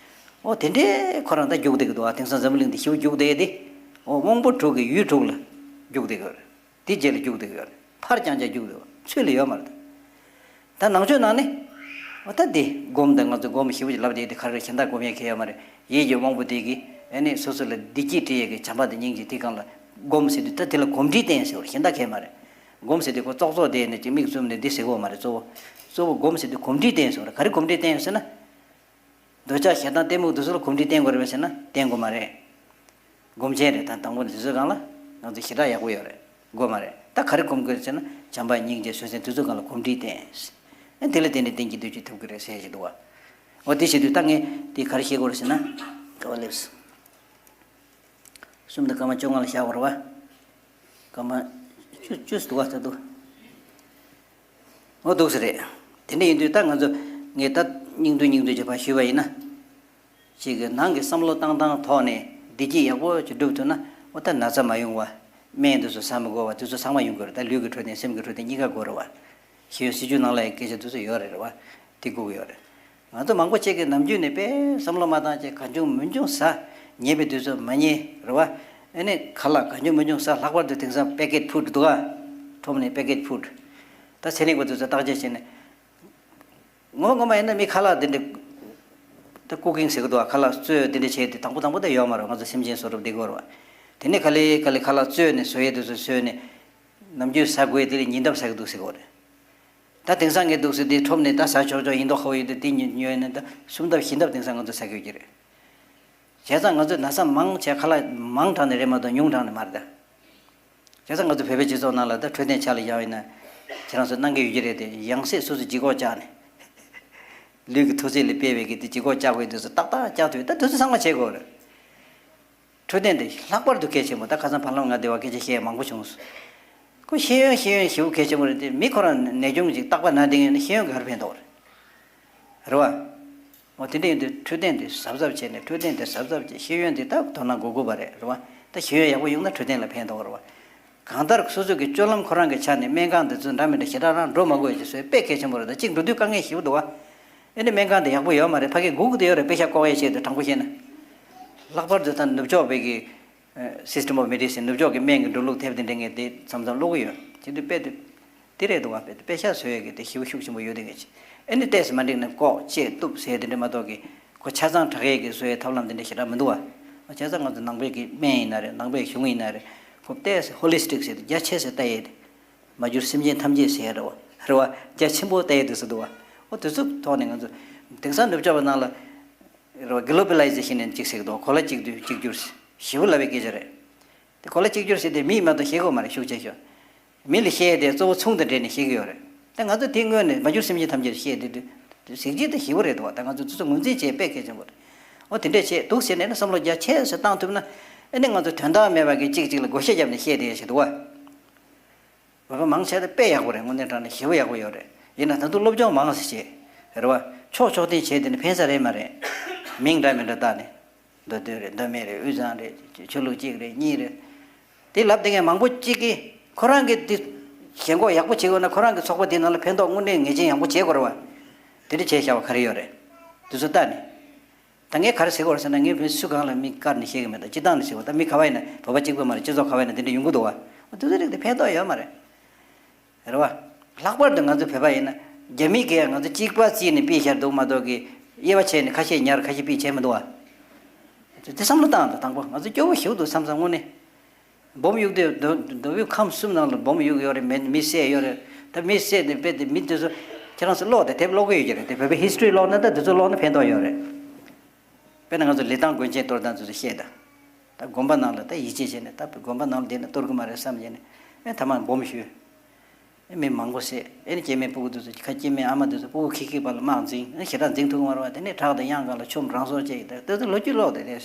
ཨོ་དེ་འདྲའི་ཁོ་རང་ད་རྒྱུག་བསྡད་ཀྱི་འདུག་བ། དེང་སང་འཛམ་བུ་གླིང་འདི་ཞེ་པོ་རྒྱུག་བསྡད་དེ། ཨོ་དབང་པོ་དྲུག་གི་ཡུལ་དྲུག་ལ་རྒྱུག་བསྡད་ཀྱི་ཡོད་རེད། དེ་རྗེས་ལ་རྒྱུག་བསྡད་ཀྱི་ཡོད་རེད། ཕར་རྐྱང་རྐྱང་རྒྱུག་བསྡད་ཡོད་རེད། ཚུར་ལ་ཡོད་མ་རེད། ད་ནང་ཆོས་ནང་ནི། ཨོ་ད་འདི་སྒོམ་དང་ང་ཚོ་སྒོམ་ཞེ་པོ་ཅིག་ལབ་བསྡད་དེ་ག་རེ་གཞན་དག་སྒོམ་ཡས་གལ་ཡོད་མ་རེད། ཡིད་ཀྱི་དབང་པོ་དེ་གིས་ཨ་ནི་སོ་སོ་ལ་བདེ་སྐྱིད་སྤྲད་ཡས་ཀྱི་བྱམས་པ་དང་སྙིང་རྗེ་དེ་སྒང་ལ་སྒོམ་ཟེར་དུས་ད་དེ་ལ་གོམས་འདྲིས་བསྟེན་ཟེར་བ་རེད། གཞན་དག་གལ་མ་རེད། སྒོམ་ཟེར་དུས་ཁོ་ཙོག་ཙོག་བསྡད་ནས་ཅིག་མིག་བཙུམ་ནས་འདི་ཟེར་གོ་མ་རེད། གཙོ་བོ། གཙོ་བོ་སྒོམ་ཟེར་དུས་གོམས་འདྲིས་བསྟེན་ཟེར་བ་རེད། ག་རེ་གོམས་འདྲིས་བསྟེན་ཟེར་ན། འདོད་ཆགས་ཞེ་སྡང་གཏི་མུག་དེ་ཚོ་ལ་གོམས་འདྲིས་བསྟེན་དགོས་རེད་པས་ཟེར་ན་བསྟེན་དགོས་མ་རེད། སྒོམ་ཆེན་རེད། ད་དང་པོ་འདི་ཚོའི་སྒང་ལ་ང་ཚོ་ཞེ་དྲག་ཡག་པོ་ཡོད་རེད། དགོས་མ་རེད། ད་ག་རེ་སྒོམ་དགོས་ཟེར་ན་བྱམས་པ་སྙིང་རྗེ་བཟོད་བསྲན་དེ་ཚོའི་སྒང་ལ་གོམས་འདྲིས་བསྟེན། ཨ་དེ་ལ་བརྟེན་ནས་བསྟན་གྱི་འདོད་ཀྱི་ཐུབ་ཀྱི་རེད་ཟེར་གྱི་འདུག་བ། འོ་དེ་བྱེད་དུས་ད་ངས་དེ་ག་རེ་ཤེས་དགོས་རེད་ཟེར་ན། ག་བ་ལེབས། གསུམ་དང་སྐར་མ་བཅོ་ལྔ་ལ་བཞག་དགོས་རེད་བ། སྐར་མ་བཅུ་བཅུ་ཙམ་འདུག་བ། ད་འདུག་འོ་འདུག་སེ་རེད། དེ་འདྲ་ཡིན་དུས་ད་ང་ཚོ་ངས་ད་སྙིང་བསྡུས་སྙིང་བསྡུས་བྱས་པ་ཞུས་པ་ཡིན་ན། ཅིག་གི་ནང་གི་བསམ་བློ་བཏང་སྟངས་ཐོག་ནས་བདེ་སྐྱིད་ཡག་པོ་ཅིག་སྒྲུབ་ཐུབ་ན། འོ་ད་ན་ཚ་མ་ཡོང་བ། སྨན་དེ་ཚོ་ཟ་མི་དགོས་པ། དེ་ཚོ་ཚང་མ་ཡོང་གི་རེད། ད་ལུས་ཀྱི་འཕྲོད་བསྟེན་སེམས་ཀྱི་འཕྲོད་བསྟེན་གཉིས་ཀ་དགོས་རེད་བ། ཤེས་ཡོན་སྲིད་བྱུས་ནང་ལ་ཡང་སྐད་ཆ་དེ་ཚོ་ཡོད་རེད་རེད་བ། དེ་དགོས་ཀྱི་ཡོད་རེད། ང་ཚོ་མང་པོ་ཅིག་གིས་ནམ་རྒྱུན་ནས་དཔེ་བསམ་བློ་མ་བཏང་བྱས་གང་བྱུང་མང་བྱུང་ཟ། ཉལ་བའི་དུས་ཚོད་མ་ཉལ་རེད་བ། ཨ་ནི་ཁ་ལག་གང་བྱུང་མང་བྱུང་ཟ། ལྷག་པར་དུ་དེང་སང་packet food་འདུག་ག་ཁྲོམ་ནས་packet food། ད་ཚན་རིག་པ་དེ་ཚོས་བརྟག་དཔྱད་བྱས་ནས། ངོ་མ་ངོ་མ་ཡིན་ན་མི་ཁ་ལག་དེ་འདྲ། ད་cooking་ཟེར་གི་འདུག་ག་ཁ་ལག་བཙོས་དེ་འདྲ་བྱས་དེ་དང་པོ་དང་པོ་ད་ཡོད་མ་རེད། ང་ཚོ་སེམས་ཅན་བཟོ་གྲབས་འདི་དགོས་རེད་བ། དེ་ནས་ག་ལེ་ག་ལེ་ཁ་ལག་བཙོས་ནས་བཟོ་ཡས་དེ་ཚོ་བཟོས་ནས། ནམ་རྒྱུན་ཟ་དགོས་དེ་ལས་ཉིན་ལྡབ་ཟ་གི་འདུག་ཟེར་གི་རེད། ད་དེང་སང་ངས་འདུག་ཟེར་དེ་ཁྲོམ་ནས་ད་ཟ་ཆོག་ཆོག་ཡིན་མདོག་ཁ་པོ་ཡོད་དུས་དེ་ཉོས་ནས་ད་གསུམ་ལྡབ་བཞི་ལྡབ་དེང་སང་ང་ཚོ་ཟ་གི་ཡོད་ཀྱི་རེད། བྱས་ཙང་ང་ཚོས་ན་ཚ་མང་ཆེ་ཁ་ལག་མང་དྲགས་ནས་རེད་མ་གཏོགས་ཉུང་དྲགས་ནས་མ་རེད་ད། བྱས་ཙང་ང་ཚོ་བོད་པའི་སྤྱི་ཚོགས་ནང་ལ་ད་འཕྲོད་བསྟེན་ཆ་ལ་བཞག་ཡིན་ན། ཁྱེད་རང་ཚོ་གནང་གི་ཡོད་ཀྱི་རེད་དེ། ཡང་སྲིད་སོ་སོ་ལྗིད་ཁོག་བཅག་ནས། ལུས་ཀྱི་མཐོ་ཚད་ལས་སྤེལ་བའི་གི་དེ་ལྗིད་ཁོག་བཅག་དགོས་དུས་སུ་ཏག་ཏག་བཅག་ཐུབ་ཡོད། ད་དུས་ཚོད་ཚང་མ་བྱེད་དགོས་རེད། འཕྲོད་བསྟེན་དེ་ལྷག་པར་དུ་གལ་ཆེན་པོ། ད་ཁ་སང་བར་ལམ་ང་བདེ་བ་སྐད་ཆ་བཤད་ཡ་མང་པོ་བྱུང་སོང་། ཁོ་ཤེས་ཡོན་ཤེས་ཡོན་ཞེ་པོ་གལ་ཆེན་པོ་རེད་དེ། མི་ཁོ་རང་ནད་གཅོང་ཅིག་རྟག་པར་ན་བསྡད་ཡོད་ན་ཤེས་ཡོན་ག་རེ་ཕན་ཐོགས་རེད། རེད་བ། འོ་དེ་འདྲ་ཡིན་དུས་འཕྲོད་བསྟེན་དེ་གཟབ་གཟབ་བྱས་ནས། འཕྲོད་བསྟེན་དེ་གཟབ་གཟབ་བྱས། ཤེས་ཡོན་དེ་ད་དོ་སྣང་དགོས་དགོས་པ་རེད། རེད་བ། ད་ཤེས་ཡོན་ཡག་པོ་ཡོང་ན་འཕྲོད་བསྟེན་ལ་ཕན་ཐོགས་རེད་བ། གང་ལྟར་སོ་སོ་གི་སྤྱོད་ལམ་ཁོ་རང་གི་ཆ་ནས་སྨན་ཁང་དེ་ཚོ་འདྲ་མི་འདྲ་ཞེ་དྲག་རང་འགྲོ་མ་དགོས་ཡ་ཅིག་བཟོ་ཡ་དཔེ་གལ་ཆེན་པོ་རེད། ད་གཅིག་འགྲོ་དུས་དཀའ་ངལ་ཞེ་པོ་འདུག་བ། ཨ་ནི་སྨན་ཁང་དེ་ཡག་པོ་ཡོད་མ་རེད། ཕ་གིར་སྒུག་གི་ཡོད་རེད། དཔེ་ཤ་བཀོག་ཡ་ཆེད་དུ། དྲང་པོ་བཤད་ན། ལྷག་པར་དུ་ད་ནུབ་ཕྱོགས་པའི་གི་System of Medicine། ནུབ་ཕྱོགས་ཀྱི་སྨན་གྱི་འགྲོ་ལུགས་དེབ་དེ་འདྲ་ངས་དེ་མཚམས་མཚམས་ཀློག་གི་ཡོད། བྱེད་དུས་དཔེ་དེ་དེ་རེད་འདུག་བ། དཔེ་དཔེ་ཤ་བཟོ་ཡས་ཀྱི་དེ་ཞེ་པོ་ཤུགས་ཆེན་པོ་ཡོད་དེ་ངས་བྱས། ཨ་ནི་ཏོག་ཙམ་མ་འགྲིག་ན་བཀོག་བཅད་གཏུབ་ཟེར་དེ་འདྲ་མ་གཏོགས་ཀྱི། ཁོ་ཆ་ཚང་དྲག་ཡས་ཀྱི་བཟོ་ཡས་ཐབས་ལམ་དེ་འདྲ་ཞེ་དྲག་མི་འདུག་བ། བྱས་ཙང་ང་ཚོ་ནང་པའི་གི་སྨན་ཡིན་ན་རེད། ནང་པའི་གཞུང་ཡིན་ན་རེད། ཁོ་ཏོག་ཙམ་Holistic་ཟེར་དེ་རྒྱ་ཆེ་ས་ལྟ་ཡས་དེ། མ་གྱུར་སེམས་ཅན་ཐམས་ཅད་ཟེར་ཡས་རེད་བ། རེད་བ། རྒྱ་ཆེན་པོ་ལྟ་ཡས་དུས་སུ་འདུག་བ། འོ་དུས་ཚོད་ཐོག་ནས་ང་ཚོ་དེང་སང་ནུབ་ཕྱོགས་པ་ནང་ལ། རེད་བ། Globalization་ནས་གཅིག་ཟེར་གི་འདུག་གོ་ལ་གཅིག་བསྡུས་གཅིག་གྱུར་ཞེ་པོ་ལབ་པའི་སྐད་ཆ་རེད། དེ་གོ་ལ་གཅིག་གྱུར་ཟེར་དེ་མིས་མ་གཏོགས་ཤེས་གི་ཡོད་མ་རེད། ཤུགས་ཆེ་ཤོས། མི་ལ་བཤད་ཡས་དེ་གཙོ་བོ་ཚོང་དང་འབྲེལ་ནས་བཤད་གི་ཡོད་རེད། ད་ང་ཚོ་དེ་སྔོན་ནས་མ་གྱུར་སེམས་ཅན་ཐམས་ཅད་བཤད་དེ་དུས། གཟི་བརྗིད་དང་ཞེ་པོ་རེད་འདུག་བ། ད་ང་ཚོ་དེ་ཚོ་ངོས་འཛིན་བྱེད་དཔེ་གལ་ཆེན་པོ་རེད། འོ་དེ་འདྲས་བྱས་འདུག་ཟེར་ནས་ནི་བསམ་བློ་རྒྱ་ཆེ་ཙམ་བཏང་ཐུབ་ན། ཨ་ནི་ང་ཚོ་དོན་དག་མེད་པ་གི་གཅིག་གཅིག་ལ་བགོ་བཤའ་བརྒྱབ་ནས་བཤད་བསྡད་ཡ་ཞིག་འདུག་བ། བོད་པ་མང་ཆེ་བ་དཔེ་ཡག་པོ་རེད། དངོས་གནས་དྲང་གནས་ཞེ་པོ་ཡག་པོ་ཡོད་རེད། ཡིན་ན་ད་དུང་སློབ་སྦྱོང་མང་ཙམ་བྱས། རེད་བ། ཕྱོགས་ཕྱོགས་འཐེན་བྱས་དེ་ནི་ཕན་ས་རེད་མ་རེད། མིང་འདྲ་མི་འདྲ་བཏགས་ནས། མདོ་སྟོད་རེད། མདོ་སྨད་རེད། དབུས་གཙང་རེད། ཆོས་ལུགས་གཅིག་རེད། གཉིས་རེད། དེ་ལབ་བསྡད་མཁན་མང་པོ་གཅིག་གིས་ཁོ་རང་གིས་དེ་ཞེན་ཁོག་ཡག་པོ་བྱེད་དགོས་ན། ཁོ་རང་གི་ཚོགས་པ་དེ་ནང་ལ་ཕན་ཐོགས་དངོས་གནས་ངེས་ཅན་ཡོང་པོ་བྱེད་དགོས་རེད་བ། དེ་འདྲ་བྱས་བཞག་པ་ག་རེ་ཡོད་རེད། དེ་ཚོ་ལྟ་ནས། ད་ངས་ག་རེ་ཟེར་གྱི་ཡོད་རེད་ཟེར་ན། ངས་བོད་སུ་གང་ལ་མིང་བཀར་ནས་བཤད་ཀྱི་མེད། ད་སྤྱིར་བཏང་ནས་ཟེར་བ། ད་མི་ག་བ་ཡིན་ན། བོད་པ་གཅིག་པུ་མ་རེད། སྤྱི་ཚོགས་ག་བ་ཡིན་ན་དེ་འདྲ་ཡོང་གི་འདུག་བ། དེ་ཚོ་རིགས་དེ་ཕན་ཐོགས་ཡོད་མ་རེད། རེད་བ། ལྷག་པར་དུ་ང་ཚོ་བོད་པ་ཡིན་ན། རྒྱ་མི་གིས་ང་ཚོ་གཅིག་པ་བརྩིས་ནས་ཕུད་བཞག་འདུག་མ་གཏོགས་ཀྱི། དབྱེ་བ་ཕྱེ་ནས་ཁ་ཤས་ཉར། ཁ་ཤས་ཕུད་བྱས་མི་འདུག་བ། དེ་བསམ་བློ་བཏང་དང་། དང་པོ་ང་ཚོ་སྐྱོ་བོ་ཞེ་པོ་འདུག་བསམ་བསམ་དངོས་གནས། སྦོམ་གཡུག་དུས་མདོ་མདོ་དབུས་ཁམས་གསུམ་ནང་ལ་སྦོམ་གཡུག་ཡོད་རེད། མི་མི་བསད་ཡོད་རེད། ད་མི་བསད་དེ་དཔེ་དེ་མི་དེ་ཚོ་ཁྱེད་རང་ཚོ་ཀློག་དང་། དེབ་ཀློག་གི་ཡོད་ཀྱི་རེད། དེ་བོད་པའི་ཧིས་ཊོ་རི་ཀློག་ན། ད་དེ་ཚོ་ཀློག་ན་ཕན་ཐོགས་ཡོད་རེད། དཔེར་ན་ང་ཚོ་ལི་ཐང་དགོན་ཆེན་གཏོར་སྟངས་དེ་ཚོ་བཤད་དང་། ད་དགོན་པ་ནང་ལ་ད་ཡིད་ཆེས་བྱས་ནས། ད་དགོན་པ་ནང་ལ་བསྡད་ན་གཏོར་གི་མ་རེད་བསམ་བྱས་ནས། ཨེ་ཐ་མག་སྦོམ་ཞུས། ཨེ་མི་མང་པོ་བསད། ཨེ་ནི་སྐྱེ་དམན་སྤུ་གུ་དེ་ཚོ། ཁ་སྐྱེ་དམན་ཨ་མ་དེ་ཚོ་སྤུ་གུ་ཁྱི་ཁྱི་བར་ལ་དམག་འཛིང་། ཨེ་ཞེ་དྲག་འཛིང་ཐུབ་ཀྱི་མ་རེད་བ། དེ་ནས་བྲག་དང་གཡང་སྒང་ལ་ཆུ་རང་སྲོག་བཅད་ཀྱི། ད་དེ་ཚོ་ལོ་རྒྱུས་ཀློག་དེ་རེད།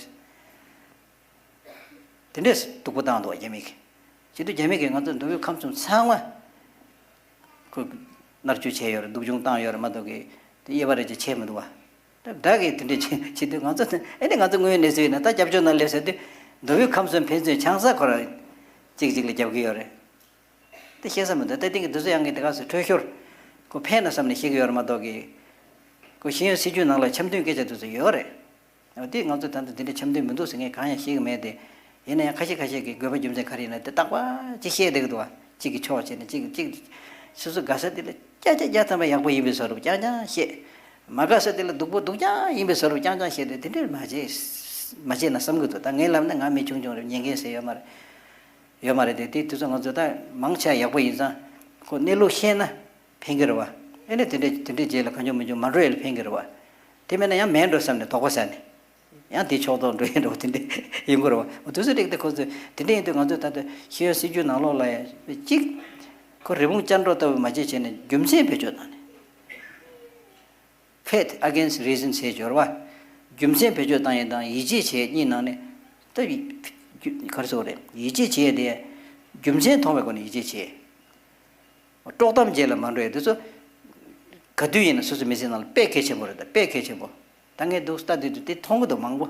དེ་འདྲས་སྡུག་པོ་བཏང་འདུག་རྒྱ་མི་གིས། བྱེད་དུས་རྒྱ་མི་གིས་ང་ཚོ་མདོ་དབུས་ཁམས་གསུམ་ཚང་མ་ཁོ་མནར་གཅོད་བྱས་ཡོད་རེད། སྡུག་སྦྱོང་བཏང་ཡོད་རེད་མ་གཏོགས་ཀྱི། དེ་དབྱེ་བ་རེ་ཅིག་ཕྱེ་མི་འདུག་བ། ད་བདག་གིས་དེ་འདྲས་བྱེད་བྱེད་དུས། ང་ཚོ་ཨེ་ནི་ང་ཚོ་དངོས་ཡོད་གནས་ཚུལ་ཡིན་ན། ད་སྐྱབས་བཅོལ་ནང་སླེབས་ཟེར་དུས། མདོ་དབུས་ཁམས་གསུམ་ཕན་ཚུན་ཆང་ས་ཁོ་རང་གཅིག་གཅིག་ལ་རྒྱབ་ཀྱི་ཡོད་རེད། དེ་བཤད་ས་མི་འདུག་ད་དེང་གི་དུས་ཚོད་ཡང་གི་དེ་ག་ཚོད་འཕྲོད་ཤོར། ཁོ་ཕན་ན་བསམ་ནས་བཤད་ཀྱི་ཡོད་རེད་མ་གཏོགས་ཀྱི། ཁོ་ཤེས་ཡོན་སྲིད་བྱུས་ནང་ལ་འཆམ་མཐུན་སྐད་ཆ་དེ་ཚོ་ཡོད་རེད། འོ་དེ་ང་ཚོ་ད་ལྟ་དེ་འདྲའི་འཆམ་མཐུན་མི་འདུག་ཟེར་མཁན་གང་ཡང་ཤེས་ཀྱི་མེད་དེ། ཡིན་ན་ཡང་ཁ་ཤས་ཁ་ཤས་ཀྱིས་དགོས་པ་རྒྱུ་མཚན་ག་རེ་ཡིན་ན་དེ་རྟག་པར་ཅིག་བཤད་བསྡད་ཀྱི་འདུག་བ། གཅིག་གིས་ཕྱོགས་བྱས་ནས་གཅིག་གིས་གཅིག། སོ་སོ་དགའ་ས་དེ་ལ་བརྒྱ་ཆ་བརྒྱ་ཐམ་པ་ཡག་པོ་ཡིན་པའི་བཟོ་འདྲ་པོ་རྐྱང་རྐྱང་བཤད། མ་དགའ་ས་དེ་ལ་སྡུག་པོ་སྡུག་རྐྱང་ཡིན་པའི་བཟོ་འདྲ་པོ་རྐྱང་རྐྱང་བཤད་དེ། དེ་འདྲས་མ་བྱེད། མ་བྱེད་ན་བསམ་གྱི་འདུག་ད་ངས་ལབ་ན་ང་མི་ཆུང་ཆུང་རེད། ཉན་མཁན་ཟེར་ཡོད་མ་རེད། ཡོད་མ་རེད་དེ། དེ་དུས་ཚོད་ང་ཚོ་ད་མང་ཆེ་བ་ཡག་པོ་ཡིན་ཙང་། ཁོ་གནས་ལུགས་ཤེས་ན་ཕན་གྱི་རེད་བ། ཨེ་ནས་དེ་འདྲས་དེ་འདྲས་རྗེས་ལ་གང་བྱུང་མི་བྱུང་མ་འགྲོ་ཡས་ལ་ཕན་གྱི་རེད་བ། དེ་མེད་ན་ཡང་མེད་འགྲོ་བསམ་ནས་དོགས་པ་ཟ་ནས། ཡང་དེ་ཕྱོགས་གཏོགས་འགྲོ་ཡས་འགྲོ་དེ་འདྲས་ཡིན་དགོས་རེད་བ། འོ་དུས་ཚོད་རིགས་དེ་ཁོ་ཚོས་དེ་འདྲས་ཡིན་དུས། ང་ཚོས་ད་ལྟ་ཤེས་ཡོན་སྲིད་བྱུས་ནང་ལོགས་ལ་ཡང་གཅིག་ཁོ་རི་བོང་ཅལ་འདྲོགས་ལྟ་བུ་མ་བྱེད་བྱས་ནས་རྒྱུ་མཚན་བེད་སྤྱོད་བཏང་ནས། Faith against reason ཟེར་གྱི་ཡོད་རེད་བ། རྒྱུ་མཚན་བེད་སྤྱོད་བཏང་ཡས་དང་ཡིད་ཆེས་བྱེད་ཡས་གཉིས་ནང་ནས། ད་ག་རེ་ཟེར་དགོས་རེད། ཡིད་ཆེས་བྱེད་ཡས་དེ་རྒྱུ་མཚན་མཐོང་བའི་སྒོ་ནས་ཡིད་ཆེས་བྱེད། དཀྲོག་གཏམ་རྗེས་ལ་མ་འགྲོ་ཡས་དེ་ཚོ་ག་དུས་ཡིན་ན་སོ་སོའི་མི་ཚེ་ནང་ལ་དཔེ་གལ་ཆེན་པོ་རེད། ད་དཔེ་གལ་ཆེན་པོ། ད་ངས་འདུག་ལྟ་དུས་དུས་དེ་མཐོང་གི་འདུག་མང་པོ།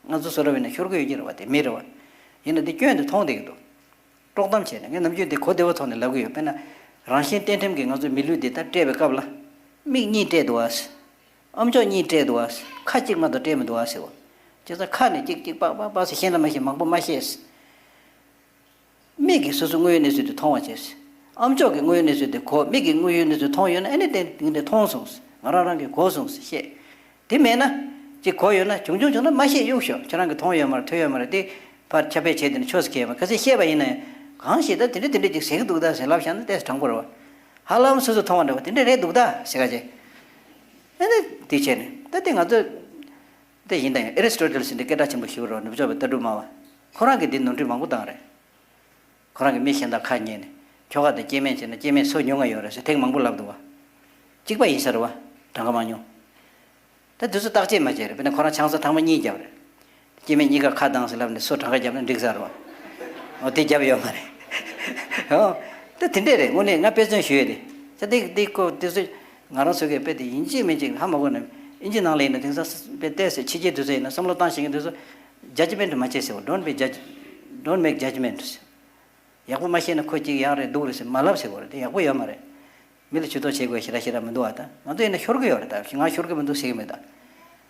ང་ཚོ་བཟོ་འདྲ་བ་ཡིན་ན་ཤོར་གི་ཡོད་ཀྱི་རེད་བ། དེ་མི་རེད་བ། ཡིན་ན་དེ་སྐྱོན་དེ་མཐོང་བསྡད་ཀྱི་འདུག་དཀྲོག་གཏམ་བྱས་ནས། ངས་ནམ་རྒྱུན་དེ་གོ་བདེ་བོ་ཐོག་ནས་ལབ་ཀྱི་ཡོད། དཔེར་ན། རང་གཞན་གཏན་ཁྲིམས་ཀྱིས་ང་ཚོ་མི་ལུས་འདི་ལྟར་སྤྲད་པའི་སྐབས་ལ། མིག་གཉིས་སྤྲད་འདུག་ཨ། ཨམ་ཅོག་གཉིས་སྤྲད་འདུག་ཨ། ཁ་གཅིག་མ་གཏོགས་སྤྲད་མི་འདུག་ཨ་ཟེར་བ། བྱས་ཙང་ཁ་ནས་གཅིག་གཅིག་པག་པག་པག་ཟེར། ཤེས་ན་མ་ཤེས། མང་པོ་མ་ཤེས། མིག་གིས་སོ་སོ་དངོས་ཡོད་གནས་ཚུལ་དེ་མཐོང་བ་བྱས། ཨམ་ཅོག་གིས་དངོས་ཡོད་གནས་ཚུལ་དེ་གོ། མིག་གིས་དངོས་ཡོད་གནས་ཚུལ་མཐོང་ཡོད་ན། ཨ་ནི་དེ་དེ་འདྲ་མཐོང་སོང་། ང་རང་རང་གིས་གོ་སོང་ཞེས་བཤད། དེ་མེད་ན། ཅིག་གོ་ཡོད་ན། བྱུང་བྱུང་བྱུང་ན་མ་བཤད་གཡུག་ཞོག་ཁྱེད་རང་གིས་མཐོང་ཡོད་མ་རེད། ཐོས་ཡོད་མ་རེད། དེ་ཕར་ཁྱབ་སྤེལ་བྱས། དེ་ནི་ཆོས་སུ་ཁེལ་ཡོད་མ་རེད། གལ་སྲིད་བཤད་པ་ཡིན་ན་ཡང་། གང་ཞིག་ད་དེ་འདྲ་དེ་འདྲ་ཅིག་ཟེར་གྱི་འདུག་ད་ཟེར་ལབ་བཞག་ན་ཏོག་ཙམ་དྲང་པོ་རེད་བ། ཧ་ལམ་སོ་སོ་མཐོང་བ་འདྲ་བ། དེ་འདྲ་རེད་འདུག་ད་ཟེར་ག་ཅིག་ཨ་ནི་དེ་བྱས་ནས། ད་དེ་ང་ཚོ་དེ་ཡིན་ད་ཡང་། ཨེ་རི་སི་ཊོ་ཊལ་ཟེར་དེ་སྐད་གྲགས་ཆེན་པོ་ཞིག་རེད་བ། ནུབ་ཕྱོགས་པའི་ལྟ་གྲུབ་སྨྲ་བ། ཁོ་རང་གིས་འདི་ནོར་འཁྲུལ་མང་པོ་བཏང་རེད། ཁོ་རང་གིས་མི་གཞན་དག་ཁ་ཉན་ནས། ཁྱོ་ག་དང་སྐྱེ་དམན་བྱས་ན་སྐྱེ་དམན་སོ་ཉུང་ང་ཡོད་རེད་ཟེར་ཐེངས་མང་པོ་ལབ་འདུག་བ། གཅིག་པ་ཡིན་ས་རེད་བ། གྲངས་ཀ་མང་ཉུང་། ད་དུས་ཚོད་བརྟག་དཔྱད་མ་བྱས་རེད། དཔེར་ན་ཁོ་རང་ཆང་ས་ཐེངས་མ་གཉིས་བརྒྱབ་རེད། སྐྱེ་དམན་གཉིས་ཀ་ཁ་བཏང་ཟེར་ལབ་ནས་སོ་གྲངས་ཀ་བརྒྱབ་ན་འགྲིག་ས་རེད་བ། འོ་དེ་བརྒྱབ་ཡོད་མ་རེད། འོ། ད་དེ་འདྲས་རེད། དངོས་གནས་ང་དཔེ་མཚོན་ཞུ་ཡས་རེད། ད་དེ་དེ་ཁོ་དུས་ཚོད་ང་རང་ཚོ་གིས་དཔེ་དེ་ཡིན་གཅིག་མིན་གཅིག་ཧ་མ་གོ་ན། ཨིན་ཇི་ནང་ལ་ཡིན་ན་དེང་སང་དཔེ་བལྟས་ཚེ། ཕྱི་རྒྱལ་དུས་ཚོད་ཡིན་ན་བསམ་བློ་བཏང་ཤེས་མཁན་དུས་ཚོད། Judgment མ་བྱེད་ཟེར་བ། Don't be judge, don't make judgment། ཡག་པོ་མ་ཤེས་ན་ཁོ་གཅིག་ཡག་རེད་སྡུག་རེད་ཟེར་མ་ལབ་ཟེར་བ་རེད། དེ་ཡག་པོ་ཡོད་མ་རེད། མི་ལ་ཇུས་གཏོགས་བྱེད་དགོས་ཞེ་དྲག་ཞེ་དྲག་མི་འདུག་བ། ད་ང་ཚོ་ཡིན་ན་ཤོར་གི་ཡོད་རེད། ད་ང་ཤོར་གི་མི་འདུག་ཟེར་གི་མེད་ད།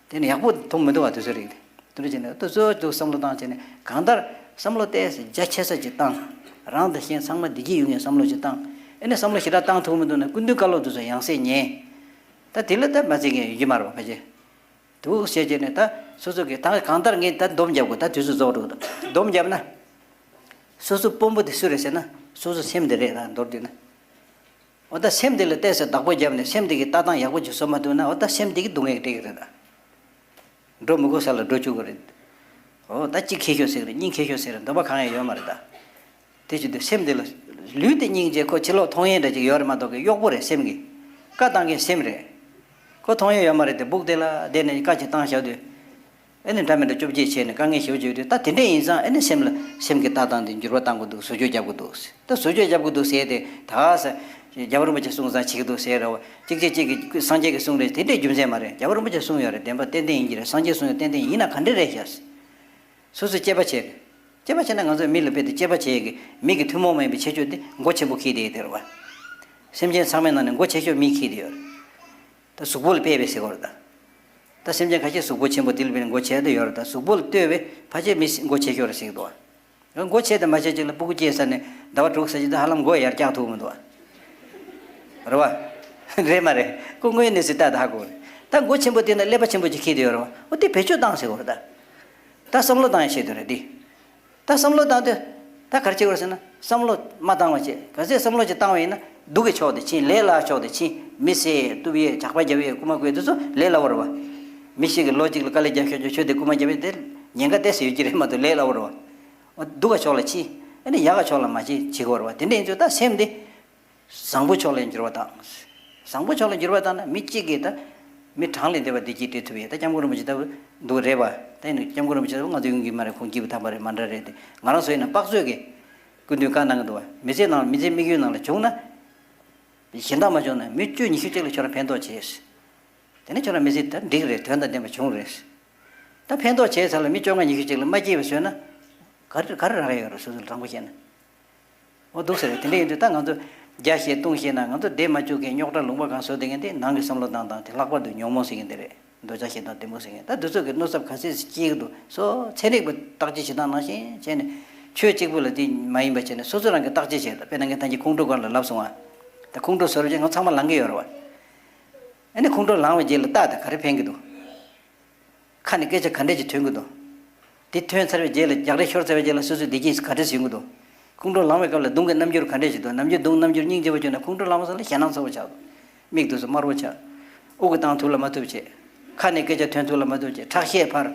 དེ་ནི་ཡག་པོ་མཐོང་མི་འདུག་བ། དེ་ཚོ་རིགས་དེ། དེ་འདྲ་བྱས་ནས་དུས་ཚོད་དུ་བསམ་བློ་བཏང་བྱས་ནས། གང་ལྟར་བསམ་བློ་ཏོག་ཙམ་རྒྱ་ཆེ་ས་ཅིག་བཏང་། རང་དང་གཞན་ཚང་མ་བདེ་སྐྱིད་ཡོང་ཡའི་བསམ་བློ་ཅིག་བཏང་། ཨེ་ནས་བསམ་བློ་ཞེ་དྲག་བཏང་ཐུབ་མི་འདུག་ན། སྐུ་མདུན་བཀའ་སློབ་དེ་ཚོ་ཡང་སེ་ཉན། ད་དེ་ལ་ད་མ་བརྩི་མཁན་ཡོད་ཀྱི་མ་རེད་བ། ཕལ་ཆེར། འདུག་བྱས་བྱས་ནས་ད་སོ་སོ་གིས། ད་གང་ལྟར་ངས་ད་སྡོམ་རྒྱབ་དགོས། ད་དུས་ཚོད་རྫོགས་འགྲོ་གི་འདུག་སྡོམ་བརྒྱབ་ན། སོ་སོ་དཔོན་པོ་དེ་སུ་རེད་ཟེར་ན། སོ་སོ་སེམས་དེ་རེད། ད་མདོར་བསྡུས་ན། འོ་ད་སེམས་དེ་ལ་ཏོག་ཙམ་བདག་པོ་བརྒྱབ་ནས། སེམས་དེ་གིས་ལྟ་སྟངས་ཡག་པོ་ཅིག་བཟོ་མ་ཐུབ་ན། འོ་ད་སེམས་དེ་གིས་སྡུག་བསྔལ་སྤྲད་ཀྱི་རེད་ད། འགྲོ་མི་དགོས་ས་ལ་འགྲོ་བཅུག་གི་རེད། འོ་ད་གཅིག་འཁྱེར་ཤོག་ཟེར་གི་རེད། གཉིས་འཁྱེར་ཤོག་ཟེར་གི་རེད། འདོད་པ་གང་ཡང་ཡོད་མ་རེད་ད། དེ་བྱེད་དུས་སེམས་དེ་ལ། ལུས་དེ་སྙིང་རྗེ། ཁོ་ཕྱི་ལོགས་མཐོང་ཡས་འདྲ་ཅིག་ཡོད་རེད་མ་གཏོགས་ཀྱི། གཡོག་པོ་རེད་སེམས་ཀྱི། བཀའ་བཏང་མཁན་སེམས་རེད། ཁོ་མཐོང་ཡ་ཡོད་མ་རེད་དེ། སྦུག་དེ་ལ་བསྡད་ནས་བཀའ་ཅིག་བཏང་བཞག་དུས། ཨེ་ནི་འདྲ་མི་འདྲ་བཅོ་བརྒྱད་བྱས་ནས་དཀའ་ངལ་ཞེ་པོ་བྱུང་དུས། ད་དེ་འདྲ་ཡིན་ཙང་ཨེ་ནི་སེམས་ལ་སེམས་ཀྱི་ལྟ་སྟངས་དེ་འགྱུར་བ་གཏང་དགོས་འདུག་བཟོ་བཅོས་རྒྱབ་དགོས་འདུག་ད་བཟོ་བཅོས་རྒྱབ་དགོས་འདུག་ཟེར་ཏེ་ད་ག་ས་རྒྱལ་བ་རིན་པོ་ཆེ་གསུངས་ཙང་བྱེད་ཀྱི་འདུག་ཟེར་ར་བ། གཅིག་བྱས་གཅིག་གིས་སངས་རྒྱས་ཀྱིས་གསུངས་རེད། དེ་འདྲའི་རྒྱུ་མཚན་མ་རེད། རྒྱལ་བ་རིན་པོ་ཆེ་གསུངས་ཡོད་རེད། བདེན་པ་ཏན་ཏན་ཡིན་གྱི་རེད། སངས་རྒྱས་གསུངས་ཡོད་ཏན་ཏན་ཡིན་ན་ག་འདྲ་རེད་ཤག་སོ་སོས་དཔྱད་པ་བྱས་རེད། དཔྱད་པ་བྱས་ན་ང་ཚོ་མི་ལ་དཔེ་དེ་དཔྱད་པ་བྱས་ཀྱི་མི་གི་ཐུན་མོང་མ་ཡིན་པའི་ཁྱད་ཆོས་དེ་མགོ་ཆེན་པོ་འཁྱེར་བསྡད་ཡོད་དེ་རེད་བ། སེམས་ཅན་ཚང་མའི་ནང་ནས་མགོ་ཆེ་ཤོས་མིས་འཁྱེར་བསྡད་ཡོད་རེད། ད་གཟུགས་པོ་ལ་དཔེ་བས་ཟེར་གོ་རེད་ད། ད་སེམས་ཅན་ཁ་ཤས་གཟུགས་པོ་ཆེན་པོ་དེ་ལ་དཔེ་ནས་མགོ་ཆེ་དེ་ཡོད་རེད། ད་གཟུགས་པོ་ལ་ལྟོས་པས་ཕལ་ཆེར་མི་མགོ་ཆེ་ཤོས་རེད་ཟེར་གི་འདུག་བ། མགོ་ཆེ་དེ་མ་ཆེ་ཅིག་ལ་སྤུ་གུ་སྐྱེས་ས་ནས་ཟླ་བ་དྲུག་ཙམ་ཅིག་ད་ཧ་ལམ་མགོ་ཡར་བཀྱག་ཐུབ་མི་འདུག་བ། རེད་བ། རེད་མ་རེད། ཁོ་དངོས་གནས་སུ་ལྟ་ད་ཧ་གོ་རེད། ད་མགོ་ཆེན་པོ་དེ་ན་ཀླད་པ་ཆེན་པོ་ཅིག་འཁྱེར་བསྡད་ཡོད་རེད་བ། འོ་དེ་བེད་སྤྱོད་བཏང་ཟེར་གོ་རེད་ད། ད་བསམ་བློ་བཏང་ཡ་ཆེད་དུ་རེད་དེ། ད་བསམ་བློ་བཏང་དུས། ད་ག་རེ་བྱེད་དགོས་ཟེར་ན། བསམ་བློ་མ་བཏང་བ་བྱེད། ག་ཚོད་བསམ་བློ་ཅིག་བཏང་བ་ཡིན་ན་སྡུག་གི་ཕྱོགས་དེ་ཕྱིན། ལས་སླའི་ཕྱོགས་དེ་ཕྱིན། མི་བསད་གཏུབ་ཡས་ཇག་པ་རྒྱབ་ཡས་རྐུ་མ་རྐུ་ཡས་དེ་ཚོ་ལས་སླ་བོ་རེད་བ། མི་ཞིག་གིས་ལོ་གཅིག་ལ་དཀའ་ལས་རྒྱབ་ཤོར་ཆོག་ཆོས་དེ་རྐུ་མ་རྒྱབ་ཡས་དེ་ཉེན་ཁ་ཏོག་ཙམ་ཡོད་ཀྱི་རེད་མ་གཏོགས་ལས་སླ་བོ་རེད་བ། འོ་སྡུག་ག་ཕྱོགས་ལ་ཕྱིན། ཨ་ནི་ཡག་ག་ཕྱོགས་ལ་མ་ཕྱིན་བྱེད་དགོས་རེད་བ། དེ་འདྲ་ཡིན་དུས་ད་སེམས་དེ། བཟང་པོ་ཕྱོགས་ལ་འགྱུར་བ་བཏང་། བཟང་པོ་ཕྱོགས་ལ་འགྱུར་བ་བཏང་ན་མི་གཅིག་གིས་ད། མི་གྲངས་ལས་འདས་པ་བདེ་སྐྱིད་སྤྲད་ཐུབ་ཡས། ད་སྐྱབས་མགོན་རིན་པོ་ཆེ་ལྟ་བུ་འདུག་རེད་པ། ད་ཡིན་ན་སྐྱབས་མགོན་རིན་པོ་ཆེ་ལྟ་བུ་ང་ཚོ་ཡོང་གི་མ་རེད། ཁོང་སྐྱིད་པོ་ཐང་པ་རེད་མ་འདྲ་རེད་དེ། ང་རང་ཚོ་ཡིན་ན་དཔག་ཚོད་ཀྱིས་སྐུ་མདུན་བཀའ་གནང་གི་འདུག་བ། མི་ཚེ་ནང་མི་ཚེ་དམིགས་ཡུལ་ནང་ལ་བྱུང་ན། གཞན་དག་མ་བྱུང་ན་མི་བཅུ་ཉི་ཤུ་གཅིག་ལ་ཁྱོད་རང་ཕན་ཐོགས་བྱས། དེ་ནས་ཁྱོད་རང་མི་ཚེ་ད་འགྲིག་རེད། དོན་དང་ལྡན་པ་བྱུང་རེད། ད་ཕན་ཐོགས་བྱས་ཚར་ལ་མི་བཅོ་ལྔ་ཉི་ཤུ་གཅིག་ལ་མ་སྐྱིད་པ་བཟོས་ན། ག་རེ་ག་རེ་རག་ཡ་ཡོད་རེད། སོ་སོ་ལ་དྲང་པོ་བཤད་ན། འོ་འདུག་ཟེར་རེད། དེ་འདྲ་ཡིན་དུས་ད་ང་ཚོ་རྒྱ་བཤད་ལྟུང་བཤད་ན་ང་ཚོ་བསྡད་མ་བཅུག་མཁན། རྙོག་དྲ་ལུང་པ་གང་བཟོ་བསྡད་མཁན་དེ་ནང་གི་བསམ་བློ་བཏང་སྟངས་དེ། ལྷག་པར་དུ་ཉོན་མོངས་ཟེར་མཁན་དེ་རེད། འདོད་ཆགས་ཞེ་སྡང་གཏི་མུག་ཟེར་མཁན། ད་འདི་ཚོ་གི་གནོད་ཚབས་ག་ཚད་སྐྱེལ་གི་འདུག་སོ་ཚན་རིག་པ་བརྟག་དཔྱད་བྱེད་སྟངས་ནང་བཞིན་བྱས་ནས། ཆོས་གཅིག་པུ་ལ་དེ་མ་ཡིན་པ་བྱས་ནས་སོ་སོ་རང་གི་བརྟག་དཔྱད་བྱས། ད་དཔེར་ན་ངས་ད་གིན་ཁོང་ཁྲོ་སྐོར་ལ་ལབ་སོང་ང་། ད་ཁོང་ཁྲོ་བཟོ་རུ་བྱས་ང་ཚང་མ་ལངས་ཀྱི་ཡོད་རེད་བ། ཨ་ནི་ཁོང་ཁྲོ་ལངས་པའི་རྗེས་ལ་ལྟ། ད་ག་རེ་ཕན་གྱི་འདུག་ཁ་ནས་སྐད་ཆ་ག་འདྲས་ཅིག་ཐོན་གྱི་འདུག་དེ་ཐོན་ཚར་བའི་རྗེས་ལ། རྒྱག་རེས་ཤོར་ཚར་བའི་རྗེས་ལ་སོ་སོའི་བདེ་སྐྱིད་ག་འདྲས་ཡོང་གི་འདུག་ཁོང་ཁྲོ་ལངས་པའི་སྐབས་ལ་གདོང་གི་རྣམ་འགྱུར་ག་འདྲས་ཅིག་འདུག་རྣམ་འགྱུར་གདོང་རྣམ་འགྱུར་སྙིང་རྗེ་པོ་བྱུང་ན་ཁོང་ཁྲོ་ལངས་པ་ཙམ་ལ་ཞེད་སྣང་ཚ་པོ་ཆགས་འདུག་མིག་ཏུ་སུ་དམར་པོ་ཆགས། དབུགས་ཀྱི་བཏང་ཐུབ་ལ་མ་ཐུབ་བྱས། ཁ་ནས་སྐད་ཆ་ཐོན་ཐུབ་ལ་མ་ཐུབ་བྱས། ཁྲག་ཤེད་འཕར།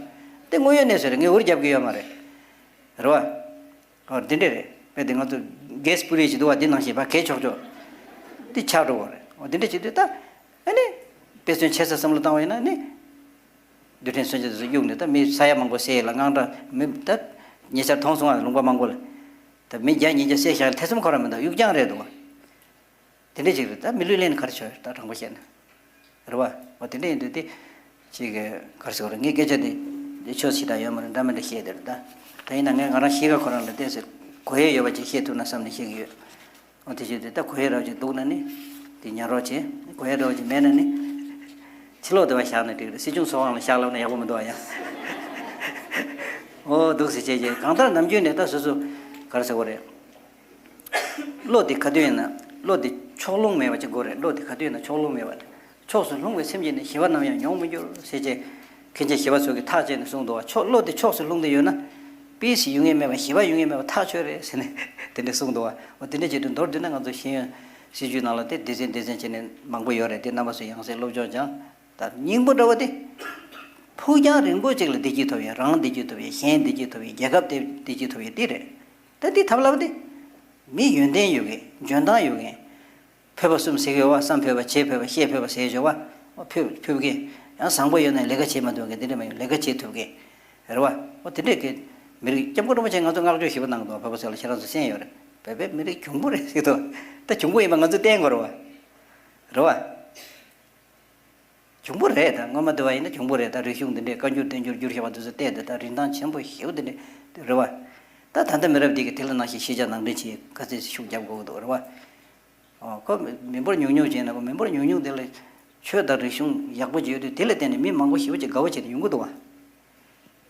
དེ་དངོས་ཡོད་གནས་ཚུལ་རེད། ངས་འུར་རྒྱབ་ཀྱི་ཡོད་མ་རེད། རེད་བ། ཨོ་འདི་འདྲས་རེད། དཔེ་དེ་ང་ཚོ་གེ་སི་པུ་རི་ཞིག་འདུག་བ། འདི་ནང་བཞིན་ཕར་གས་ཆོག་ཆོག་འདི་ཆགས་འགྲོ་གི་རེད། ཨོ་འདི་འདྲས་བྱེད་དུས་ད། ཨ་ནི། དཔེ་མཚོན་ཆེ་ས་བསམ་བློ་བཏང་བ་ཡིན་ན་ནི། རྡུལ་ཕྲན་མཚོན་ཆ་དེ་ཚོ་གཡུགས་ནས། ད་མི་ས་ཡ་མང་པོ་བསད་ལ་དངངས་སྐྲག་མི་ད། ཉེ་ཆར་མཐོང་སོང་ང་། ལུང་པ་མང་པོ་ལ། ད་མི་བརྒྱ་ཉིས་བརྒྱ་བསད་བཞག་ལ་ཐེ་ཚོམ་ཁོ་རང་མི་འདུག་གཡུག་རྐྱང་རེད་འདུག་བ། དེ་འདྲས་ཅིག་རེད། ད་མི་ལུས་ལེན་ག་རེ་བྱོས་ད་དྲང་པོ་བཤད་ན། རེད་བ། འོ་དེ་འདྲས་ཡིན་དུས་དེ། ཅིག་ག་རེ་ཟེར་དགོས་རེད། ངས་སྐད་ཆ་དེ་དེ་ཆོས་སྲིད་དང་ཡོད་མ་རེད། འདྲ་མི་འདྲ་བཤད་དེ་རེད་ད། ད་ཡིན་ན་ངས་ང་རང་གཤིས་ཀ་ཁོ་རང་ལ་ཏོག་ཙམ་གོ་ཡས་ཡོད་པ་ཅིག་བཤད་ཐུབ་ན་བསམ་ནས་བཤད་ཀྱི་ཡོད། འོ་དེ་བྱས་དུས་ད་གོ་ཡས་རོགས་ཅིག་འདུག་ན་ནི། དེ་ཉར་རོགས་བྱེད། གོ་ཡས་རོགས་ཅིག་མེད་ན་ནི། ཕྱི་ལོགས་དེ་བ་བཞག་ན་འགྲིག་རེད། སྲིད་སྐྱོང་ཚོགས་ཁང་ལ་བཞག་ལབ་ན་ཡག་པོ་མི་འདུག་ཨ་ཡ། འོ་འདུག་སེ་བྱས་རྗེས་གང་ལྟར་ནམ་རྒྱུན་ནས་ད་སོ་སོ་ག་རེ་ཟེར་དགོས་རེད། བློ་དེ་ག་དུས་ཡིན་ན་བློ་དེ་ཕྱོགས་ལྷུང་མེད་པ་ཅིག་དགོས་རེད། བློ་དེ་ག་དུས་ཡིན་ན་ཕྱོགས་ལྷུང་མེད་པ། ཕྱོགས་སུ་ལྷུང་བའི་སེམས་ཀྱིས་ནི། ཞི་བ་ནམ་ཡང་མྱོང་མི་འགྱུར་ཟེར་བྱས། མཁན་ཆེན་ཞི་བ་འཚོ་གིས་ཐག་བཅད་ནས་གསུངས་འདུག་བ། ཕྱོགས་བློ་དེ་ཕྱོགས་སུ་ལྷུང་བསྡད་ཡོད་ན། པི་སི་ཡོང་ངེས་མེད་པ། ཞི་བ་ཡོང་ངེས་མེད་པ་ཐག་ཆོད་རེད་ཟེར་ནས་དེ་འདྲ་གསུངས་འདུག་བ། འོ་དེ་འདྲ་བྱེད་དུས་མདོར་བསྡུས་ན་ང་ཚོ་ཤེས་ཡོན་སྲིད་བྱུས་ནང་ལ་དེ་སྡེ་ཚན་སྡེ་ཚན་བྱས་ནས་མང་པོ་ཡོད་རེད། དེ་རྣམ་པ་ཚོས་ཡང་སེ་སློབ་སྦྱོང་སྦྱངས། ད་སྙིང་པོ་འདྲ་བ་དེ། ཕུགས་རྒྱང་རིང་པོ་ཅིག་ལ་བདེ་སྐྱིད་ཐོབ་ཡས། རང་བདེ་སྐྱིད་ཐོབ་ཡས། གཞན་བདེ་སྐྱིད་ཐོབ་ཡས། རྒྱལ་ཁབ་དེ་བདེ་སྐྱིད་ཐོབ་ཡས་དེ་རེད། ད་འདི་ཐབས་ལམ་དེ། མི་ཡོན་ཏན་ཡོད་མཁན། འཇོན་ཐང་ཡོད་མཁན། ཕོད་པ་གསུམ་ཟེར་གྱི་ཡོད་པ། བསམ་ཕོད་པ། བྱེད་ཕོད་པ། ཤེས་ཕོད་པ་ཟེར་གྱི་ཡོད་པ། ཕོད་ཕོད་མཁན། ཡང་བཟང་པོ་ཡོད་ན་ལས་ཀ་བྱེད་མ་ཐུབ་མཁན། དེ་འདྲ་མ་ཡོང་། ལས་ཀ་བྱེད་ཐུབ་མཁན། རེད་བ། འོ་དེ་འདྲས་ཀྱི་མི་རིགས། སྐྱབས་མགོན་རིན་པོ་ཆེས་ང་ཚོ་བསྔགས་བརྗོད་ཞེ་པོ་གནང་འདུག་བ། བོད་པ་ཚོ་ལ་ཁྱེད་རང་ཚོ་གསན་ཡོད་རེད། བོད་པའི་མི་རིགས་གྱོང་པོ་རེད་ཟེར་འདུག་ད་གྱོང་པོ་ཡིན་པ་ང་ཚོས་བསྟན་དགོས་རེད་བ། རེད་བ། གྱོང་པོ་རེད། ད་སྔོན་མ་དེ་བ་ཡིན་ན་གྱོང་པོ་རེད། ད་རིག་གཞུང་འདི་འདྲས་བཀའ་འགྱུར་བསྟན་འགྱུར་བསྒྱུར་བཞག་པ་འདི་ཚོ་བལྟས་ཏེ། ད་རིན་ཐང་ཆེན་པོ་ཞེ་པོ་འདི་འདྲས་རེད་བ། ད་ད་ལྟ་མི་རབས་འདི་གིས་དེ་ལ་ནང་བཞིན་གཞིས་ཆགས་ནང་འདྲེན་བྱེད་ག་ཚོད་ཤུགས་རྒྱབ་དགོས་ཀྱི་འདུག་རེད་བ། ཨོ། ཁོ་མི་འབོར་ཉུང་ཉུང་བྱས་ན། ཁོ་མི་འབོར་ཉུང་ཉུང་དེ་ལ་ཆོས་དང་རིག་གཞུང་ཡག་པོ་ཅིག་ཡོད་དུས། དེ་ལ་བརྟེན་ནས་མི་མང་པོ་ཞེ་པོ་ཅིག་དགའ་བོ་བྱས་ནས་ཡོང་གི་འདུག་བ།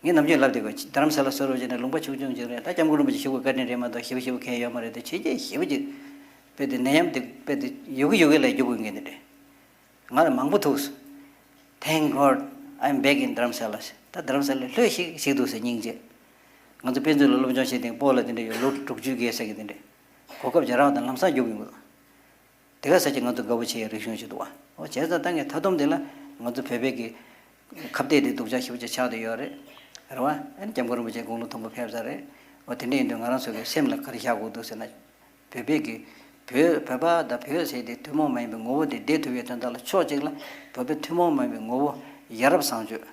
ངས་ནམ་རྒྱུན་ལབ་བསྡད་ཀྱི་ཡོད། རྡ་རམ་ས་ལ་བཟོ་འདྲ་བྱས་ན་ལུང་པ་ཆུང་ཆུང་ཅིག་རེད། ད་སྐྱབས་མགོན་རིན་པོ་ཆེ་ཞུ་དགོས་བཀའ་དྲིན་རེད་མ་གཏོགས་ཞེ་པོ་ཞེ་པོ་གང་ཡང་ཡོད་མ་རེད་དེ། བྱས་རྗེས་ཞེ་པོ་ཅིག་དཔེ་དེ་ནད་ཡམས་དེ་དཔེ་དེ་ཡོད་གི་ཡོད་གི་ལ་རྒྱུག་དགོས་མཁན་དེ་འདྲས། ང་ལ་མང་པོ་ཐུག་སོང་། Thank God I'm back in Dharamsala. ད་རྡ་རམ་ས་ལར་ལྷོད་ཤིག་ཤིག་འདུག་ཟེར། སྙིང་རྗེ། ང་ཚོ་དཔེ་མཛོད་ལ་སློབ་སྦྱོང་བྱེད་སྟེང་སྤོ་ལགས་དེ་འདྲ་ཡོད། ལོ་དྲུག་ཅུ་བརྒལ་ས་གི་དེ་འདྲས། གོ་སྐབས་ཅིག་རག་དང་ལམ་སང་རྒྱུག་ཡོང་གི་འདུག་དེ་ག་ས་ཅིག་ང་ཚོ་དགའ་པོ་བྱེད་ཡའི་རིག་གཞུང་ཞིག་འདུག་བ། འོ་བྱས་ཙང་ད་ངས་མཐའ་སྡོམ་དེ་ལ་ང་ཚོ་བོད་པའི་གི་ཁ་གཏད་དེ་སྡུག་ཅག་ཞེ་པོ་ཅིག་ཆགས་བསྡད་ཡོད་རེད། རེད་བ། ཨ་ནི་སྐྱབས་མགོན་རིན་པོ་ཆེ་དགུང་ལོ་མཐོན་པོ་ཕེབས་ཚར་རེད། འོ་དེ་འདྲ་ཡིན་དུས་ང་རང་ཚོ་གི་སེམས་ལ་ག་རེ་བཞག་དགོས་འདུག་ཟེར་ན། བོད་པའི་གི་ བོད་བོད་པ་དང་བོད་ཟེར་དེ་ཐུན་མོང་མ་ཡིན་པའི་ངོ་བོ་དེ་བདེ་ཐུབ་པའི་དོན་དག་ལ་ཕྱོགས་གཅིག་ལ་བོད་པའི་ཐུན་མོང་མ་ཡིན་པའི་ངོ་བོ་ཡ་རབས་བཟང་སྤྱོད།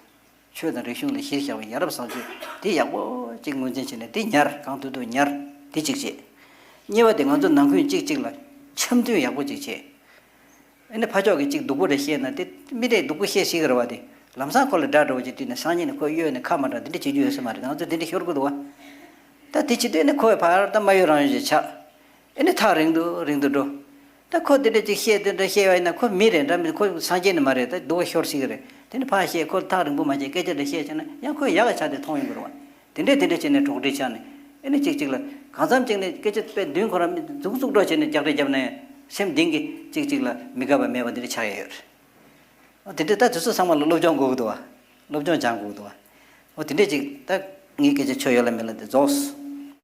ཆོས་དང་རིག་གཞུང་ལ་གཞིར་བཞག་པའི་ཡ་རབས་བཟང་སྤྱོད་དེ་ཡག་པོ་གཅིག་ངོས་འཛིན་བྱས་ནས་དེ་ཉར་གང་ཐུབ་ཐུབ་ཉར་དེ་གཅིག་བྱེད། གཉིས་པ་དེ་ང་ཚོ་ནང་ཁུལ་གཅིག་གཅིག་ལ་འཆམ་མཐུན་ཡག་པོ་གཅིག་བྱེད། ཨ་ནི་ཕ་ཕྱོགས་ཀྱིས་གཅིག་སྡུག་པོ་རེ་བཤད་ན་དེ་མི་དེས་སྡུག་པོ་བཤད་སྲིད་ཀྱི་རེད་བ། དེ་ལམ་སང་ཁོ་ལ་དགྲ་འདྲ་བོ་ཅིག་བཏུལ་ནས་སང་ཉིན་ནས་ཁོ་གཡོལ་ནས་ཁ་མ་གྲག་འདི་འདྲ་བྱེད་རྒྱུ་ཡོད་ས་མ་རེད། ང་ཚོ་འདི་འདྲ་ཤོར་གི་འདུག་བ། ད་དེ་བྱེད་དུས་ཨ་ནི་ཁོ་བས་ཕར་ད་མ་གཡོལ་རང་ཡོད་ཅིག་ཆགས། ཨ་ནི་ཐག་རིང་དུ་རིང་དུ་འགྲོ། ད་ཁོ་དེ་འདྲ་ཅིག་བཤད་དེ་འདྲ་བཤད་པ་ཡིན་ན་ཁོ་མི་རེད་འདྲ་མི་ཁོ་སངས་རྒྱས་ནི་མ་རེད། ད་སྡུག་པོ་ཤོར་སྲིད་ཀྱི་རེད། དེ་ནི་ཕར་བཤད་ཁོ་ཐག་རིང་པོ་མ་བྱས་སྐད་ཆ་འདྲ་བཤད་བྱས་ན་ཡང་ཁོས་ཡག་ག་ཆགས་ཏེ་མཐོང་ཡོང་གི་རེད་བ། དེ་འདྲས་དེ་འདྲས་བྱས་ནས་གྲོགས་འདྲིས་ཆགས་ནས་ཨེ་ནི་གཅིག་གཅིག་ལ་གང་འཚམ་གཅིག་ནས་སྐད་ཆ་དཔེ་མདུན་ཁོ་རང་མི་མཛུག་མཛུག་འགྲོ་བྱས་ནས་རྒྱག་རེས་བརྒྱབ་ན་ཡང་སེམས་གཏིང་གི་གཅིག་གཅིག་ལ་མི་དགའ་བ་མེད་པ་འདི་འདྲས་ཆགས་ཡོད་རེད། འོ་དེ་འདྲས་ད་དུས་ཚོད་ཚང་མ་ལ་སློབ་སྦྱོང་དགོས་ཀྱི་འདུག་བ། སློབ་སྦྱོང་སྦྱང་དགོས་ཀྱི་འདུག་བ། འོ་དེ་འདྲས་ཅིག་ད་ངའི་སྐད་ཆ་ཆོ་ཡོད་ལ་མེད་ལ་དེ་རྫོགས།